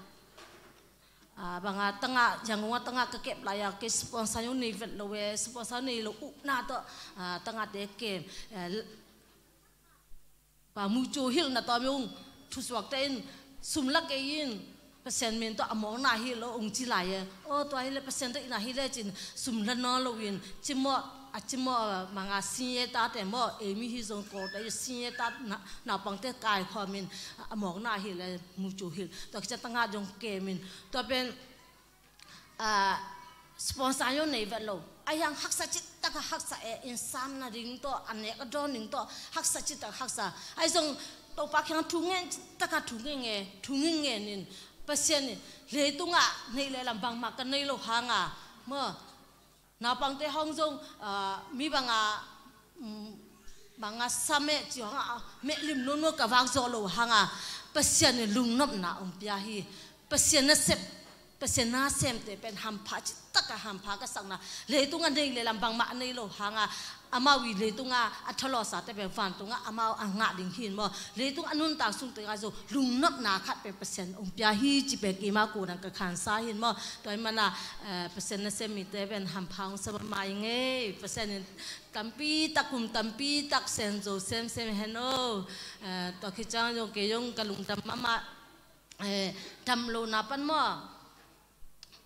ah, bangah tangah, Yangon ah tangah ka kep lai-ah, kei sponsor nei vet lo e, sponsor nei lo uh na tawh, ah, tangahte kem, eh, pa mucu hilhna tawm ung, thusuakte in, sum la kei in, Pasian min tawh a mawkna hi lo ung ci lai e. Aw, tua hi le Pasian deihna hi le cin, sum la nawn lo in, cimawh, a cimawh, manga singye tate maw, ei mi hi zong kawlte, singye ta, na, naupangte kaikhawm in, a mawkna hi le mucu hilh. Tua khit ciang tangah zong kem in. Tua pen, ah, sponsor yo nei vet lo. Ahi hang haksa cih takah haksa e, insamna ding tawh, a nek a dawn ding tawh, haksa cih takah haksa. Ahi zong Topa kiang thu ngen cih takah thu ngen e, thu ngen ngen in. Pasian in, leitungah, nei le lam bangmah ka nei lo hangah. Maw, naupangte hong zong, ah, mi bangah, um, bangah sa meh ci hangah, ah, meh lim nuanu ka vak zawh lo hangah, Pasian in lungnopna ong pia hi. Pasian na sem, Pasian na semte pen hampha cih takah hampha ka sakna. Leitungah nei le lam bangmah a nei lo hangah, amau i leitungah a thalawhsate pen vantungah amau a ngah ding hi in maw. Leitung a nuntak sung tengah zong lungnopna khat pen Pasian ong pia hi ci pen keima ko nang ka khansa hi in maw. Tua hi mana, eh, Pasian na sem mite pen hampha ong sa mahmah ing ei. Pasian in tampi tak, kum tampi tak sem zo semsem hen aw. Eh, tua khit ciang zong kei zong ka lungdam mahmah. Eh, dam lohna pan maw.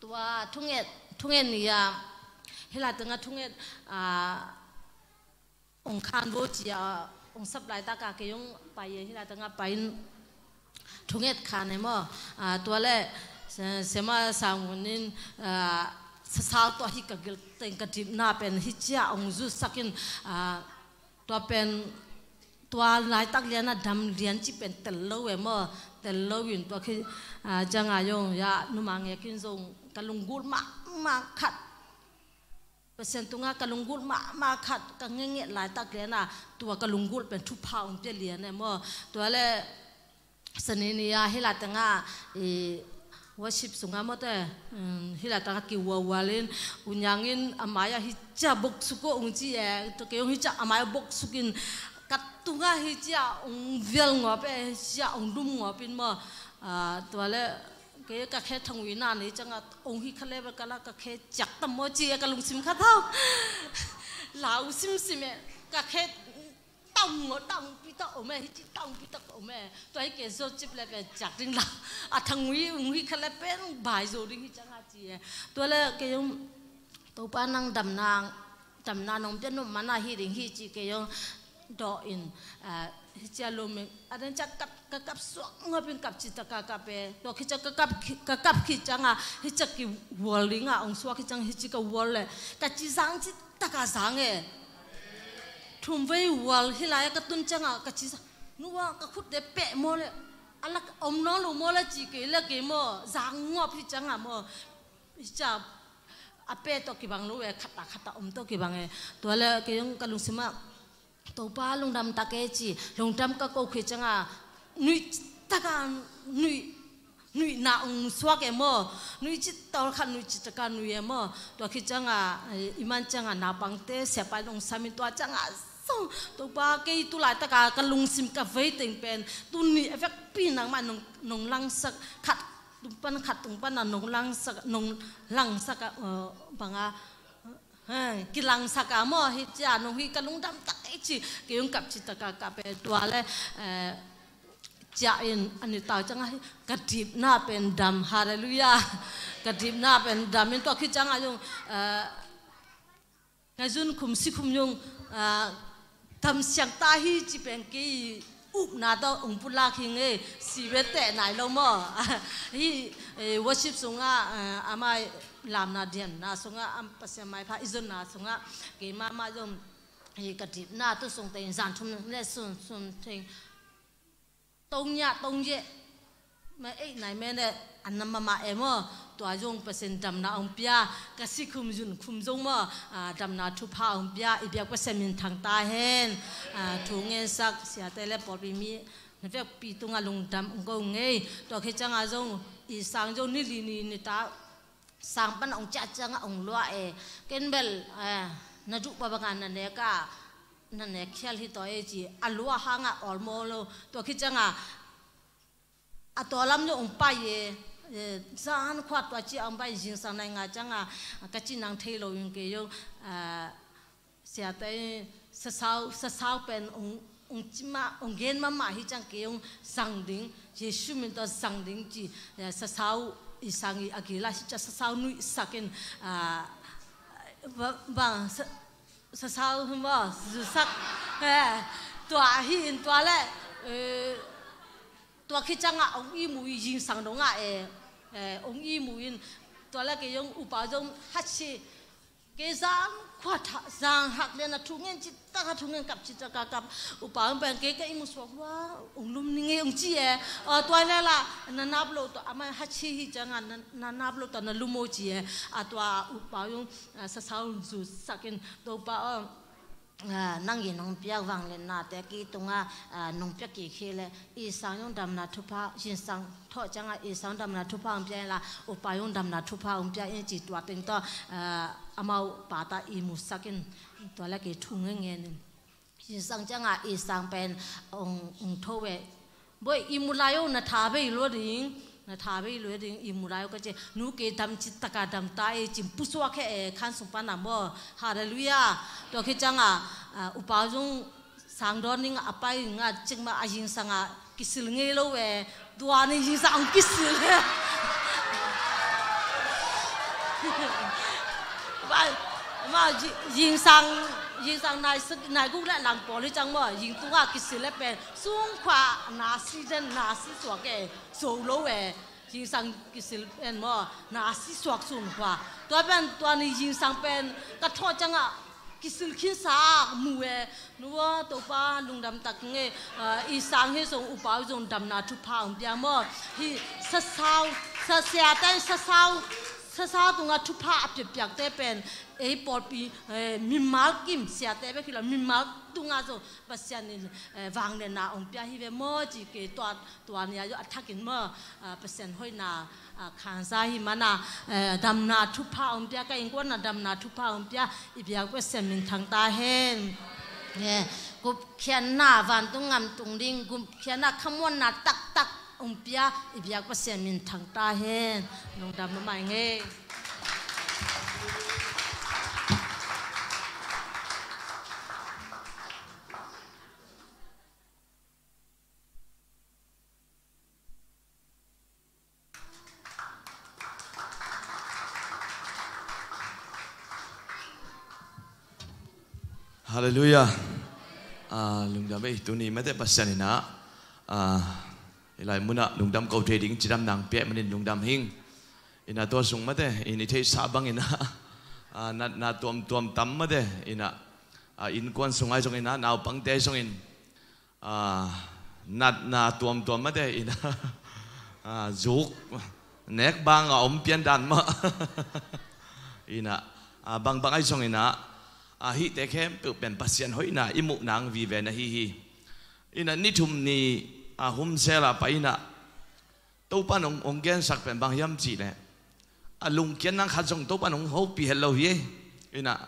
Tua thunget, thunget ni-a, hih lai tengah thunget, ah, ong khan bo ci-a, ong sap laitakah kei ong pai e, hih lai tengah pai in thunget khan e maw. Ah, tua le, se-, sema sangun in, ah, sasau tawh hih ka gil teng ka dipna pen hih ciah ong zutsak in, ah, tua pen, tua laitak lianah dam lian cih pen tel lo e maw, tel lo in tua khi, ah, ciangah zong, ya, numa ngek in zong ka lunggulh mahmah khat. Pasian tungah ka lunggulh mahmah khat, ka ngetnget laitak lianah, tua ka lunggulh pen thupha ong pia lian e maw. Tua le, Sani ni-a hih lai tengah, i, worship sungah mawte, um, hih lai tengah kiwualwual in, unyang in a mai-ah hih ciah boksuk aw ung ci e, tua kei ong hih ciah a mai-ah boksuk in, ka tungah hih ciah ong vial ngawp e, hih ciah ong lum ngawp in maw, ah, tua le, kei ka khe thangui na nei ciangah, ong hih kha le bel ka la ka khe ciak tam maw ci e ka lungsim kha thaw. Lau simsim e, ka khe Taung aw, taungpi tak om e, hih ci taungpi tak om e. Tua hi kei zo cip le pen ciak ding la. A thangui ung hih kha le pen bai zo ding hi ciangah ci e. Tua le kei zong Topa nang damna, damna nong pia nop mana hi ding hi ci kei zong dawh in, ah, hih cia lum in. A den ciah kap, ka kap suak ngawp in kap ci taka kap e. Tua khit ciah ka kap khi, ka kap khit ciangah hih ciah kiwual dingah ong suak khit ciangah hih ci ka wual le. Ka ci zang ci taka zang e. Thumvei wual hih lai-ah ka tun ciangah ka ci sa, nuwa ka khut de peh maw le, a lak om nawn lo maw le ci kei le kei maw, zang ngawp hih ciangah maw. Hih ciah a peh tawh kibang lo e, khat a khat a om tawh kibang e. Tua le kei zong ka lungsim ah, Topa lungdam tak e ci, lungdam ka ko khit ciangah, nuih taka nuih, nuihna ong suak e maw, nuih ci tawlkhat, nuih ci taka nuih e maw. Tua khit ciangah, eh, i man ciangah naupangte siapa in ong sam in tua ciangah zong, Topa kei tu laitaka ka lungsim ka vei teng pen, tuni a vekpi nangmah nong, nong langsak khat, tung pan khat tung pana nong langsak, nong langsak a, eh, banga, Hei, kilangsak a maw, hih ciah nong hih ka lungdam tak e ci, kei ong kap ci taka kap e tua le, eh, ciah in a nitau ciangah hih ka dipna pen dam, halleluiah. Ka dipna pen dam in tua khit ciangah zong, eh, ngaizun khum si khum zong, eh, Tam siang ta hi ci pen kei upna tawh ong pulak hi ngei, si ve teh nai lo maw. Hih, eh, worship sungah, eh, amah lamna dianna sungah, am, Pasian maipha i zonna sungah, keimah mah zong, Hi ka dipna tu sung teng zan thum le sun sun teng tong nya tong ye ma ei nai me ne an nam mama e maw. Tua zong Pasian damna ong pia, ka si khum zun khum zong maw, a, damna thupha ong pia, i biak Pasian min thang ta hen. A, thu ngen sak siate le pawlpi mi na vekpi tunga lungdam ong ko ngei. Tua khit cianga zong i sang zong ni li ni ni ta sang pan ong ciah cianga ong lua e. Ken bel, eh, na duh pa banga na nek a, na nek khial hi taw e ci a lua hanga awlmawl lo. Tua khit cianga a taw lam zong ong pai e, eh, zan khuat tua ci a ong pai zingsang nai nga cianga ka ci nang thei lo in kei zong, ah, siate sasau, sasau pen ong, ong ci mah, ong gen mahmah hi ciang kei ong zang ding, Jesu min tawh zang ding ci, eh, sasau i sang i a gila hi cia sasau nuih sak in, ah, ba, ba, sa, sasau hi maw, zu sak, eh, tua hi in tua le, eh, tua khit cianga ong i mu i zingsang dong a, eh, eh, ong i mu in tua le kei ong upa zong hat si, kei zang khuat ha, zang hak le na thu ngen ci taka thu ngen kap ci taka kap. Upa ong pen kei ka i mu suak lua, ong lum ni ngei ong ci e. A, tua le la, na nap lo tua, ama hat si hi cianga na, na nap lo tua na lum o ci e. A tua upa ong, a, sasau zu sak in, Topa aw, a, nang in nong piak vangliatnate kei tunga, a, nong piak kik hi le, i sang zong damna thupha, zingsang thawh cianga i sang damna thupha ong pia in la, upa zong damna thupha ong pia in ci tua teng tawh, a, amau pata i mu sak in, tua le kei thu ngen ngen in. Zingsang cianga i sang pen ong, ong tho ve. Boi, i mu lai o, na tha bei lua ding, na tha bei lua ding, i mu lai o ka ci. Nu kei dam ci taka dam ta e, cin pusuak he e, khan sung pana maw. Halleluiah. Tua khit cianga, a, upa zong sang dawn ning a pai nga cik ma a zingsanga kisil ngei lo e. Tua ni zingsang ong kisil e. Bai, ma zi-, zingsang, zingsang nai sik, nai guk le lang pawl hi ciang maw, zing tunga kisil le pen, sungkhua na si den, na si suak e, zo lo e, zingsang kisil pen maw, na si suak sungkhua. Tua pen, tua ni zingsang pen, ka thawh cianga, kisil khinsa a mu e, nua, Topa, lungdam tak nge, ah, i sang hi zong upa zong damna thupha ong pia maw. Hi sasau, sa siate sasau, sasau tunga thupha a piakpiakte pen, ei pawlpi, eh, mimal kim siate bek hi lo, mimal tunga zong Pasian in, eh, vangliatna ong pia hi ve maw ci kei tua, tua nia zong a thakin maw, ah, Pasian hoihna, ah, khansa hi mana, eh, damna thupha ong pia, ka innkuana damna thupha ong pia, i biak Pasian min thang ta hen. Eh, gupkhiatna vantung ngam tung ding, gupkhiatna khamuanna taktak ong pia, i biak Pasian min thang ta hen. Lungdam mahmah ing e. Halleluiah. Ah, lungdam ei, tuni mate Pasian in ah, ah, i lai munah lungdam ko thei ding cidam nang piak manin lungdam hing. Ina tua sung mate, in i theihsa bangin ah, ah, natna tuamtuam tam mate, ina, ah, innkuan sung ai zongin ah, naupangte zongin, ah, natna tuamtuam mate, ina, ah, zuk nek banga om pian dan mah. Ina, ah, bangbang ai zongin ah, ah, hihte khempeuh pen Pasian hoihna i muh nang vive na hi hi. Ina, ni thum ni, ah, humsela pai ina, Topa in hong, hong gensak pen bang hiam cihleh, a lungkiatna khat zong Topa in hong hopih het lo hi. Inah,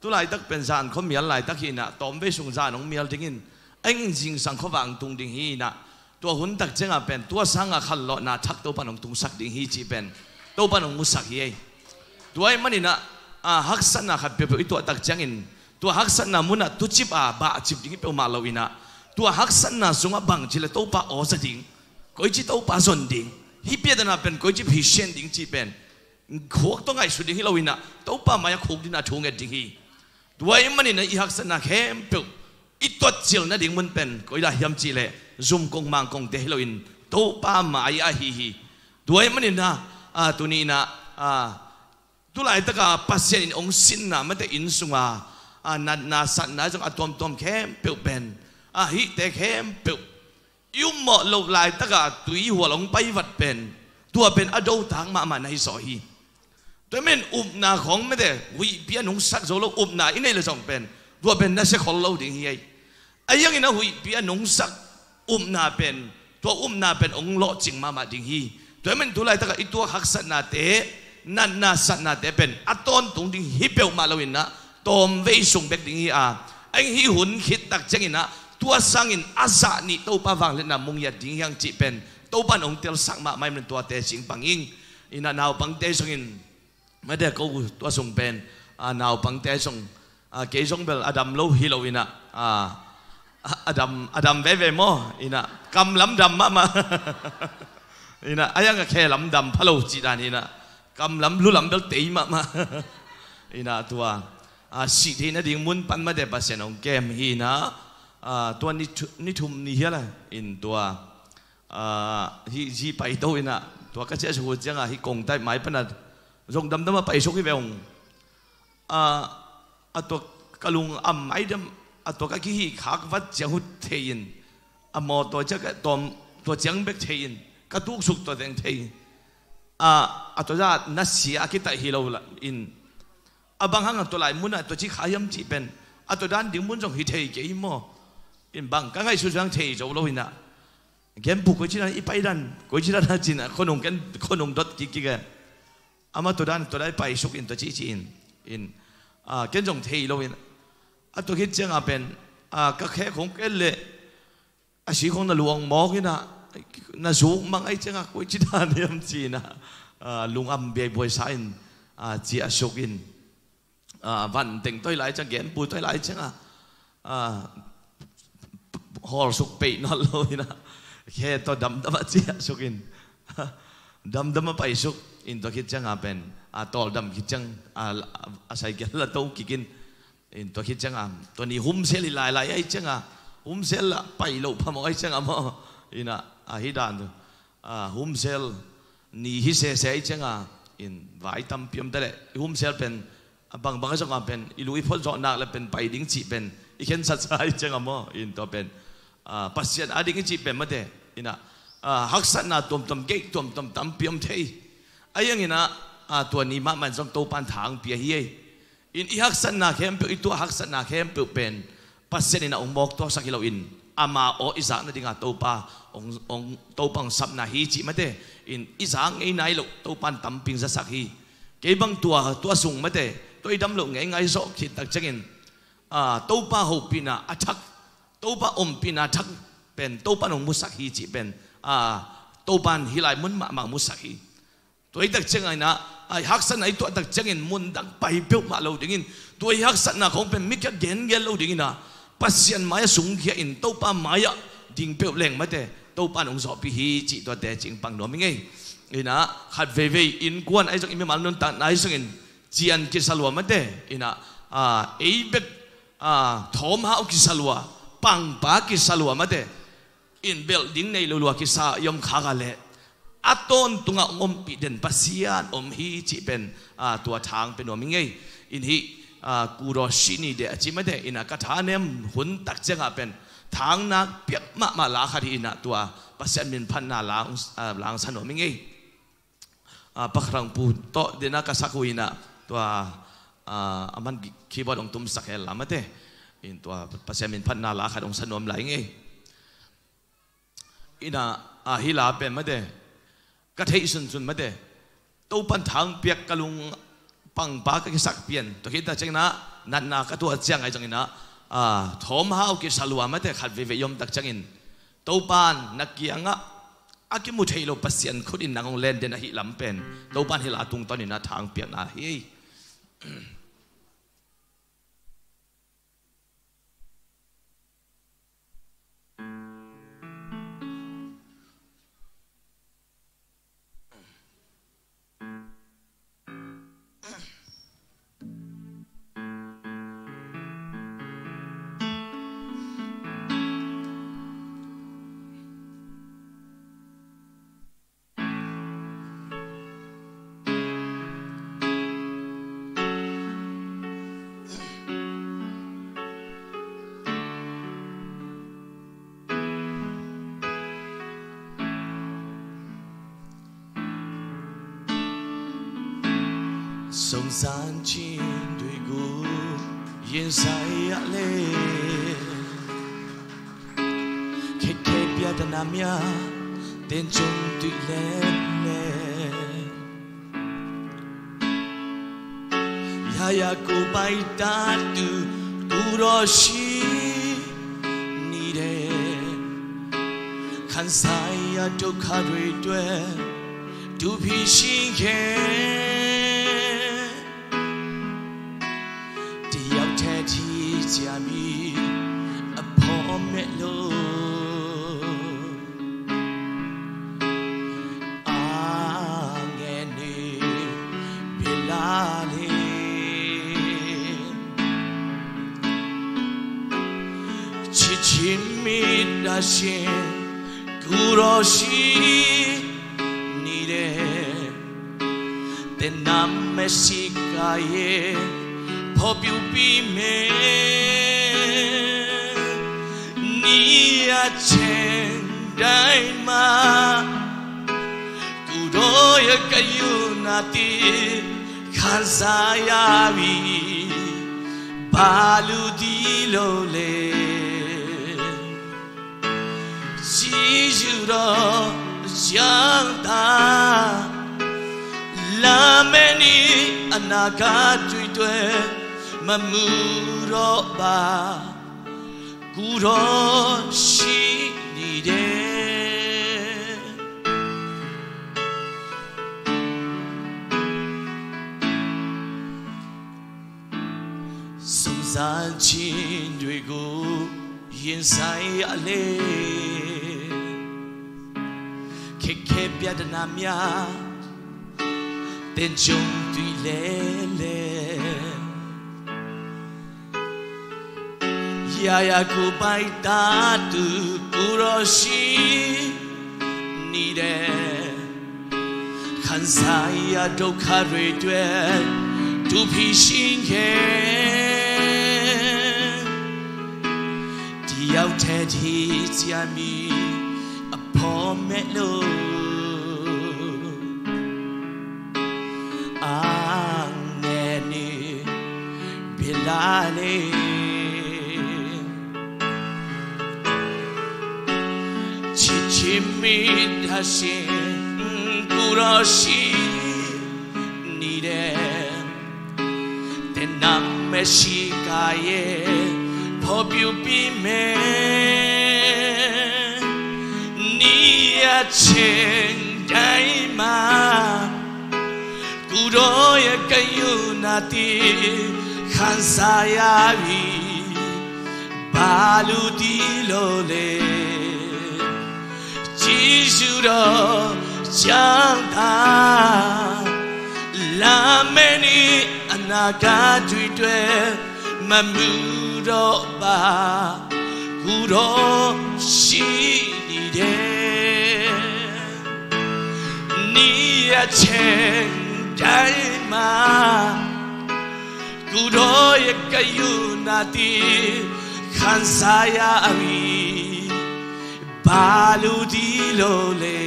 tu laitak pen zan khuamial laitak hi inah, tawmvei sung zan hong mial dingin, a ing zingsang khuavak hong tung ding hi inah, tua hun tak ciangah pen, tua sangah khanlawhna thak Topa in hong tungsak ding hi cih pen, Topa in hong musak hi. Tua ahih maninah, a, haksatna khat peuhpeuh i tuahtak ciangin, tua haksatna munah tucip a bahcip ding hi peuhmah lo inah, tua haksatna sungah bangci le Topa aw za ding, koici Topa zon ding, hih piatana pen koici phisen ding cih pen khuak tawh ngaihsut ding hi lo inah, Topa mai-ah khuk dingin a thu nget ding hi. Tua ahih maninah i haksatna khempeuh i tuatcil nading mun pen koi dah hiam cihleh, zumkong mangkongte hi loin Topa mai-ah hi hi. Tua ahih maninah, a, tuni inah, a, tu laitaka Pasian in hong sinna mate inn sunga, a natna satna zong a tuamtuam khempeuh pen, a hihte khempeuh i ummawh loh laitakah tui hual hong pai vat pen, tua pen a dotak mahmah na hi sawh hi. Tua men upna khawng mete, huihpi a nungsak zo lo upna i neih le zong pen, tua pen na sia khol lo ding hi ei. A hiangin a huihpi a nungsak upna pen, tua upna pen hong lawhcing mahmah ding hi. Tua men tu laitakah i tuak haksatnate, natna satnate pen a tawntung ding hi peuhmah loin ah, tawmvei sung bek ding hi a, a hih hun khit tak ciangin ah, tua sangin a zah nih Topa vangliatna mu ngiat ding hi hang cih pen, Topa in hong telsak mahmah in tua teci pang ing. Inah naupangte sungin, mate ko tua sung pen, a, naupangte sung, a, kei zong bel a dam lo hi lo inah, a, a dam, a dam veve maw, inah kam lam dam mahmah. Inah a hiang a khe lam dam pha lo cih dan inah, kam lam lu lam bel tei mahmah. Inah tua, a, sih theihna ding mun pan mate Pasian hong kem hi inah, a, tua ni thu-, ni thum ni hial a, in tua, a, hih zi pai to inah, tua ka ciah suk uh ciangah hih kong taih mai pana zong damdam a pai suk hi ve ung. A, a tua ka lung a mai dam, a tua ka kihih khak vat ciang uh thei in, a mawtaw ciah ka tawm, tua ciang bek thei in, ka tuksuk tua teng thei. A, a tua zah na sia a kitaih hi lo la in, a bang hang a tua lai munah tua ci kha hiam cih pen, a tua dan ding mun zong hi thei kei maw. In bang ka ngaihsut zang thei zo lo inah, genpu koi ci dan i pai dan, koi ci dan a cinah, khonung ken, khonung dot kik kik e. Amah tua dan, tua dan i pai suk in tua ci ci in, in, a, ken zong thei lo in, a tua khit ciangah pen, a, ka khe khong ken leh, a si khong na luang mawk inah, na zuk mang ai ciangah, koi ci dan hiam cinah, a, lungam biaibuai sa in, a, ciah suk in, a, van teng toi lai ciang, genpu toi lai ciangah, a, hawl suk peih nawn lo inah, khe tawh damdam a ciah suk in, damdam a pai suk in tua khit ciangah pen, a, tawldam khit ciang, a, a, a cycle la to kik in, in tua khit ciangah, tua ni humsel hi lailai ai ciangah, humsel la pai loh phamawh ai ciangah maw, inah, a, hi dan tu, a, humsel ni hi sese ai ciangah, in vai tampi om ta leh, i humsel pen, a bangbang a zongah pen, i lu i phot zawh nak le pen pai ding cih pen, i khensat sa ai ciangah maw, in tua pen, a, Pasian a ding i cih pen mate, inah, a, haksatna tuamtuam, geih tuamtuam tampi om thei. A hiang inah, a, tua ni mahmah in zong Topa in thang pia hi ei. In i haksatna khempeuh, i tuah haksatna khempeuh pen, Pasian inah hong mawk tuaksak hi loin, ama aw i zak nadinga Topa hong, hong, Topa hong sapna hi cih mate, in i zak ngei nai loh, Topa in tampi hong zasak hi. Kei bang tua, tua sung mate, tua i dam loh ngei ngai zawh khit tak ciangin, a, Topa hopihna a thak, Topa ompihna a thak pen, Topa in hong musak hi cih pen, a, Topa in hih lai mun mahmah musak hi. Tua hi tak ciangah inah, a, haksatna i tuah tak ciangin mundang pai peuhmah lo dingin, tua hi haksatna khong pen mi kia gengen lo dingin ah, Pasian mai-ah sungkhia in Topa mai-ah ding peuh leng mate, Topa in hong zawhpih hi cih tua teci pang nuam hi ngei. Inah khat veivei innkuan ai zong i mimal nuntakna ai zongin cian kisa lua mate, inah, a, ei bek, a, thawmhau kisa lua, pangpa kisa lua mate, in belh ding nei lo lua kisa i om khak a leh, a tawntungah hong ompih den Pasian om hi cih pen, a, tua thang pen nuam hi ngei. In hih, a, kudo sini de a ci mate, inah ka thanem hun tak ciangah pen thang nak piak mahmah la khat hi inah tua Pasian min phatna la, a, la hong sa nuam hi ngei. A, Pakhrangpu tawh dena ka sak uh inah tua, a, a man keyboard hong tumsak hel la mate. In tua Pasian min phatna la khat hong sa nuam lai ngei. Inah, a, hih la pen mate, ka theih sunsun mate, Topa in thang piak ka lung pangpa ka kisak pian. Tua khit tak ciangin ah, natna ka tuah ciang ai zongin ah, a, thawmhau kisa lua mate, khat veivei i om tak ciangin Topa in na kiangah a kimu thei lo Pasian khut in nang hong len den ahih lam pen Topa in hih la tungtawnin ah thang piakna hi. ဆုံးစမ်းခြင်းတွေကိုရင်ဆိုင်ရလေ ခက်ခဲပြဿနာများတင်ကြုံတွေ့လဲလဲ ရာရာကိုပိုက်တာသူကိုယ်တော်ရှိနေတယ် ခံစားရဒုက္ခတွေအတွက်သူဖြေရှင်းခဲ့ တယောက်တည်းထီးကြပြီးအဖော်မဲ့လို့အာငယ်နေပြီလားလေ ချစ်ခြင်းမေတ္တာရှင်ကိုယ်တော်ရှိနေတယ် သင်နာမည်ရှိကာရဲ့ဖော်ပြပြီးမယ် နေရာချင်းတိုင်းမှာကိုယ်တော်ရဲ့ကရုဏာတည်ခံစားရပြီ ဘာလို့ဒီလိုလဲ ကျေးဇူးတော်ကြောင့်သာလာမယ့်နေ့အနာဂတ်တွေအတွက်မမူတော့ပါ ကိုယ်တော်ရှိနေတယ် စုံစမ်းခြင်းတွေကိုရင်ဆိုင်ရလေ ခက်ခဲပြဿနာများတင်ကြုံတွေ့လဲလဲ ရာရာကိုပိုက်တာသူကိုယ်တော်ရှိနေတယ် ခံစားရဒုက္ခတွေအတွက်သူဖြေရှင်းခဲ့ တယောက်တည်းထီးကြပြီးအဖော်မဲ့လို့ အာငယ်နေပြီလားလေ ချစ်ခြင်းမေတ္တာရှင်ကိုယ်တော်ရှိနေတယ် သင်နာမည်ရှိကာရဲ့ဖော်ပြပြီးမယ် နေရာချင်းတိုင်းမှာကိုယ်တော်ရဲ့ကရုဏာတည်ခံစားရပြီ ဘာလို့ဒီလိုလဲ ကျေးဇူးတော်ကြောင့်သာလာမယ့်နေ့အနာဂတ်တွေအတွက်မမူတော့ပါ ကိုယ်တော်ရှိနေတယ် နေရာချင်းတိုင်းမှာကိုယ်တော်ရဲ့ကရုဏာတည်ခံစားရပြီ ဘာလို့ဒီလိုလဲ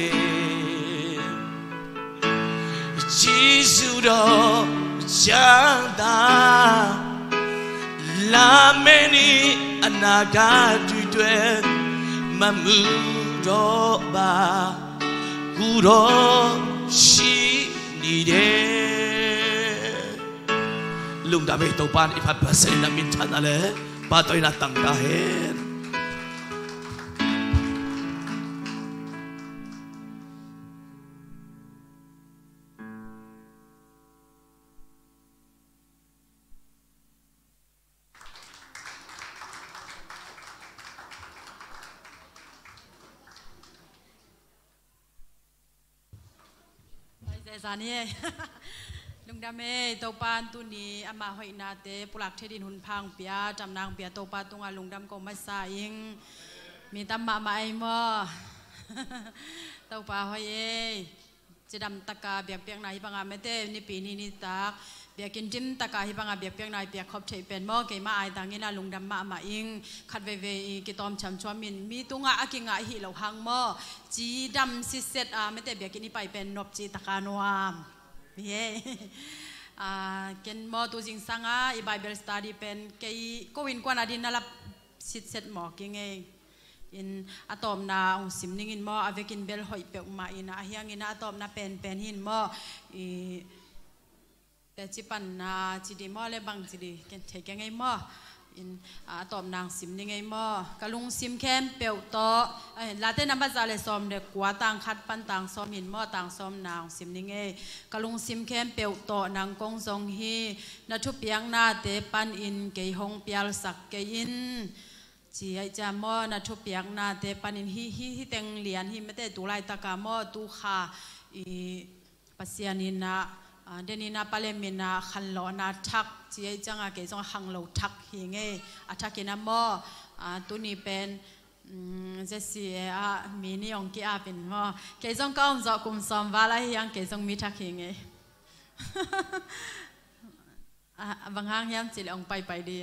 ကျေးဇူးတော်ကြောင့်သာလာမယ့်နေ့အနာဂတ်တွေအတွက်မမူတော့ပါ ကိုယ်တော်ရှိနေတယ် Lungdam ei, Topa in i phat pha seh in, a minthanna le pahtawina tang ta hen. Pai zehzah ni ei. Lungdam ei, Topa in tuni ama hoihnate pulak thei dingin hun pha hong pia, damna hong pia Topa tungah lungdam ko masa ing. Mi tam mahmah ei maw. Topa hoih ei. Cidam taka biakpiakna hih banga mete nipi ni nitak biakinn dim taka hih banga biakpiakna i piak khop theih pen maw, keima aitangin a lungdam mahmah ing. Khat veivei i kitawm chamchuam in mi tungah a kingah hi lo hang maw, cidam siset a mete biakinn i pai pen nop cih taka nuam. Hi ei. Ah, ken maw tu zingsang a i Bible study pen kei ko innkuan a ding na lap sitset maw kingei. In a tawpna hong sim ningin maw, a vekin bel hoih peuhmah in a hiangin a tawpna penpen hin maw. I teci panna ci di maw le bang ci di ken thei kengei maw. In, ah, a tawpna hong sim ningei maw. Ka lungsim khempeuh tawh, eh, Late nambat za le sawm le kua tang khat pan tang sawm in maw, tang sawmna hong sim ningei. Ka lungsim khempeuh tawh nang kong zong hi, na thupiaknate panin kei hong pialsak kei in. Ci aih ciang maw, na thupiaknate panin hi, hi, hi teng lian hi mete tu laitaka maw, tu kha i Pasian in a, ah, den in a palem in a khanlawhna thak, ci aih cianga kei zong a khanglo thak hi ngei, a thak in a maw, ah, tuni pen, mm, J C A a mi ni hong ki-ap in maw. Kei zong ka om zawh kum sawm val ahi hiang kei zong mi thak hi ngei. Ah, bang hang hiam cih leh hong paipai di.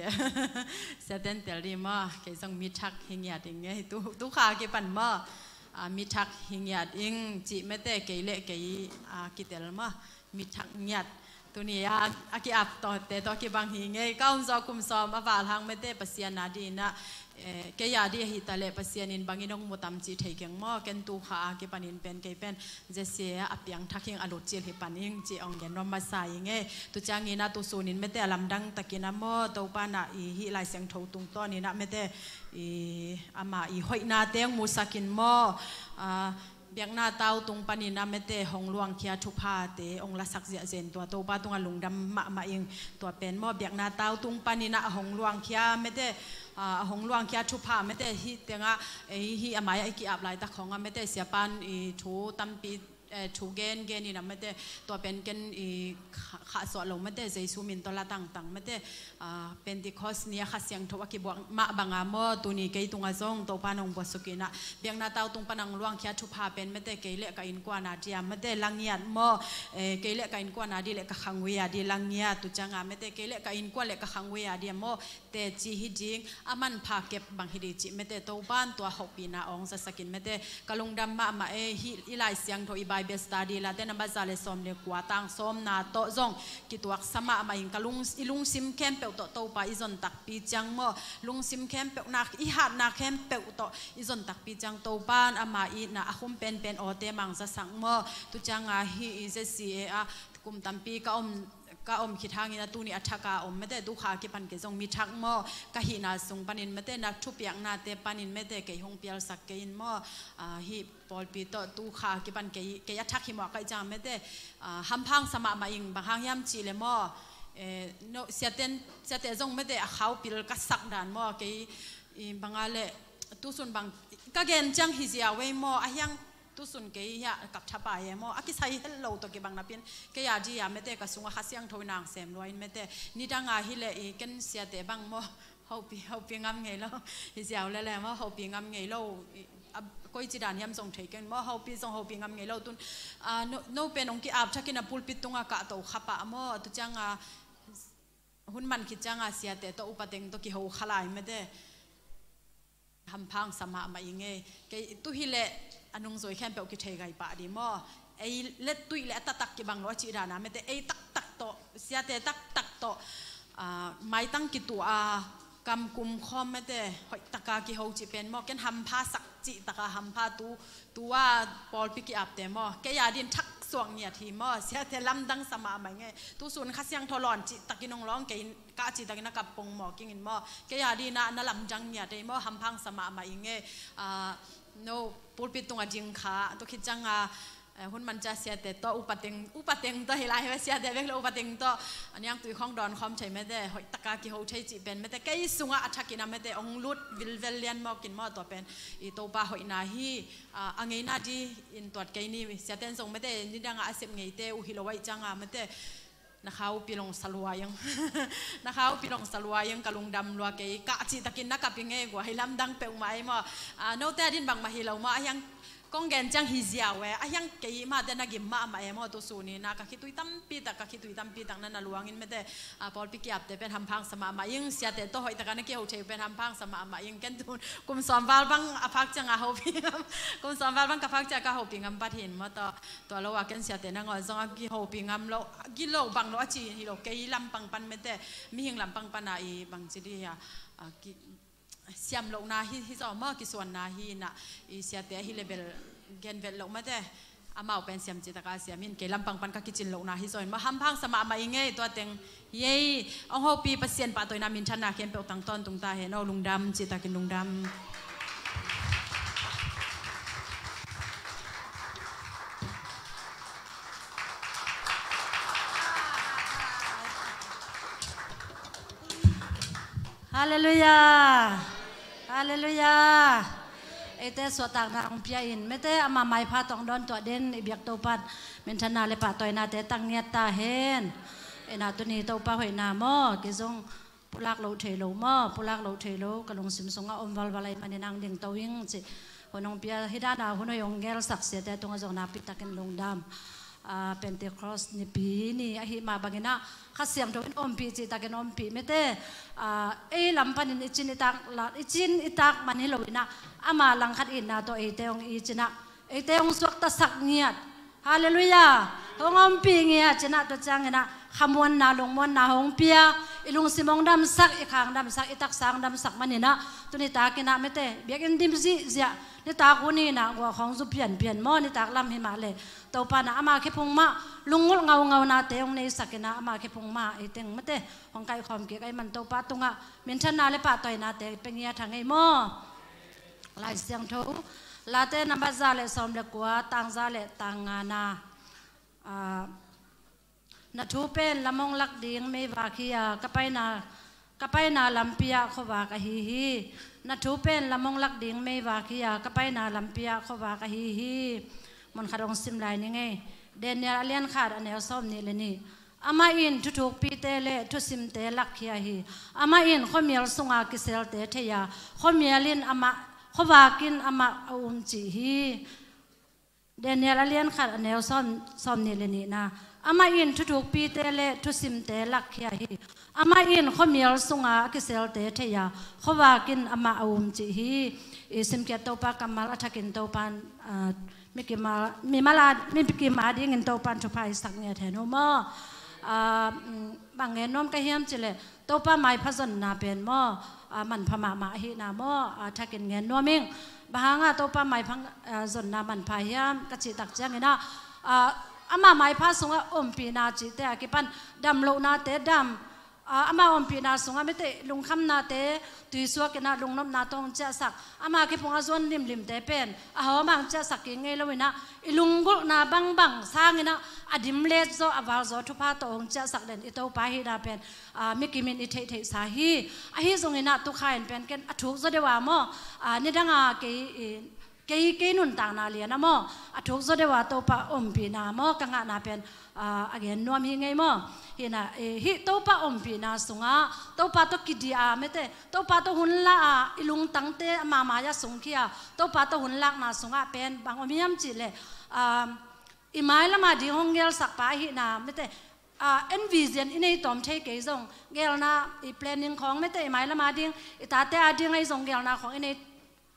Siaten tel di maw, kei zong mi thak hi ngiat ing ei. Tu, tu kha kipan maw, ah, mi thak hi ngiat ing cih mete kei le kei, ah, kitel maw, mi thak ngiat. Tuni a, a ki-ap tawh te tawh kibang hi ngei. Ka om zawh kum sawm a val hang mete Pasian a ding in a, eh, kei a di ahi ta leh Pasian in bangin hong mu tam cih thei keng maw. Ken tu kha a kipanin pen kei pen J C A a piang thak hing a lut cil hi pan ing cih hong gen nuam masa ing ei. Tu ciangin a tu sunin mete a lamdang takin a maw, Topa na i hih Lai Siangtho tungtawnin a mete i ama i hoihnate hong musakin maw. Ah, biakna tau tung panin a mete hong luangkhia thuphate hong lasak ziahzen tua Topa tungah lungdam mahmah ing. Tua pen maw biakna tau tung panin a hong luangkhia mete, ah, a hong luangkhia thupha mete hih tengah, eh, hih a mai-ah i ki-ap laitak khawngah mete siapan i thu tampi, eh, thu gen genin a mete tua pen ken i kha-, khahsuah lo mete Jesu min tawh la tangtang mete, ah, Pentecost ni a Kha Siangtho a kibuak mah banga maw tuni kei tungah zong Topa nong buatsukin a biakna tau tung pan hong luangkhia thupha pen mete kei le ka innkuan a dia mete la ngiat maw, eh, kei le ka innkuan a di le ka khangvei a di la ngiat tu cianga mete kei le ka innkuan le ka khangvei a dia maw teci hi ding, a manpha kep bang hi ding cih mete Topan tua hopihna hong zasakin mete ka lungdam mahmah ei. Hih i Lai Siangtho i Bible study Late nambat za le sawm le kua tang sawmna tawh zong kituaksa mahmah ing. Ka lung, i lungsim khempeuh tawh Topa i zon takpi ciang maw, lungsim khempeuh nak i hatna khempeuh tawh i zon takpi ciang Topan ama itna a khum penpen awte mang zasak maw. Tu cianga hih i J C A a kum tampi ka om ka om khit hangin a tuni a thaka om mete tu kha kipan kei zong mi thak maw ka hihna sung panin mete na thupiaknate panin mete kei hong pialsak kei in maw. Ah, hih pawlpi tawh tu kha kipan kei, kei a thak hi maw ka ih ciang mete, ah, hampha hong sa mahmah ing bang hang hiam cih le maw. Eh, no, siaten, siate zong mete a khaupil ka sak dan maw kei, i banga le tusun bang ka gen ciang hi zia wei maw a hiang tusun kei hia kap thapa e maw a kisai hel lo tawh kibang napin kei a di a mete ka sunga Kha Siangtho nang sem lua in mete nidanga hi le i ken siate bang maw hopi, hopi ngam ngei lo. Hi ziau le le maw hopi ngam ngei lo. I, a, koi ci dan hiam zong thei ken maw hopi zong hopi ngam ngei lo tun. Ah, no, no pen hong ki-ap thakin a pulpit tunga kah to khapa maw tu cianga hun man khit cianga siate tawh upateng tawh kiho khalai mete. Hampha hong sa mahmah ing ei. Kei tu hi leh a nungzui khempeuh kithei gai pah di maw. Ei let tuih le a taktak kibang lo a cih dana mete ei taktak tawh siate taktak tawh, ah, maitang kituh a kam kum khawm mete hoihtaka kiho cih pen maw ken hampha sak cihtaka hampha tu, tua pawlpi ki-apte maw kei a din thak suak ngiat hi maw siate lamdang sa mahmah ing ei. Tusun Kha Siangtho lawn cihtakin hong lawng kei in kah cihtakin a kap pong maw kingin maw kei a dina na lamdang ngiat ei maw hampha hong sa mahmah ing ei. Ah, no pulpit tunga ding kha tu khit cianga, eh, hun man cia siate tawh upateng, upateng tawh hi lai hi ve siate bek le upateng tawh a niangtui khawng dawn khawm thei mete hoihtaka kiho thei cih pen mete kei sungah a thakin a mete hong lut vilvel lian mawkin maw tua pen i Topa hoihna hi. Ah, a ngeina di in tuat kei ni siaten zong mete nidanga a sep ngeite uh hi lo aih cianga mete na khaupi long salua ing. Na khaupi long salua ing ka lungdam lua kei kah cihtakin na kap ing ei gua hi lamdang peuhmah ei maw. Ah, note a din bangmah hi lo maw a hiang Kong gen ciang hi ziau e, a hiang kei mah te na gim mahmah e maw, tu sun in ah ka khitui tampi tak, ka khitui tampi tak na na luangin mete, a, pawlpi kiapte pen hampha sa mahmah ing, siate tawh hoih takin a kiho thei uh pen hampha sa mahmah ing. Ken tun kum sawm val bang a phak ciang a hopih ngam, kum sawm val bang ka phak ciang ka hopih ngam pat hi in maw, tua, tua lo a ken siate nangawn zong a kihopih ngam lo, a gilo bang lo a ci hi lo, kei lampang pan mete, mihing lampang pan a i bang ci dih a, a ki, siam lohna hi, hi zaw maw, kisuanna hi in ah, i siate ahi le bel genvet loh mate, amau pen siam cih taka siam in, kei lampang pan ka kicin lohna hi zaw in maw, hampha sa mahmah ing ei, tua teng hi ei. Hong hopih Pasian pahtawina minthanna khempeuh tang tawntung ta hen aw, lungdam cih takin lungdam. Halleluiah. Halleluiah. Eite suahtakna hong pia in mete, ama maipha tawh hong dawn tuah den i biak Topan minthanna le pahtawinate tang ngiat ta hen. Ina tuni Topa hoihna maw, kei zong pulak lo thei lo maw, pulak lo thei lo, ka lungsim sungah om valval ahih manin hong dingto ing cih hun hong pia, hi dana hun hoih hong gelsak siate tungah zong nakpi takin lungdam. A, Pentecost nipi ni ahih mah bangin ah Kha Siangtho in ompih cih takin ompih mete, a, ei lam panin i cin i tak la, i cin i tak man hi lo in ah, ama langkhat itna tawh eite hong it in ah, eite hong suaktasak ngiat. Halleluiah. Hong ompih ngiat ci in ah, tua ciangin ah khamuanna lungmuanna hong pia, i lungsim hong damsak, i khang damsak, i taksa hong damsak manin ah, tuni takin ah mete, biakinn dim zihziah, nitak hun in ah guah khawng zu pianpian maw, nitak lam hi mah leh Topa in ah ama khephung mah lungngulh ngaungaunate hong neisak in ah, ama khephung mah ei teng mete hong kaikhawm kik ahih man Topa tungah minthanna le pahtawinate pia ngiat hang ei maw. Lai Siangtho Late number za le sawm le kua, tang za le tang ngana. A, na thu pen lam hong lak ding meivak hi a, ka paina, ka paina lampi ah khuavak ahi hi. Na thu pen lam hong lak ding meivak hi a, ka paina lampi ah khuavak ahi hi. Mun khat hong sim lai ning ei. Daniel a lian khat, a neu sawm nih le nih. Amah in thuthukpite le thusimte lakkhia hi. Amah in khuamial sunga kiselte thei a, khuamial in amah, khuavak in amah a um cih hi. Daniel a lian khat, a neu sawm, sawm nih le nihna. Amah in thuthukpite le thusimte lakkhia hi. Amah in khuamial sunga a kiselte thei a, khuavak in amah a um cih hi. I simkhiat Topa kammal a thakin Topan, a, mikim a, mimal a, mikim a dingin Topan thupha i sak ngiat hen uh maw. A, mm, bang ngen nuam ka hiam cih leh, Topa maipha zonna pen maw, a, manpha mahmah ahihna maw, a, thakin ngen nuam ing. Bang hanga Topa maipha, a, zonna manpha hiam ka cih tak ciangin ah, a, ama maipha sungah ompihna cihte a kipan damlohnate dam, a, ama ompihna sungah mite lungkhamnate tuisuak in ah lungnopna tawh hong ciahsak, ama khephung a zuan limlimte pen a hawm a hong ciahsak kik ngei lo in ah, i lunggulhna bangbang sangin ah a dimlet zaw, a val zaw thupha tawh hong ciahsak den i Topa ahihna pen, a, mikim in i theihtheihsa hi. Ahi zongin ah tu kha in pen ken a thuk zaw deuh a maw, a, nidanga kei, i, kei, kei nuntakna lian a maw, a thuk zaw deuh a Topa ompihna maw ka ngahna pen, a, a gen nuam hi ngei maw. Hi in ah, e, hih Topa ompihna sungah, Topa tawh kidih a mete, Topa tawh hun la a, i lungtangte a mamai a sungkhia, Topa tawh hun lakna sungah pen bang om hiam cih leh, a, i mailam a ding hong gelsak pa ahihna mete, a, en vision i nei tawm thei kei zong, gelna i planning khawng mete, i mailam a ding, i tate a ding ahi zong gelna khawng i nei,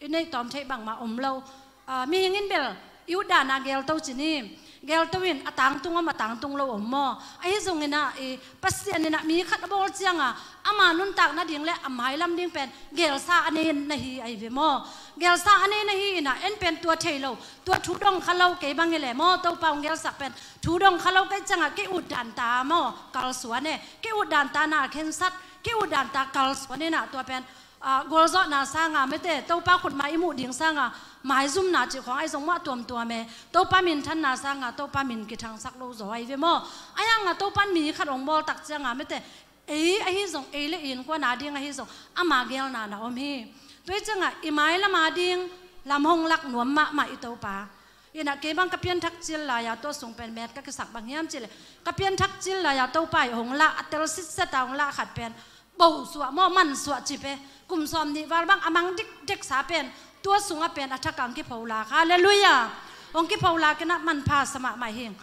i neih tawm theih bangmah om lo. A, mihing in bel i utdan a gelto ci ni. Gelto in a tangtung om, a tangtung lo om maw. Ahi zongin ah, i Pasian in ah mi khat a bawl cianga ama nuntak nading le a mailam ding pen gelsa a nei na hi ahi ve maw. Gelsa a nei na hi in ah en pen tua thei lo, tua thu dong kha lo kei bang hi leh maw, Topa hong gelsak pen thu dong kha lo ka hih cianga kei utdan ta maw kalsuan e, kei utdan ta na khensat, kei utdan ta kalsuan in ah tua pen, a, gualzawhna sanga mete, Topa khutma i muh ding sanga maizumna cih khawng ahi zong maw a tuamtuam e. Topa minthanna sanga Topa min kithangsak lo zaw ahi ve maw. Ahi hanga Topa in mi khat hong bawl tak cianga mete, ei ahi zong, ei le i innkuan a ding ahi zong ama gelna na om hi. Tua hi cianga i mailam a ding lam hong lak nuam mahmah i Topa. Hi in ah kei bang ka pianthak cil lai-a tua sung pen met ka kisak bang hiam cih leh, ka pianthak cil lai-a Topa i hong lah, a tel sitset a hong lah khat pen bohsuah maw, mansuah ci pen, kum sawm nih val bang a mang dikdeksa pen tua sungah pen a thak ah hong kipholak. Halleluiah. Hong kipholak in ah manpha sa mahmah hi.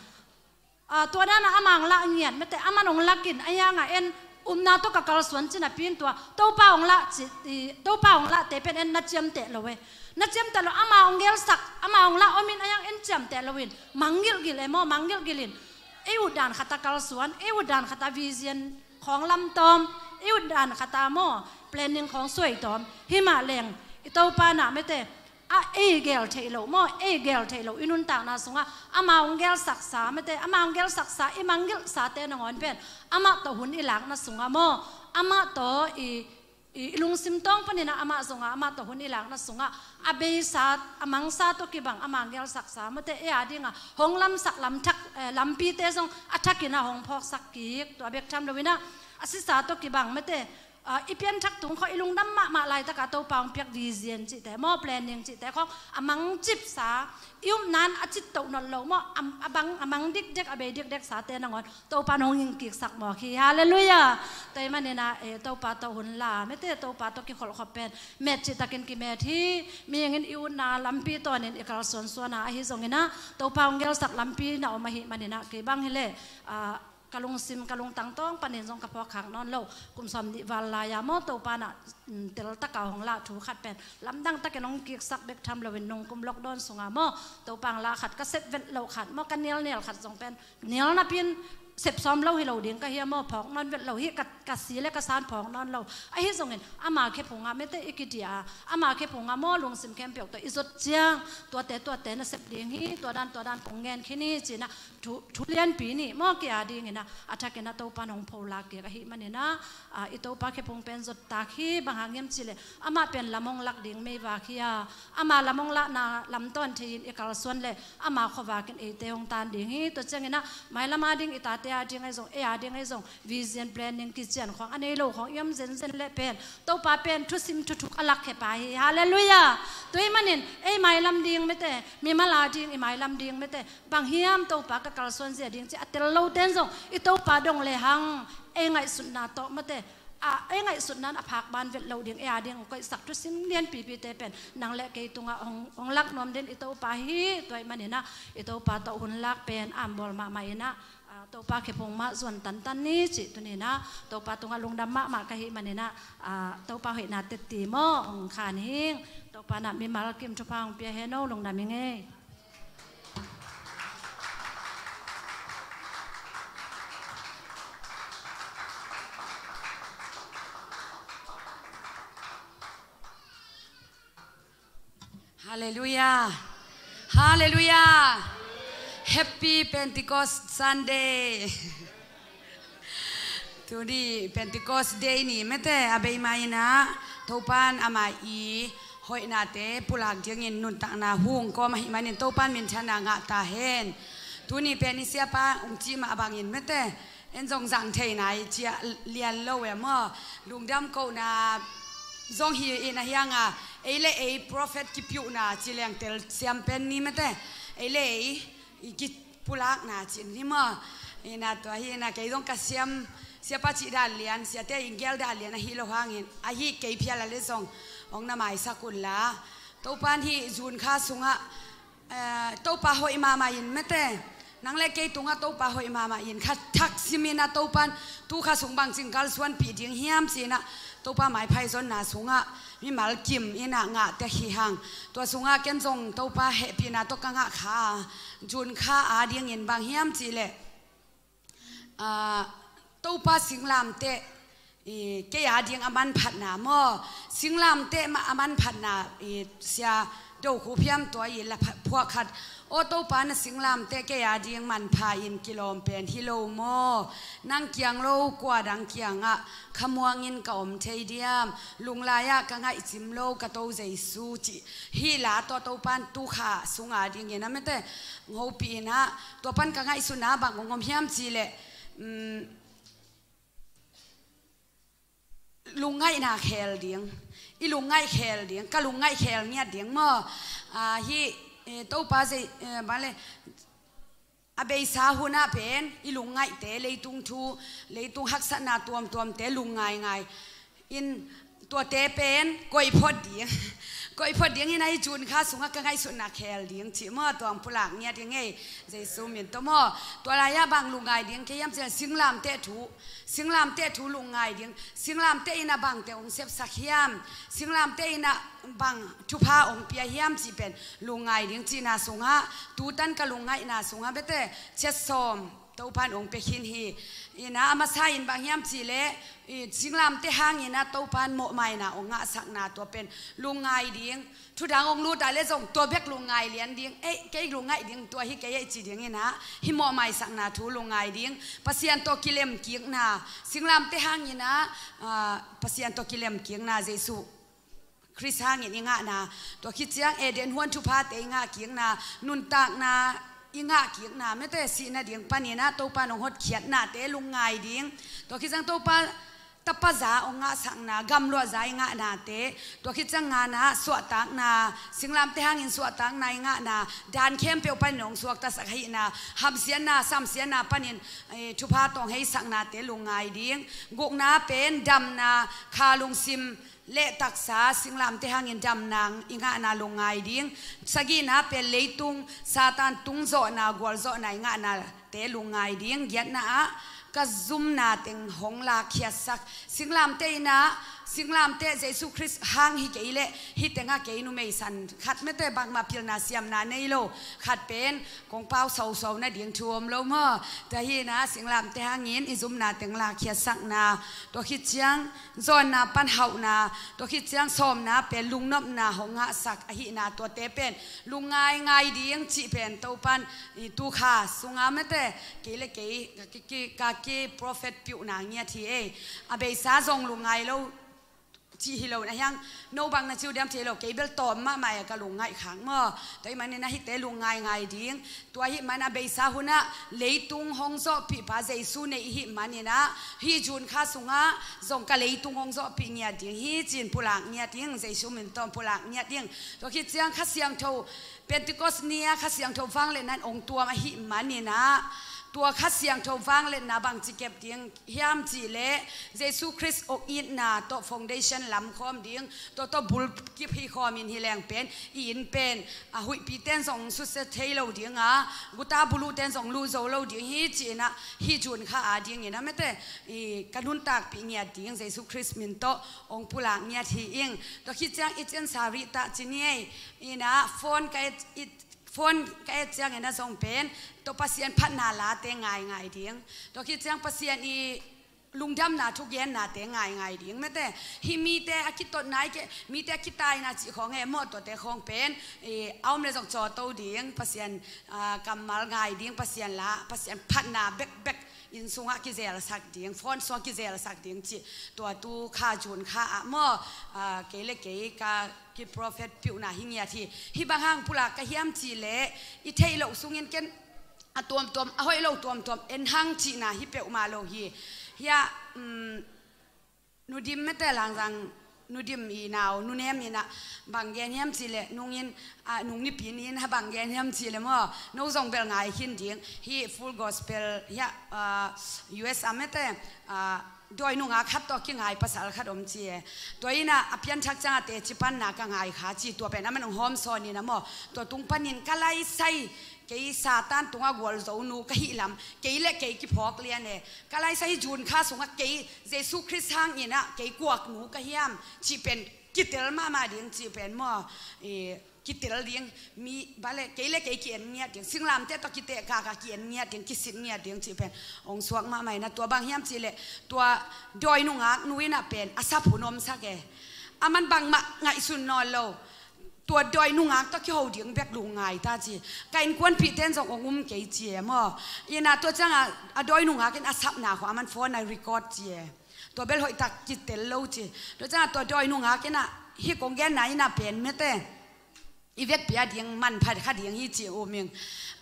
Ah, tua dan ah amah hong lah ngiat mate, amah hong lak in, a hiang ah en upna tawh ka kalsuan ci napi in tua Topa hong lah ci, i, Topa hong lahte pen en na ciamteh lo e. Na ciamteh lo, amah hong gelsak, amah hong lah om in a hiang en ciamteh lo in, mang gilgil e maw, mang gilgil in. Ei ut dan khat ah kalsuan, ei ut dan khat ah vision khawng lamtawm, ei ut dan khat ah maw, planning khawng suaitawm. Himah leng i Topa na mate, a ei gel theih loh maw, ei gel theih loh i nuntakna sungah amah hong gelsaksa mate, amah hong gelsaksa i mangngilhsate nangawn pen amah tawh hun i lakna sungah maw, amah tawh i, i, i lungsim tawng panin ah amah zongah, amah tawh hun i lakna sungah a beisa, a mangsa tawh kibang amah hong gelsaksa mate, ei a dingah hong lamsak lamthak, eh, lampite zong a thak in ah hong phawksak kik. Tua bek tham lo in ah a sisa tawh kibang mate, ah, i pianthak tung khawng i lungdam mahmah laitak ah Topa hong piak vision cihte maw, planning cihte khawng a mangcipsa, i upna in a cittoh nawn lo maw, a, a bang, a mang dikdek, a bei dikdeksate nangawn Topa in hong hingkiksak mawk hi. Halleluiah. Tua ahih manin ah, eh, Topa tawh hun la mate, Topa tawh kikholhkhop pen met cihtakin kimet hi. Mihing in i utna lampi tawnin i kalsuansuan a, ahi zongin ah Topa hong gelsak lampi na om ahih manin ah kei bang hi leh, ah, ka lungsim, ka lungtang tawng panin zong ka phawkkhak nawn lo. Kum sawmnih val lai-a maw, Topa in ah, mm, teltak a hong lah thu khat pen lamdang takin hong kiksak bek tham loin, nung kum lockdown sungah maw, Topa hong lah khat, ka sep vet loh khat maw, ka nialnial khat zong pen nial napi in sep sawm lo hi lo ding ka hi a maw, phawk nawn vet lo hi, ka, ka si le ka san phawk nawn lo. Ahi zongin ama khephung ah mate i kidia, ama khephung ah maw, lungsim khempeuh tawh i zot ciang, tuate, tuate na sep ding hi, tua dan, tua dan kong ngen khin hi ci-in ah, thu, thu lianpi nih maw, kei a dingin ah a thakin ah Topa in hong pholak kik ahih manin ah, ah, i Topa khephung pen zot tak hi. Bang hang hiam cih leh amah pen lam hong lak ding meivak hi a, ama lam hong lakna lamtawn thei-in i kalsuan leh ama khuavak in eite hong tan ding hi. Tua ciangin ah mailam a ding i tate a ding ahi zong, ei a ding ahi zong, vision planning kician khawng, a nei lo khawng i om zenzen leh pen Topa pen thusim thuthuk a lakkhia pa hi. Halleluiah. Tua ahih manin ei mailam ding mate, mimal a ding i mailam ding mate, bang hiam Topa ka kalsuanzia ding ci a tel lote in zong i Topa dong lehang ei ngaihsutna tawh mate, a, ei ngaihsutna in a phak ban vet loh ding, ei a ding hong koihsak thusim lianpipite pen nang le kei tungah hong, hong lak nuam den i Topa hi. Tua ahih manin ah i Topa tawh hun lak pen a ambawl mahmah in ah, ah, Topa khephung mah zuan tantan ni cih tuni-in ah Topa tungah lungdam mahmah ka hih manin ah, ah, Topa hoihna teci maw, hong khan hing. Topa in ah mimal kim thupha hong pia hen aw, lungdam ing ei. Halleluiah. Halleluiah. Happy Pentecost Sunday. Tuni Pentecost Day ni mate, a bei ma-in ah Topa in ama i hoihnate pulak dingin nuntakna hong kawm ahih manin Topa in minthanna ngah ta hen. Tuni pen i siapa hong cih mah bangin mate, en zong zang thei nai ciah lian lo e maw. Lungdam kohna zong hi in a hiang a, ei le ei prophet kipiuhna ci leng telsiam pen ni mate, ei le ei i kipulakna ci ni maw. Ina tua hi ina kei zong ka siam, siapa cih dan lian, siate i gel dan lian ahi lo hangin, ahi kei phial a le zong hong na maisak un la. Topa in hih June kha sungah, eh, Topa hoih mahmah in mate, nang le kei tungah Topa hoih mahmah in, kha thak simin ah Topa in tu kha sung bangci kalsuanpih ding hiam ci-in ah Topa maiphai zonna sungah mimal kim in ah ngah tek hi hang. Tua sungah ken zong Topa hehpihna tawh ka ngah kha, June kha a dingin bang hiam cih leh, ah, Topa singlamteh, i, kei a ding a manphatna maw, singlamteh mah a manphatna, i, Sia Do Khup hiam tua i la pha-, phuak khat, aw Topa na singlamteh kei a ding manpha in kilawm pen hi lo maw, nang kiang lo kua dang kiangah khamuangin ka om thei diam, lunglai-ah ka ngaihcim lo ka To Jesu cih hih la tawh Topa in tu kha sung a dingin a mate hong hopih in ah, tua pan ka ngaihsutna bang hong om hiam cih leh, um, lungngaihna khel ding, i lungngaih khel ding, ka lungngaih khel ngiat ding maw. Ah, hih, eh, Topa zei, eh, bang le, a beisa hun ah pen i lungngaihte, leitung thu, leitung haksatna tuamtuamte lungngaingai in, tuate pen koih phot ding. Koih phot ding hi na, hih June kha sungah ka ngaihsutna khel ding cih maw, tua hong pulak ngiat ing ei, Jesu min tawh maw. Tua lai-ah bang lungngai ding ka hiam cih leh singlamteh thu, singlamteh thu lungngai ding, singlamteh in ah bangte hong sepsak hiam, singlamteh in ah bang thupha hong pia hiam cih pen lungngai ding cihna sungah, tutan ka lungngaihna sungah bete, chet sawm Topan hong pia khin hi. In ah a masa in bang hiam cih leh, i, singlamteh hangin ah Topan mawhmaina hong ngahsakna, tua pen lungngai ding. Thudang hong lut ah leh zong tua bek lungngai lian ding. Ei, kei lungngaih ding tua hi kei ei ci ding in ah, hih mawhmaisakna thu lungngai ding. Pasian tawh kilemkikna, singlamteh hangin ah, ah, Pasian tawh kilemkikna, Jesu Khrist hangin i ngahna, tua khit ciang Eden huan thuphate i ngahkikna, nuntakna i ngahkikna, mete sih nading panin ah Topa nong hotkhiatnate lungngai ding. Tua khit ciang Topa tapa za hong ngahsakna, gamluah za i ngahnate, tua khit ciang ngana suahtakna, singlamteh hangin suahtakna i ngahna, dan khempeuh panin hong suaktasak ahihna, hamsiatna, samsiatna panin, eh, thupha tawh hong heisaknate lungngai ding. Gukna pen damna, kha lungsim leh taksa, singlamteh hangin damna i ngahna lungngai ding. Sagihna pen leitung, Satan tungzawhna, gualzawhna i ngahnate lungngai ding. Giatna ah ka zumna teng hong lakkhiatsak. Singlamteh in ah, singlamteh Jesu Khrist hang hi kei leh hih tengah kei numei san khat, mete bangmah pilna siamna nei lo khat pen kong pau sosona ding thu om lo maw. Tua hi in ah singlamteh hangin i zumna teng lakkhiatsakna, tua khit ciang zawnna pan hauhna, tua khit ciang sawmna pen lungnopna hong ngahsak ahihna, tuate pen lungngai ngai ding cih pen Topan i tu kha sungah, mete kei leh kei, ka ki, ki, ka ki prophet piuhna ngiat hi ei. A beisa zong lungngai lo cih hi lo na hiang, no bang na ci uh diam cih lo, kei bel tawm mahmah e, ka lungngaih khak maw. Tua ahih manin ah hihte lungngai ngai ding. Tua ahih man a beisa hun ah leitung hong zawhpihpa Jesu nei i hih manin ah, hih June kha sungah zong ka leitung hong zawhpih ngiat ding hi ci-in pulak ngiat ding, Jesu min tawh pulak ngiat ding. Tua khit ciang Kha Siangtho, Pentecost ni-a Kha Siangtho vangliatna in hong tuam ahih manin ah, tua Kha Siangtho vangliatna bangci kep ding hiam cih leh, Jesu Khrist hong itna tawh foundation lam khawm ding, tua tawh bulkip hi khawm in, hi leng pen i inn pen a huihpi ten zong susia thei lo ding a, guta buluh ten zong luh zo lo ding hi ci-in ah, hih June kha a dingin ah, mete, i, ka nuntakpih ngiat ding, Jesu Khrist min tawh hong pulak ngiat hi ing. Tua khit ciang i ciansa rih ta ci ni ei. In ah phone ka et, i, phone ka et ciangin ah zong pen, tua Pasian phatna late ngai ngai ding. Tua khit ciang Pasian i lungdamna thugennate ngai ngai ding, mete. Hih mite a kitot nai kei, mite a kitaina cih khawng e maw, tuate khawng pen, eh, a om leh zong cawto ding, Pasian, ah, kammal ngai ding, Pasian la, Pasian phatna bekbek inn sungah kizelsak ding, phone sungah kizelsak ding cih, tua tu kha June kha ah maw, ah, kei leh kei ka ki prophet piuhna hi ngiat hi. Hih bang hang pulak ka hiam cih leh, i theih loh sungin ken a tuamtuam, a hoih lo tuamtuam en hang cihna hi peuhmah lo hi. Hiah, um, Nu Dim, mete, Langzang Nu Dim i nau Nu Nem in ah bang gen hiam cih leh, nung in, ah, nung nipi ni in ah bang gen hiam cih leh maw, no zong bel ngai khin ding. Hih Full Gospel hiah, ah, U S a, mete, ah, dawi nungak khat tawh kingai pasal khat om ci e. Tua in ah a pianthak ciang a teci panna ka ngai kha ci, tua pen aman hong hawmsawn in ah maw, tua tung panin ka laisai, kei Satan tungah gualzo nu ka hih lam kei leh kei kiphawk lian e. Ka laisai, hih June kha sungah kei Jesu Khrist hangin ah kei kuak nu ka hiam cih pen kitel mahmah ding cih pen maw, eh, kitel ding, mi, bang leh kei leh kei ki-en ngiat ding, singlamteh tawh kitehkak a ki-en ngiat ding, kisit ngiat ding cih pen hong suak mahmah in ah, tua bang hiam cih leh, tua dawi nungak nu in ah pen a sap hun omsak e. Aman bangmah ngaihsun nawn lo. Tua dawi nungak tawh kiho ding bek lungngai ta ci. Ka innkuanpihte in zong hong um kei ci e maw. In ah tua ciang a, a dawi nungak in a sapna khawng aman phone ah record ci e. Tua bel hoihtak kitel lo ci. Tua ciang a tua dawi nungak in ah, hih kong genna in ah pen, mete, i vekpi a ding manpha kha ding hi ci um ing.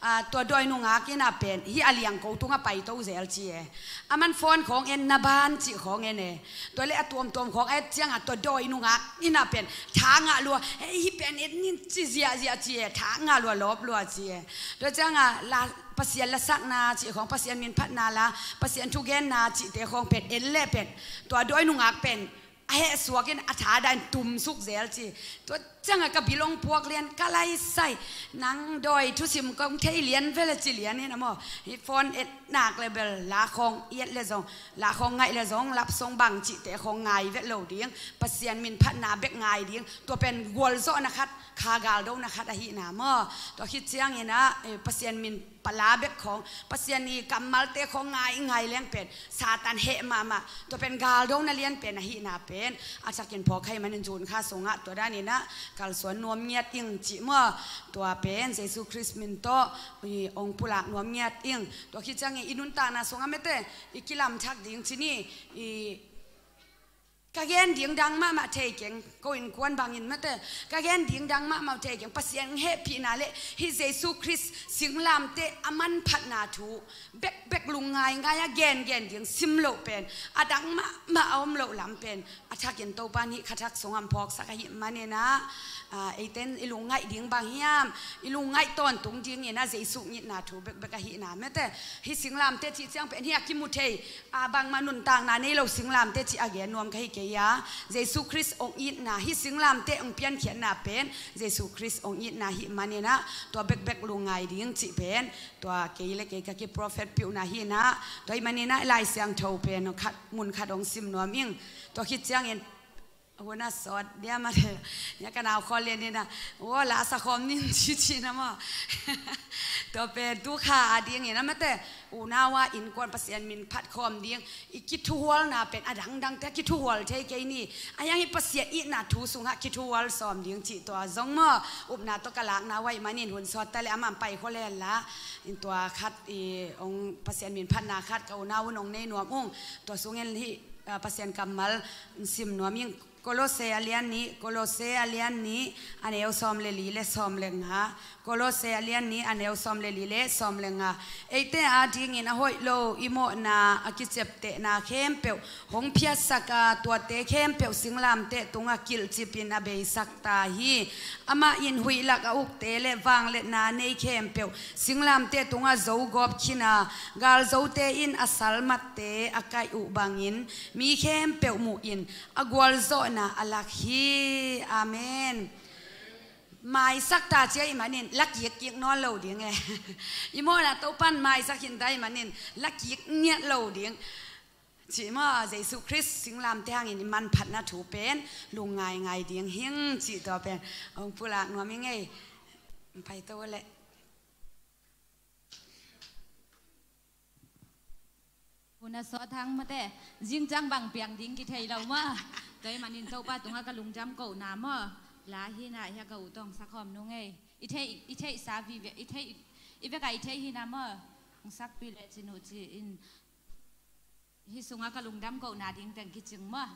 Ah, tua dawi nungak in ah pen hih a liangko tungah paito zel ci e. Aman phone khawng enna ban cih khawng en e. Tua leh a tuamtuam khawng a et ciang a, tua dawi nungak in ah pen tha ngah lua, hei, hih pen et ning ci ziahziah ci e, tha ngah lua, lawp lua ci e. Tua ciang a la, Pasian lasakna cih khawng, Pasian min phatna la, Pasian thugenna cihte khawng pen en leh pen, tua dawi nungak pen a heh suak in a thadah in tumsuk zel ci. Tua ciangah ka bil hong puak lian, ka laisai, nang dawi thusim kong thei lian vel a ci lian in a maw. Hih phone et nak le bel la khawng i et le zong, la khawng ngaih le zong, lap song bang cihte khawng ngai vet lo ding. Pasian min phatna bek ngai ding. Tua pen gualzawhna khat, kha galdona khat ahihna maw. Tua khit ciangin ah, eh, Pasian min pala bek khawng, Pasian i kammalte khawng ngai, ngai leng pen Satan heh mahmah. Tua pen galdona lian pen ahihna pen a thakin phawk ahih manin June kha sungah tua danin ah kalsuan nuam ngiat ing cih maw. Tua pen Jesu Khrist min tawh i hong pulak nuam ngiat ing. Tua khit ciangin i nuntakna sungah mete i kilamthak ding ci ni. I ka gen ding dang mahmah thei keng, ko innkuan bangin mete, ka gen ding dang mahmah thei keng, Pasian hehpihna le hih Jesu Khrist singlamteh a manphatna thu bekbek lungngai ngai a gengen ding sim loh pen, a dang mahmah a om loh lam pen a thakin Topa in hih kha thak sungah hong phawksak ahih manin ah, ah, eite in i lungngaih ding bang hiam, i lungngaih tawntung dingin ah Jesu itna thu bekbek ahihna mete, hih singlamteh cih ciang pen hih a kimu thei, a, bangmah nuntakna nei lo singlamteh cih a gen nuam ka hi kei a. Jesu Khrist hong itna, hih singlamteh hong piankhiatna pen Jesu Khrist hong itna ahih manin ah tua bekbek lungngai ding cih pen tua kei le kei ka kiprophet piuhna hi in ah. Tua ahih manin ah Lai Siangtho pen khat, mun khat hong sim nuam ing. Tua khit ciangin hun a sawt diam a le, nia ka nau khawl lian in ah, "Aw, la sa khawm ning," ci ci na maw. Tua pen tu kha a dingin ah mete, unau a innkuan Pasian min phat khawm ding, i kithuhualna pen a dangdangte kithuhual thei kei ni. A hiang hih Pasian itna thu sungah kithuhual sawm ding cih tua zong maw, upna tawh ka lakna uh ahih manin hun sawt ta le amah pai khol hen la. In tua khat i hong Pasian min phatna khat ka unau un hong nei nuam ung. Tua sungin hih, ah, Pasian kammal sim nuam ing. Kolose a lian nih, Kolose a lian nih, a neu sawm le li le sawm le nga. Kolose a lian nih, a neu sawm le li le sawm le nga. Eite a dingin a hoih lo i mawhna, a kiciaptehna khempeuh hong phiatsak a, tuate khempeuh singlamteh tungah kilhcip in a beisak ta hi. Amah in huih lak a ukte le vangliatna nei khempeuh singlamteh tungah zogawp khin a, galzote in a salmatte a kaih uh bangin mi khempeuh muh in a gualzawhna a lak hi. Amen. Maisak ta ci ahih manin la kikkik nawn lo ding e. I mawhna Topa in maisak khin ta ahih manin la kik ngiat lo ding. Cih maw, Jesu Khrist singlamteh hangin i manphatna thu pen lungngai ngai ding hing cih tua pen hong pulak nuam ing ei. Pai to leh. Hun a sawt hang mate, zingciang bang piang ding kithei lo maw. Tua ahih manin Topa tungah ka lungdam kohna maw, la hi in ah, hia ka u tawh hong sak khawm nung ei. I theih, i theihsa vive, i theih, i vekah i theih hi in ah maw, hong sakpih leh cin uh ci-in. Hih sungah ka lungdam kohna ding teng kicing maw.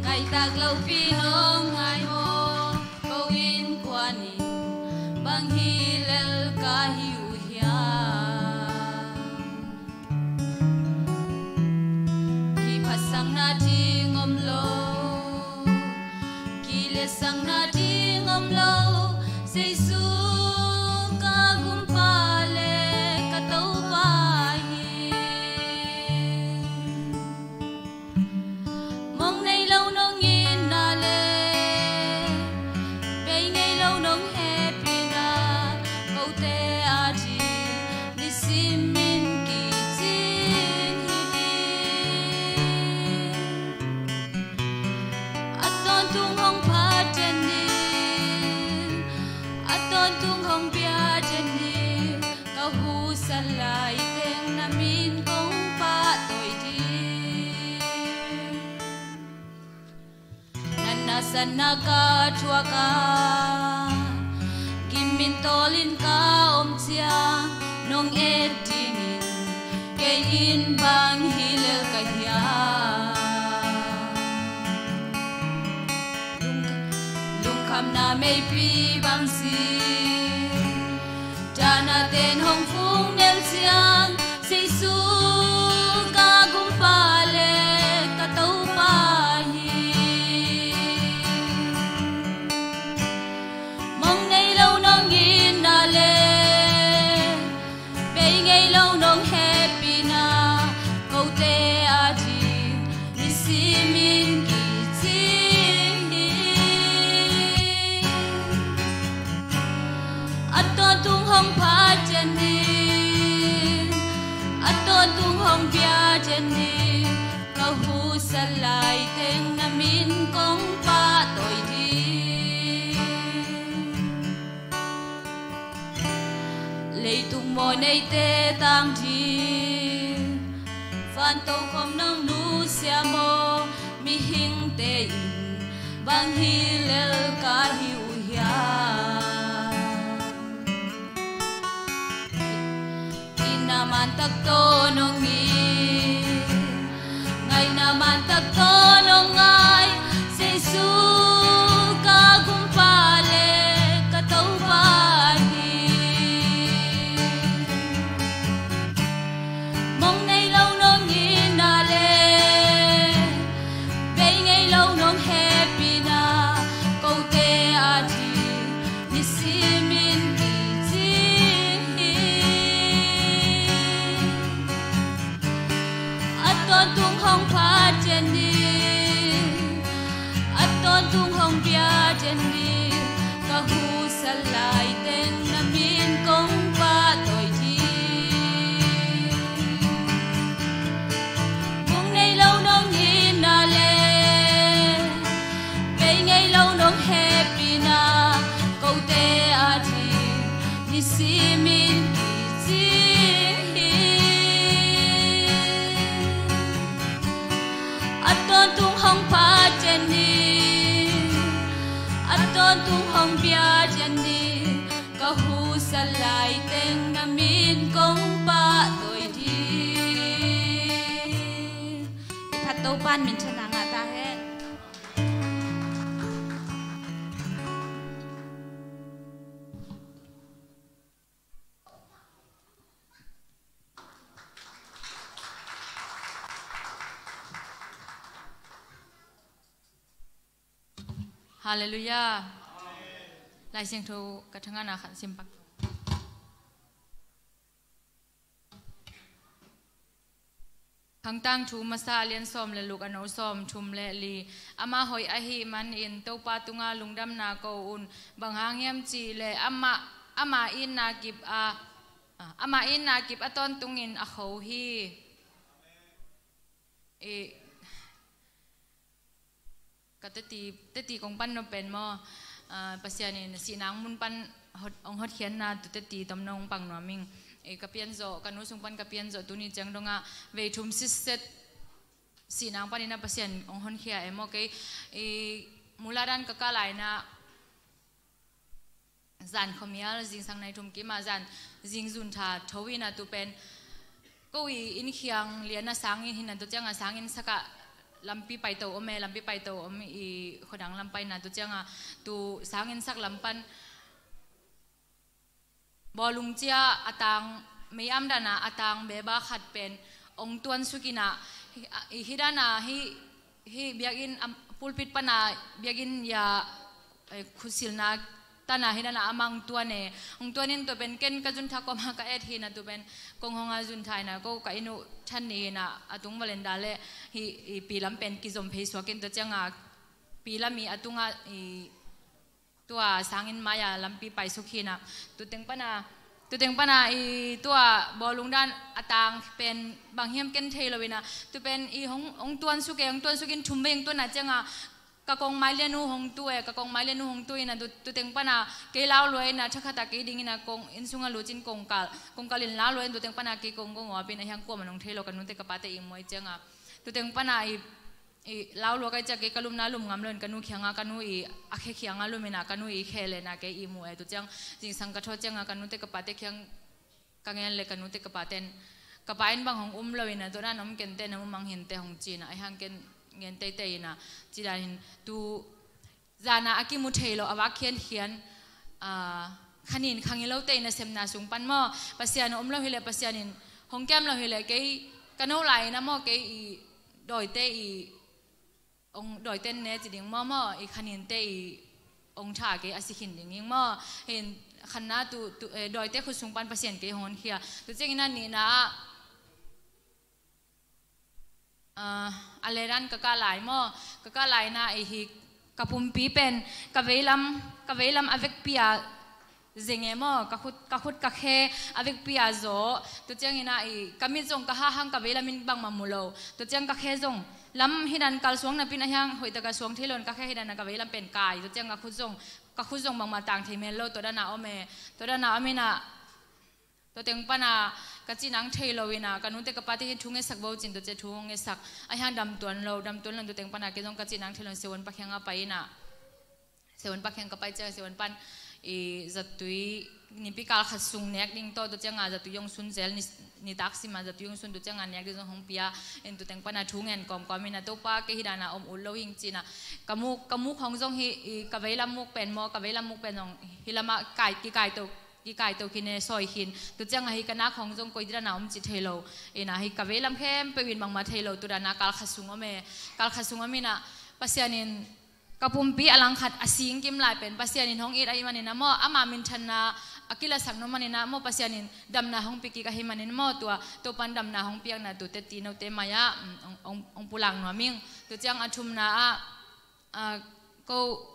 Ngaitak lopi nong ngai maw, ko innkuan in bang hi lel ka hi uh hiam? Kiphatsakna ding om lo. Sang nading om lo, Jesu ka gumpa le ka Topa hi. Mong nei lo nong itna le bei ngei lo nong hehpihna, kote ading nisimin kicing hi. A tawntung hong phat den ni, a tawntung hong bia den ni, ka husa lai teng na min kong pahtawi ding. Na nasatna ka thuak a, gim in tawlin ka om ciang, nong et dingin kei in bang hi lel ka hiam? Lung, lungkhamna meipi bang si, dahna ten hong fung nel ciang, Jesu ka gumpa le ka Topa hi. Mong nei lo nong itna le bei ngei lo nong hehpihna, kote ading nisimin kicing hi. A tawntung hong phat den ni, a tawntung hong bia den ni, ka husa lai teng na min kong pahtawi ding. Leitung mawhneite tang ding, van tokhom nong nusia maw? Mihingte in bang hi lel ka hi uh hiam? Itna man tak tawh nong it, ngaihna man tak tawh nong ngai, Jesu ka gumpa le ka Topa hi. Mong nei lo nong itna le bei ngei lo nong hehpihna, kote ading nisimin kicing hi. A tawntung hong phat den ni, a tawntung hong bia den ni, ka husa lai teng na min kong pahtawi ding. Mong nei lo nong itna le bei ngei lo nong hehpihna, kote ading nisimin kicing hi. A tawntung hong phat den ni, a tawntung hong bia den ni, ka husa lai teng na min kong pahtawi ding. I phat Topa'n minthanna ngah ta hen. Halleluiah. Lai Siangtho ka thangana khat sim pak. Khangtangthu masa a lian sawm le luk a no sawm thum le li. Amah hoih ahih manin Topa tunga lungdamna ko un. Bang hang hiam cih leh amah, amah itna kip a, amah itna kip a tawntungin a kho hi. I, ka teti, teti kong pan nop pen maw, ah, Pasian in sihna mun pan hot, hong hotkhiatna tu teti tomno hong pang nuam ing. Eh, ka pian zawh, ka nu sung pan ka pian zawh tuni ciang dongah vei thum sitset sihna panin a Pasian hong honkhia e maw kei. Eh, muladan ka kah lai-in ah zan khuamial, zingsang nai thum kim a zan, zing zun tha tho in a tu pen ko i inn khiang lian a sangin hi na, tua ciang a sanginn sak ah lampi paito om e, lampi paito om i khuadang lam pai na, tua ciang a tu sanginn sak lam pan bawlung cia a tang, mei am dan a a tang beba khat pen ong tuan suk in a, hi, hi dan a hi, hi biakinn, am, pulpit pan a biakinn ya eh, khusilna tana hi nana amang tuan e. Hong tuan in tua pen ken ka zun tha kawma ka et hi na, tua pen kong hong a zun tha hi na, ko ka inn uh than ni hi na, a tung valen da le hi, i pi lam pen kizom phei suak in, tua cianga pi lam i a tunga i tua sangin mai-a lampi paisuk hi na, tu teng pana, tu teng pana i tua bawlung dan a tang pen bang hiam ken thei lo hi na, tu pen i hong, hong tuan suk e, hong tuan suk in thum vei hong tuan a cianga ka kong mai lian uh hong tu e, ka kong mai lian uh hong tu hi na, tu, tu teng pana kei lau lua hi na, thakhat a kei ding hi na, kong inn sunga lut in kong kal, kong kal in lau lua hi na, tu teng pana kei kong kong awp hi na, hiang kuaman hong thei lo, ka nute ka pate i muai cianga, tu teng pana i, i lau lua ka hi cianga kei ka lumna lum ngam lo in ka nu khianga, ka nu i a khe khianga lum hi na, ka nu i khe le na kei i mu e, tu ciang zingsang ka thaw cianga ka nute ka pate khiang ka ngen le ka nute ka paten, ka pa in bang hong um lo hi na, tua dan om ken te na mu mang hin te hong ci na, a hiang ken ngen teitei hi na, ci dan hin tu zana a kimu thei lo, a vak khiankhian, ah, khanin khangilo te i nasemna sung pan maw, Pasian a um lo hi le, Pasian in hong kem lo hi le, kei ka no lai na maw, kei i dawite i ong dawiten ne ci ding maw, maw, i khanin te i ong tha kei a si khin ding ing maw, hin khanna tu, tu, eh, dawite khut sung pan Pasian kei hong honkhia, tu ciangin a nihna ah, ah, a leran ka kah lai maw, ka kah lai na i hi ka pumpi pen ka veilam, ka veilam a vekpi a zeng e maw, ka khut, ka khut ka khe a vekpi a zaw, tu ciangin a i ka mit zong ka hahang ka veilam in bangmah mu lo, tu ciang ka khe zong lam hi dan kal suang napin a hiang hoih taka suang thei lo in ka khe hi dan a ka veilam pen kai, tu ciang ka khut zong, ka khut zong bangmah tang thei mel lo, tua dan a om e, tua dan a om hi na, tua teng pana ka cih nang thei lo hi na, ka nute ka pate hi thu ngetsak bo cin, tua ciang thu ngetsak, a hiang dam tuan lo, dam tuan lo, tua teng pana kei zong ka cih nang thei lo in Sewon Pa khiang a pai hi na, Sewon Pa khiang ka pai ciang Sewon pan i zatui nipi kal khat sung nek ding tawh, tua cianga zatui hong sun zel, ni, nitak sima zatui hong sun, tua cianga nek ding zong hong pia in, tua teng pana thu ngen kawmkawm hi na, Topa kei hi dana om ut lo hing ci na, ka muk, ka muk hong zong hi, i ka veilam muk pen maw, ka veilam muk pen zong hi lama kai, kikai to, kikai to khin e, sawi khin, tua cianga hi ka nak hong zong koi dana om ci thei lo hi na, hi ka veilam khempeuh in bangmah thei lo, tua dana kal khat sung om e, kal khat sung om hi na, Pasian in ka pumpi a langkhat a sing kim lai pen Pasian in hong it ahih manin a maw, ama minthanna a kilasak nop manin a maw, Pasian in damna hong pia kik ahih manin a maw, tua Topan damna hong piakna tute ti note mai-ah, mm, hong, hong, hong pulak nuam ing. Tua ciang a thumna ah, ah, ko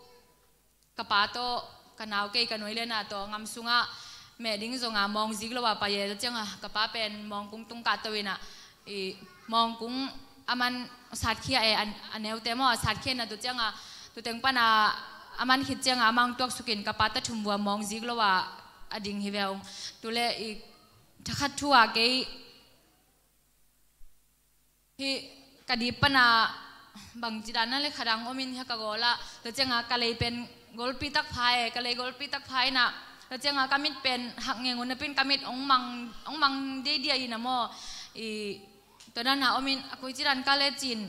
ka pa tawh ka nau kei ka nuai lena tawh ngam sungah meh ding zonga mawng zik lo a pai e, tua cianga ka pa pen mawngkung tung kah to ina, i mawngkung a man satkhia e, a, a neute maw, a satkhia ina, tua cianga tua teng pana a man khit cianga a mang tuak sukin ka pa ta thum vua mawng zik lo a a ding hi ve ung. Tule i thakhat thu a kei hih ka dip pana bangci dana le khadang omin hia ka gola, tua cianga ka lei pen golpi tak pha e, ka lei golpi tak pha ina, tua cianga ka mit pen hak ngeng un napin ka mit ong mang, ong mang deidia ina maw, i tua dana omin a koici dan ka le cin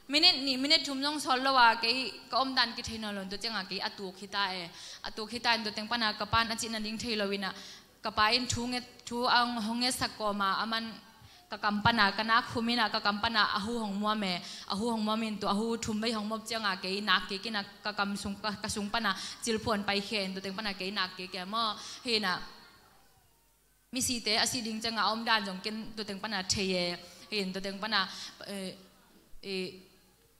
minit nih minit thum zong sawl lo a kei ka om dan kithei nawn lo, tua cianga kei a tuk hita e, a tuk hita in tua teng pana ka pan a cihna ding thei lo ina, ka pa in thu nget, thu a hong ngetsak kawma a man ka kam pana, ka nak khum ina ka kam pana a hu hong muam e, a hu hong muam in tua a hu thum vei hong muap cianga kei nak kik ina ka kam sung, ka, ka sung pana cilphuan paikhia in tua teng pana kei nak kik e maw, hi ina misite a si ding cianga a om dan zong ken tua teng pana thei e, hi in tua teng pana, eh, eh,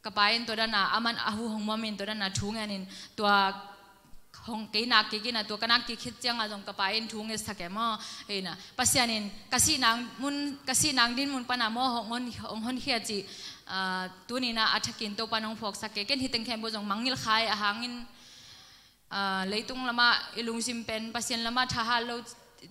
ka pa in tua dana a man a hu hong muam in tua dana thu ngen in tua hong kei nak kik ina tua ka nak kik khit cianga zong ka pa in thu ngetsak e maw, ina Pasian in ka sih nang mun, ka sih nang din mun pana maw hong hon, hong honkhia cih, ah, tunina a thakin Topan hong phawksak e, ken hi teng khempeuh zong mangngilh kha e, a hangin ah, leitung lama i lungsim pen Pasian lama thahat lo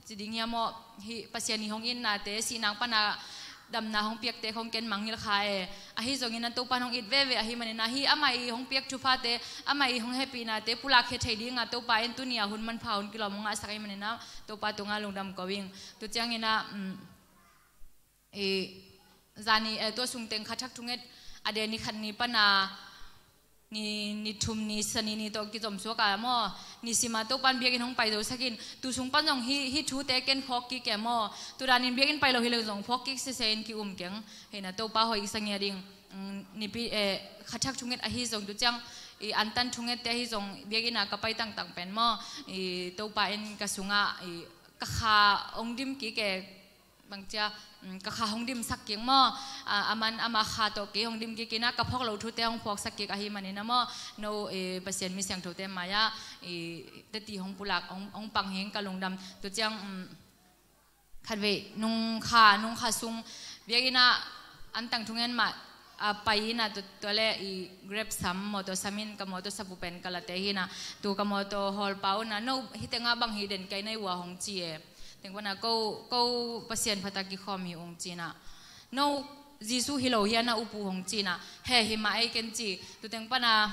ci ding hia maw, hi Pasian i hong itnate, sihnang pana damna hong piakte khong ken mangngilh kha e, ahi zongin a Topan hong it veve ahih manin a hi ama i hong piak thuphate, ama i hong hehpihnate pulak khia thei dinga Topa in tuni a hun manpha hun kilawm hong ngahsak ahih manin a Topa tunga lungdam ko ing. Tua ciangin a, um, i, zani, eh, tua sung teng kha thak thunget a de ni khat ni pana ni, ni thum ni sani ni tawh kizom suak a maw, ni sima Topan biakinn hong pai zo sakin, tu sung pan zong hi, hi thute ken phawk kik e maw, tu danin biakinn pai lo hi lo zong phawk kik sese in ki um keng, hi na Topa hoih i sa ngia ding, mm, nipi, eh, kha thak thunget ahi zong tu ciang, I antan thungette ahi zong biakinn ah ka pai tangtang pen maw, i Topa in ka sungah i ka kha hong dim kik e, bangcia, um, ka kha hong dimsak kik maw, a, aman ama kha tawh kei hong dim kik in ah ka phawk lo thute hong phawksak kik ahih manin ah maw, no, i Pasian mi siangthote mai-ah i teti hong pulak, hong, hong pang hing ka lungdam. Tua ciang, um, khatvei nungkha, nungkha sung biakinn ah antang thungen mah a pai in ah, tua, tua le i Grab sam, mawtaw sam in ka mawtaw sapu pen ka late hi in ah, tu ka mawtaw hawlpa un ah, no hih tengah bang hi den kei na hi uh a hong ci e. Teng pan ah ko, ko Pasian phatak kikhawm hi ung ci in ah, no Jesu hi lo hi a na up uh hong ci in ah, he hi mah ei ken ci. Tu teng pan ah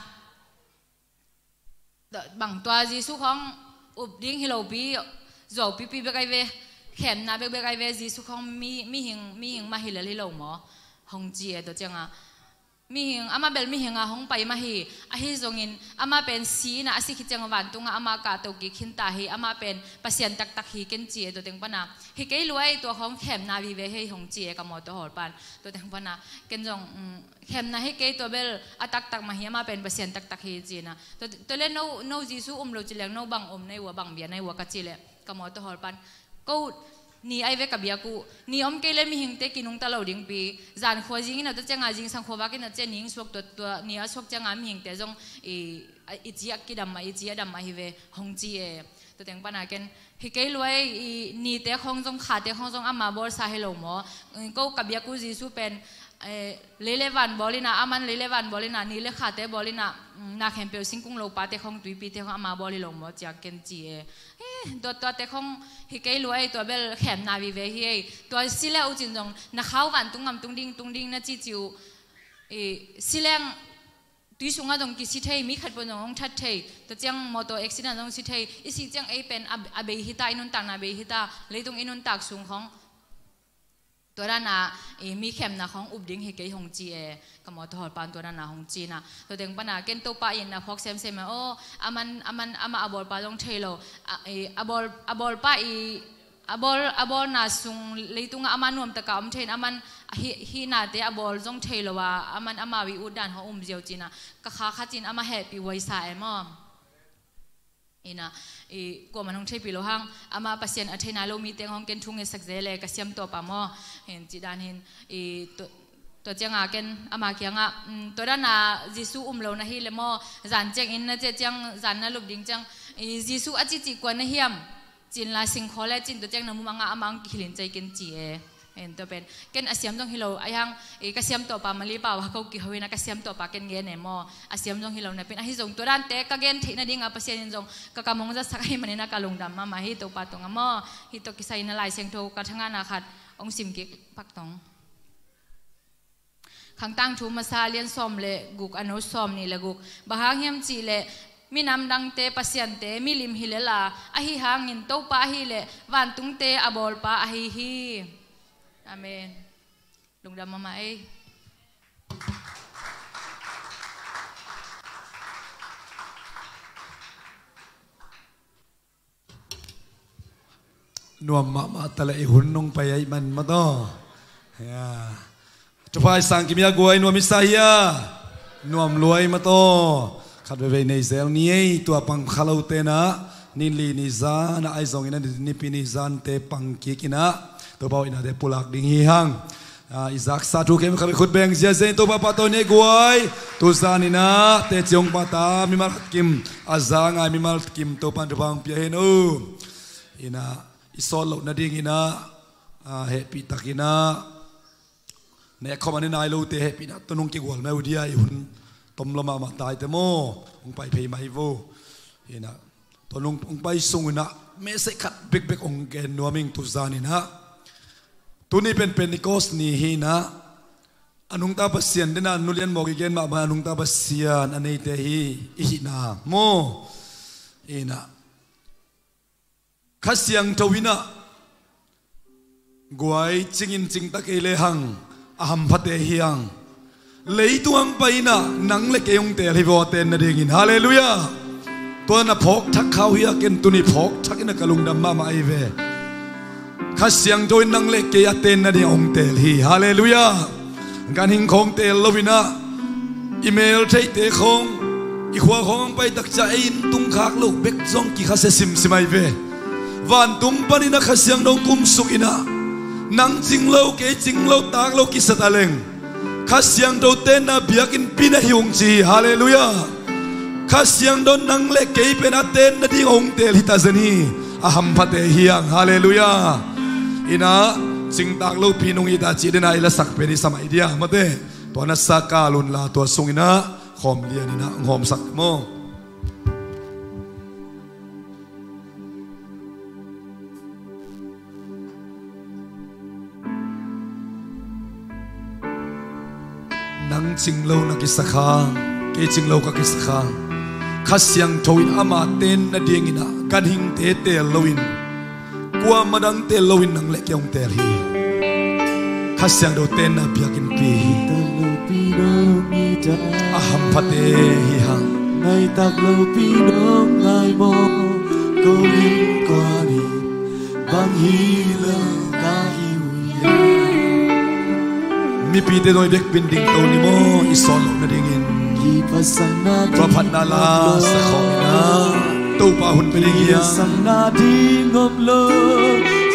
bang tua Jesu khawng up ding hi lopi, zuaupipi bek ai ve, khemna bekbek ai ve, Jesu khawng mi, mihing, mihing mah hi lel hi lo maw, hong ci e. Tua ciangah mihing, amah bel mihing a hong pai mah hi, ahi zongin amah pen si in ah a si khit ciangah vantungah amah kahto kik khin ta hi, amah pen Pasian taktak hi ken ci e. Tua teng pan ah hi kei lua ei, tua khawng khemna vive hi hong ci e ka mawtaw hawlpa in. Tua teng pan ah ken zong, um, khemna hi kei, tua bel a taktak mah hi, amah pen Pasian taktak hi ci in ah. Tua, tua le no, no Jesu um lo ci leng no bang um na hi uh a, bang bia na hi uh a ka ci le ka mawtaw hawlpa in, ko ni ai ve ka biak uh, ni om kei le mihingte kinungta lo dingpi, zan khua zing in ah tua ciangah zingsang khua vak in ah cia ni hong suak, tua, tua ni a suak ciangah mihingte zong i, a, i ci a kidam mah, i ci a dam mah hi ve hong ci e. Tua teng pan ah ken hi kei lua ei, i nite khawng zong, khate khawng zong ama bawlsa hi lo maw. Ko ka biak uh Jesu pen, eh, lei le van bawl in ah, aman lei le van bawl in ah, ni le khate bawl in ah, mm, na khempeuh singkung lopate khawng, tuipite khawng ama bawl hi lo maw ci a ken ci e. Eh, tua, tuate khawng hi kei lua ei, tua bel khemna vive hi ei. Tua si le uh cin zong na kha uh vantung gam tung ding, tung ding na cici uh, i si leng tui sungah zong kisi thei, mi khat peuh zong hong that thei. Tua ciang mawtaw accident zong si thei. I sih ciang ei pen a, a bei hi ta, i nuntakna bei hi ta, leitung i nuntak sung khawng. Tua dan ah i mi khemna khawng up ding hi kei hong ci e, ka mawtaw hawlpa in tua dan ah hong ci in ah. Tua teng pan ah ken Topa in ah phawk semsem e, aw, aman, aman, amah a bawlpa zong thei lo, a, i, a bawl, a bawlpa i, a bawl, a bawlna sung leitungah amah nuamtaka om thei in, aman hi, hihnate a bawl zong thei lo a, aman amau i ut dan hong um ziau ci in ah, ka kha khat in amah hehpih huaisa e maw. In ah, i, kuaman hong theihpih lo hang, amah Pasian a thei nai lo mi teng hawng ken thu ngetsak zel e, ka siam tawp a maw. Hin, ci dan hin, i, tua, tua ciangah ken ama kiangah, um, tua dan ah Jesu um lo na hi le maw, zan ciangin na ciah ciang, zan na lup ding ciang, i, Jesu a cici kua na hiam? Cin la singkhaw le cin, tua ciang na mumang ah amah hong kihilh in cei ken ci e. En tua pen ken a siam zong hi lo, a hiang, e, ka siam tawpa Mali pau a ko kiho in ah ka siam tawpa ken ngen e maw. A siam zong hi lo napi in, ahi zong tua dante ka gen theih nading ah Pasian in zong ka kam hong zatsak ahih manin ah ka lungdam mahmah hi Topa tungah maw. Hih tawh kisai in ah Lai Siangtho ka thangahna khat hong sim kik pak tong. Khangtangthu masa lian sawm le guk, a no sawm nih le guk. Bang hang hiam cih leh minam dangte pasiante milim hi lel a, ahi hangin Topa ahih leh vantungte a bawlpa ahi hi. Amen. Lungdam mahmah ei. Nuam mahmah ta leh i hun nong pai ahih man maw taw. Ya. Thupha i sang kim hia guai, nuam i sa hia? Nuam lua ei maw taw. Khat veivei nei zel ni ei, tua pang kha lote in ah, ni li ni zan ah ahi zongin ah, ni, nipi ni zante pang kik in ah, Topa hoihnate pulak ding hi hang. Ah, i zaksa thu khempeuh khut beng ziazia in Topa pahtawi ni ei guai. Tuzan in ah teci hong pata mimal khat kim, a za ngai mimal kim Topa in thupha hong pia hen aw. In ah i sawt loh nading in ah, ah, hehpih tak in ah, nekkhawm a ni nai lote hehpihna tawh nong kigual mah uh dia, i hun tom lo mahmah ta ei te maw. Hong pai phei mah hi vo. In ah Tua nung hong pai sung in ah message khat bekbek hong gen nuam ing. Tuzan in ah, tuni pen Pentecost ni hi in ah, a nungta Pasian den ah, Nu Lian Mawk i gen mah bang a nungta Pasian a neite hi i hihna maw. In ah Kha Siangtho in ah, guai, cingin cingta kei lehang a hamphate hi hang. Leitung hong pai in ah nang le kei hong teel hi vaw, a ten nadingin. Halleluiah. Tua na phawk thak kha uh hi a, ken tuni phawk thak in ah ka lungdam mahmah ei ve. Kha Siangtho in nang le kei a ten nading hong teel hi. Halleluiah. Ganhing khawng teel lo in ah, i mel theite khawng I khua khawng pai takciang ei inn tung khak loh bek zong kikhasia simsim ahi ve. Vantung panin a Kha Siangtho kumsuk in ah, nang cing lo, kei cing lo, tak lo kisa ta leng, Kha Siangtho tenna biakinnpi na hi ung ci hi. Halleluiah. Kha Siangtho nang le kei pen a tenna ding hong teel hi ta zen hi. A hamphate hi hang. Halleluiah. In ah, cingtak lopi nung hi ta cih den a i lasak pen i sam ahi dia, mate. Tua na sa kal un la, tua sung in ah khawm lian in ah hong hawmsak maw. Nang cing lo na kisa kha, kei cing lo ka kisa kha. Kha Siangtho in ama tenna ding in ah ganhingte teel loin, kuamah dang teel loin nang le kei hong teel hi. Kha Siangtho tenna biakinnpi hi. A hamphate hi hang. Ngai tak lopi nong ngai maw, ko innkuan in bang hi lo ka hi uh hiam. Mipite dawi bek pen ding to ni maw, i sawt loh nadingin. Kiphatsakna ding, kiphatsakna la om lo, sa khawm in ah Topa hun pe ding hi hang. Kiphatsakna ding om lo,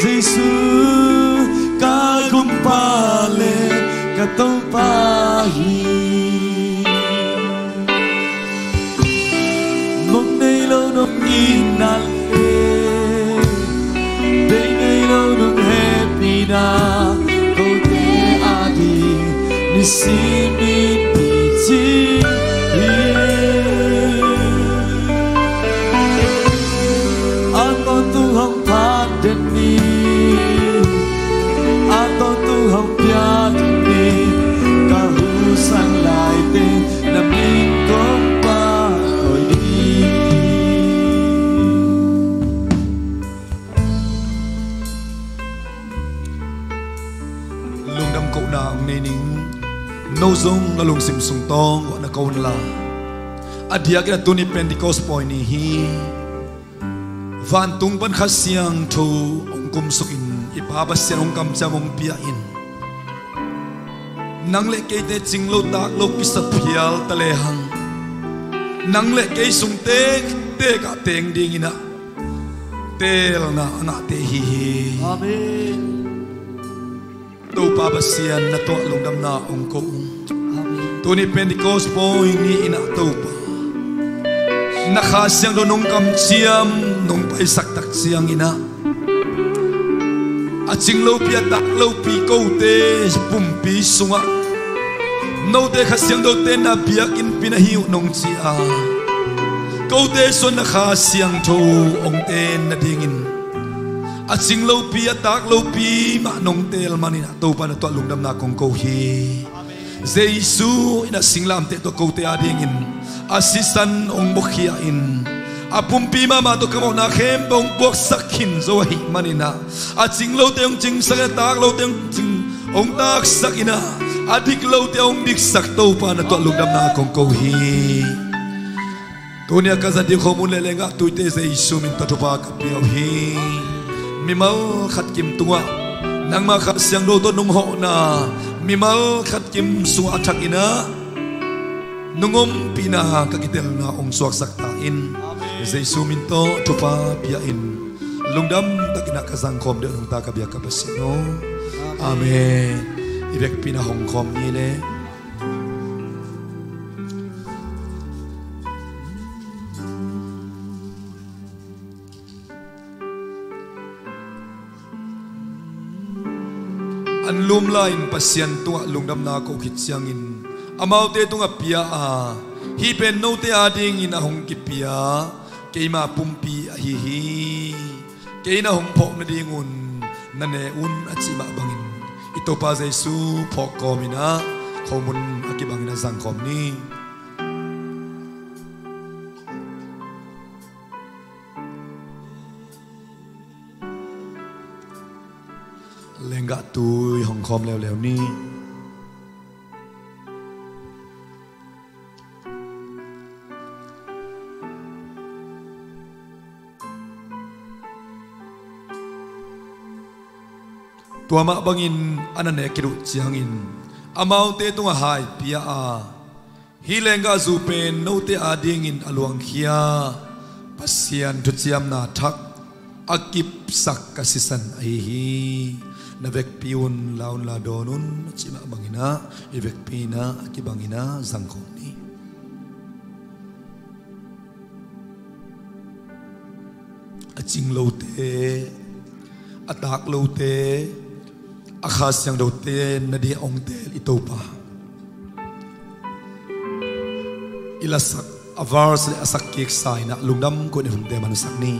Jesu ka Gumpa le ka Topa hi. Mong nei lo nong itna le, bei nei lo nong hehpihna, kote ading nisim in i cing hi. A tawntung hong phat den ni, a tawntung hong pia den ni, ka husan laite na min kong pahtawi ding. Lungdam kohna hong nei ning. No zong na lungsim sung tawng guah na ko un la. A diakin a tuni Pentecost pawi ni hi. Vantung pan Kha Siangtho hong kumsukin, i Pa Pasian hong kamciam hong pia in, nang le keite cing lo tak lo kisa phial ta lehang, nang le kei sung tektek ah teng dingin ah teelna a ngahte hi hi. Amen. Topa Pasian, na tungah lungdamna hong ko ung. Amen. Tuni Pentecost pawi ni-in ah Topa, na Kha Siangtho nong kamciam, nong paisak tak ciangin ah, a cing lopi, a tak lopi kote pumpi sungah note Kha Siangtho tenna biakinnpi na hi uh nong ci a, kote sungah na Kha Siangtho hong ten nadingin a cing lopi, a tak lopi mah nong teel manin ah Topa, na tungah lungdamna kong ko hi. Jesu in a singlamteh tawh kote adingin a sisan hong buakhia in, a pumpi mahmah tawh ka mawhna khempeuh hong puaksak khin zo ahih manin ah, a cing lote hong cingsak in, a tak lote hong cing, hong taksak in ah, a dik lote hong diksak Topa, na tungah lungdamna kong ko hi. Tuni-a ka zat ding khawm hun le lenggah tuite Jesu min tawh thupha ka pia uh hi. Mimal khat kim tungah nangmah Kha Siangtho tawh nong hawhna, mimal khat kim sungah a thakin ah nong ompihna ka kitelna hong suaksak ta in. Jesu min tawh thupha pia in. Lungdam takin ah ka zangkhawm deuh nungta ka biak ka Pasian aw. Amen. I vekpi-in ah hong khawm ni le. An lum lai-in Pasian tungah lungdamna ko khit ciangin amaute tungah pia a, hih pen note adingin a hong kipia keima pumpi ahi hi. Kei na hong phawk nadingun na ne un, a cih mah bangin i Topa Jesu phawk kawmin ah khawm hun a kibangin a zangkhawm ni. Lenggah tui hong khawm leuleu ni. Tua mah bangin a na nek khit uh ciangin amaute tungah hai pia a, Hih lenggahzu pen note adingin a luangkhia Pasian thuciamna thak a kipsak ka sisan ahi hi. Na vekpi un, la un, la dawn un, a cih mah banginah i vekpi inah a kibanginah zangkhawm ni. A cing lote, a taak lote, a Kha Siangthote nading a ong teel i Topa i lasak, a verse le a sak kiksa inah lungdam koih in hun te mansak ni.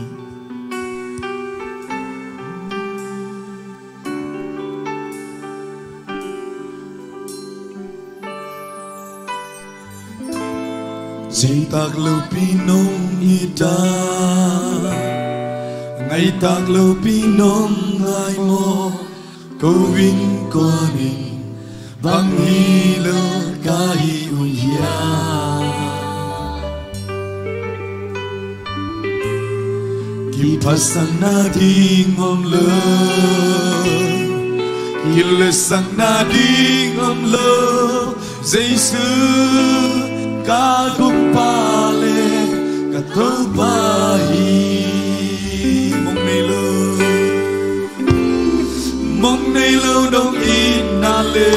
Zeitak lopi nong hi ta, ngaitak lopi nong ngai maw? Ko innkuan in bang hi lo ka hi uh hiam? Kiphatsakna ding om lo, kiletsakna ding om lo. Jesu ka Gumpa le ka Topa hi. Mong nei lo, mong nei lo dong itna le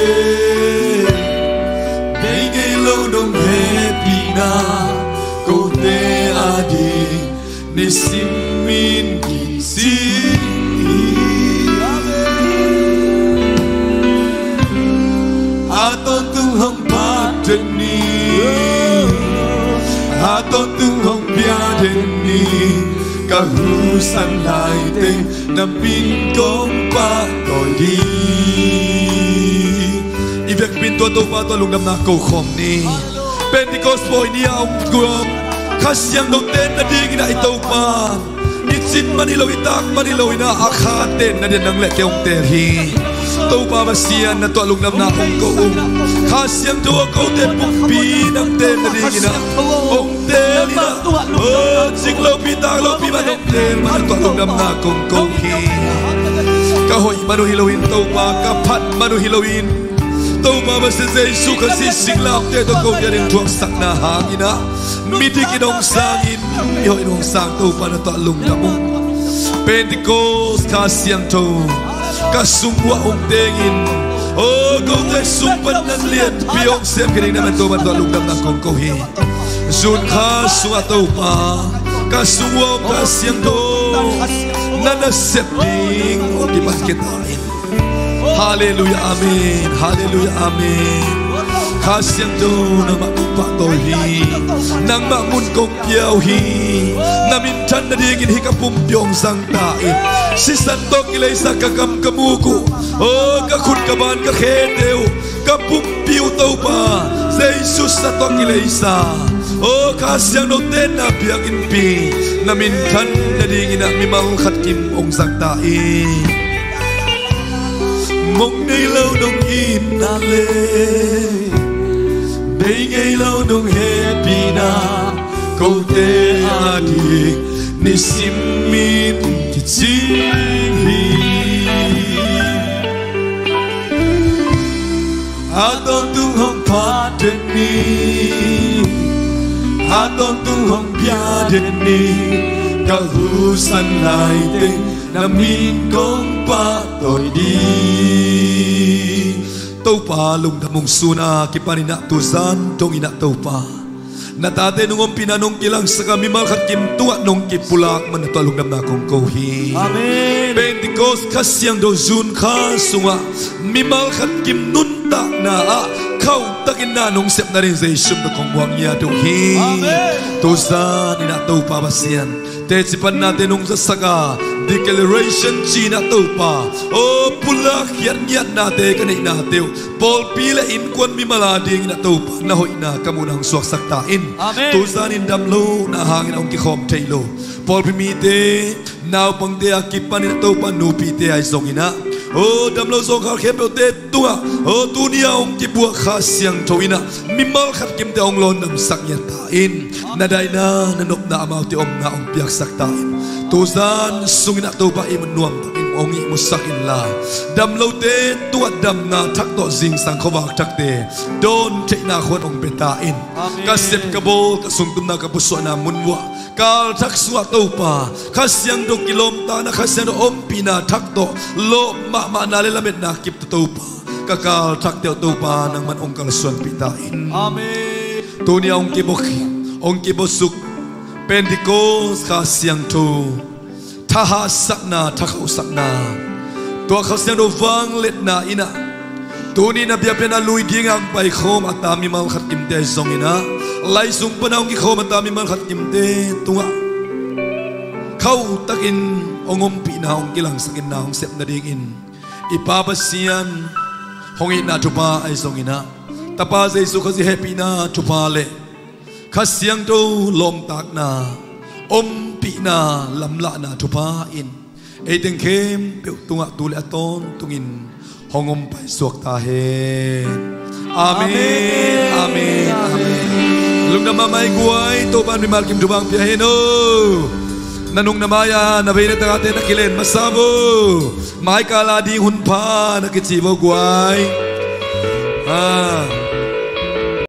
bei ngei lo dong hehpihna, kote ading nisim in kicing hi. Amen. A tawntung hong phat den ni, a tawntung hong bia den ni, ka husan lai teng na min kong pahtawi ding. I vekpi in tua Topa tawh lungdamna ko khawm ni. Pentecost pawi ni a om guam Kha Siangtho tenna dingin ah i Topa i cin man hi lo, i taak man hi lo inah a Kha tenna dingin nang le kei hong teel hi. Topa Pasian na tuah lungdamna kong ko uh. Kha Siangtho a kote pumpi nang tenna dingin ah hong teel inah, o, cing lopi taak lopi mah hong teel mah na tuah lungdamna kong ko hi. Ka hoih man uh hi loin Topa, ka phat man uh hi loin Topa Pasian, Jesu Khazih singlamteh tawh kote ading thuaksakna hangin ah midik in hong sangin, mihoih in hong sang Topa na tuah lungdam uh. Pentecost Kha Siangtho ka sung uah hong tengin, o, kote sung pan nang lianpi hong sem kei ding na man Topa na tuah lungdamna kong ko hi. June kha sungah Topa ka sung uah om Kha Siangtho na nasep ding hong kipan kei ta in. Halleluiah, amen. Halleluiah, amen. Kha Siangtho nangmah kong pahtawi hi. Nangmah mun kong pia uh hi. Na minthan nadingin hih ka pumpi hong zang ta in. Sisan tawh kileisa ka kam ka muk uh, o, ka khut ka ban ka khete uh, ka pumpi uh Topa Jesu sa tawh kileisa, o, Kha Siangtho tenna biakinnpi na minthan nadingin ah mimal khat kim hong zang ta in. Mong nei lo dong itna le bei ngei lo dong hehpihna, kote ading nisim in kicing hi. A tawntung hong phat den ni, a tawntung hong bia den ni, ka husan lai teng na min kong pahtawi ding. Topa lungdam ung. Sun a kipanin ah tuzan dongin ah Topa, na tate nong ompihna nong kilangsak a, mimal khat kim tungah nong kipulak man na tuah lungdamna kong ko hi. Amen. Pentecost Kha Siangtho June kha sungah mimal khat kim nuntakna ah khauhtakin na nong sepna ding Jesu min tawh kong muak ngiat uh hi. Amen. Tuzan in ah Topa Pasian, teci pannate nong zasak a, declaration ci-in ah Topa, o, pulak khiat ngiatnate ka neihnate uh, pawlpi le innkuan mimal adingin ah Topa na hoihna ka muhna hong suaksak ta in. Amen. Tuzan in damlohna hangin ah hong kikhawm thei lo pawlpi mite, naupangte a kipanin ah Topa nupite ahi zongin ah, o, damlo zawngkhal khempeuhte tungah, o, tuni a hong kibuak Kha Siangtho in ah mimal khat kimte hong lawnnamsak ngiat ta in. Na daihna, na nopna amaute omna hong piaksak ta in. Tuzan sungin ah Topa i mun nuamtakin hong ihmusak inla, dam lote tungah damna thak tawh zingsang khuavak thakte dawn theihna khuan hong pia ta in. Amen. Ka sep ka bawl, ka sungtumna ka pusuahna mun vuah, kal thak sungah Topa, Kha Siangtho kilawmtatna, Kha Siangtho ompihna thak tawh lawp mahmahna le lametna kip tawh Topa, ka kal thak teuh Topa nangman hong kalsuanpih ta in. Amen. Tuni a hong kibawk, hong kibawsuk Pentecost Kha Siangtho, thahatsakna, thakhauhsakna, tua Kha Siangtho vangliatna in ah, tuni na biakpiakna lui dingah hong paikhawm a ta mimal khat kimte zongin ah, laizung pana hong kikhawm a ta mimal khat kimte tungah khauhtakin hong ompihna hong kilangsak inna hong sep nadingin i Pa Pasian hong itna thupha ahi zongin ah, Tapa Jesu Khazih hehpihna thupha le Kha Siangtho lawmtatna, ompihna, lamlahna thupha in ei teng khempeuh tungah tu le a tawntungin hong om paisuak ta hen. Amen. Amen. Amen. Amen. Lungdam mahmah i guai, Topa mimal kim thupha hong pia hen o. Na nung na mai-a na vei na tagahte na kilen masa vo. Mai kala ding hun pha na kici vo guai. Ah.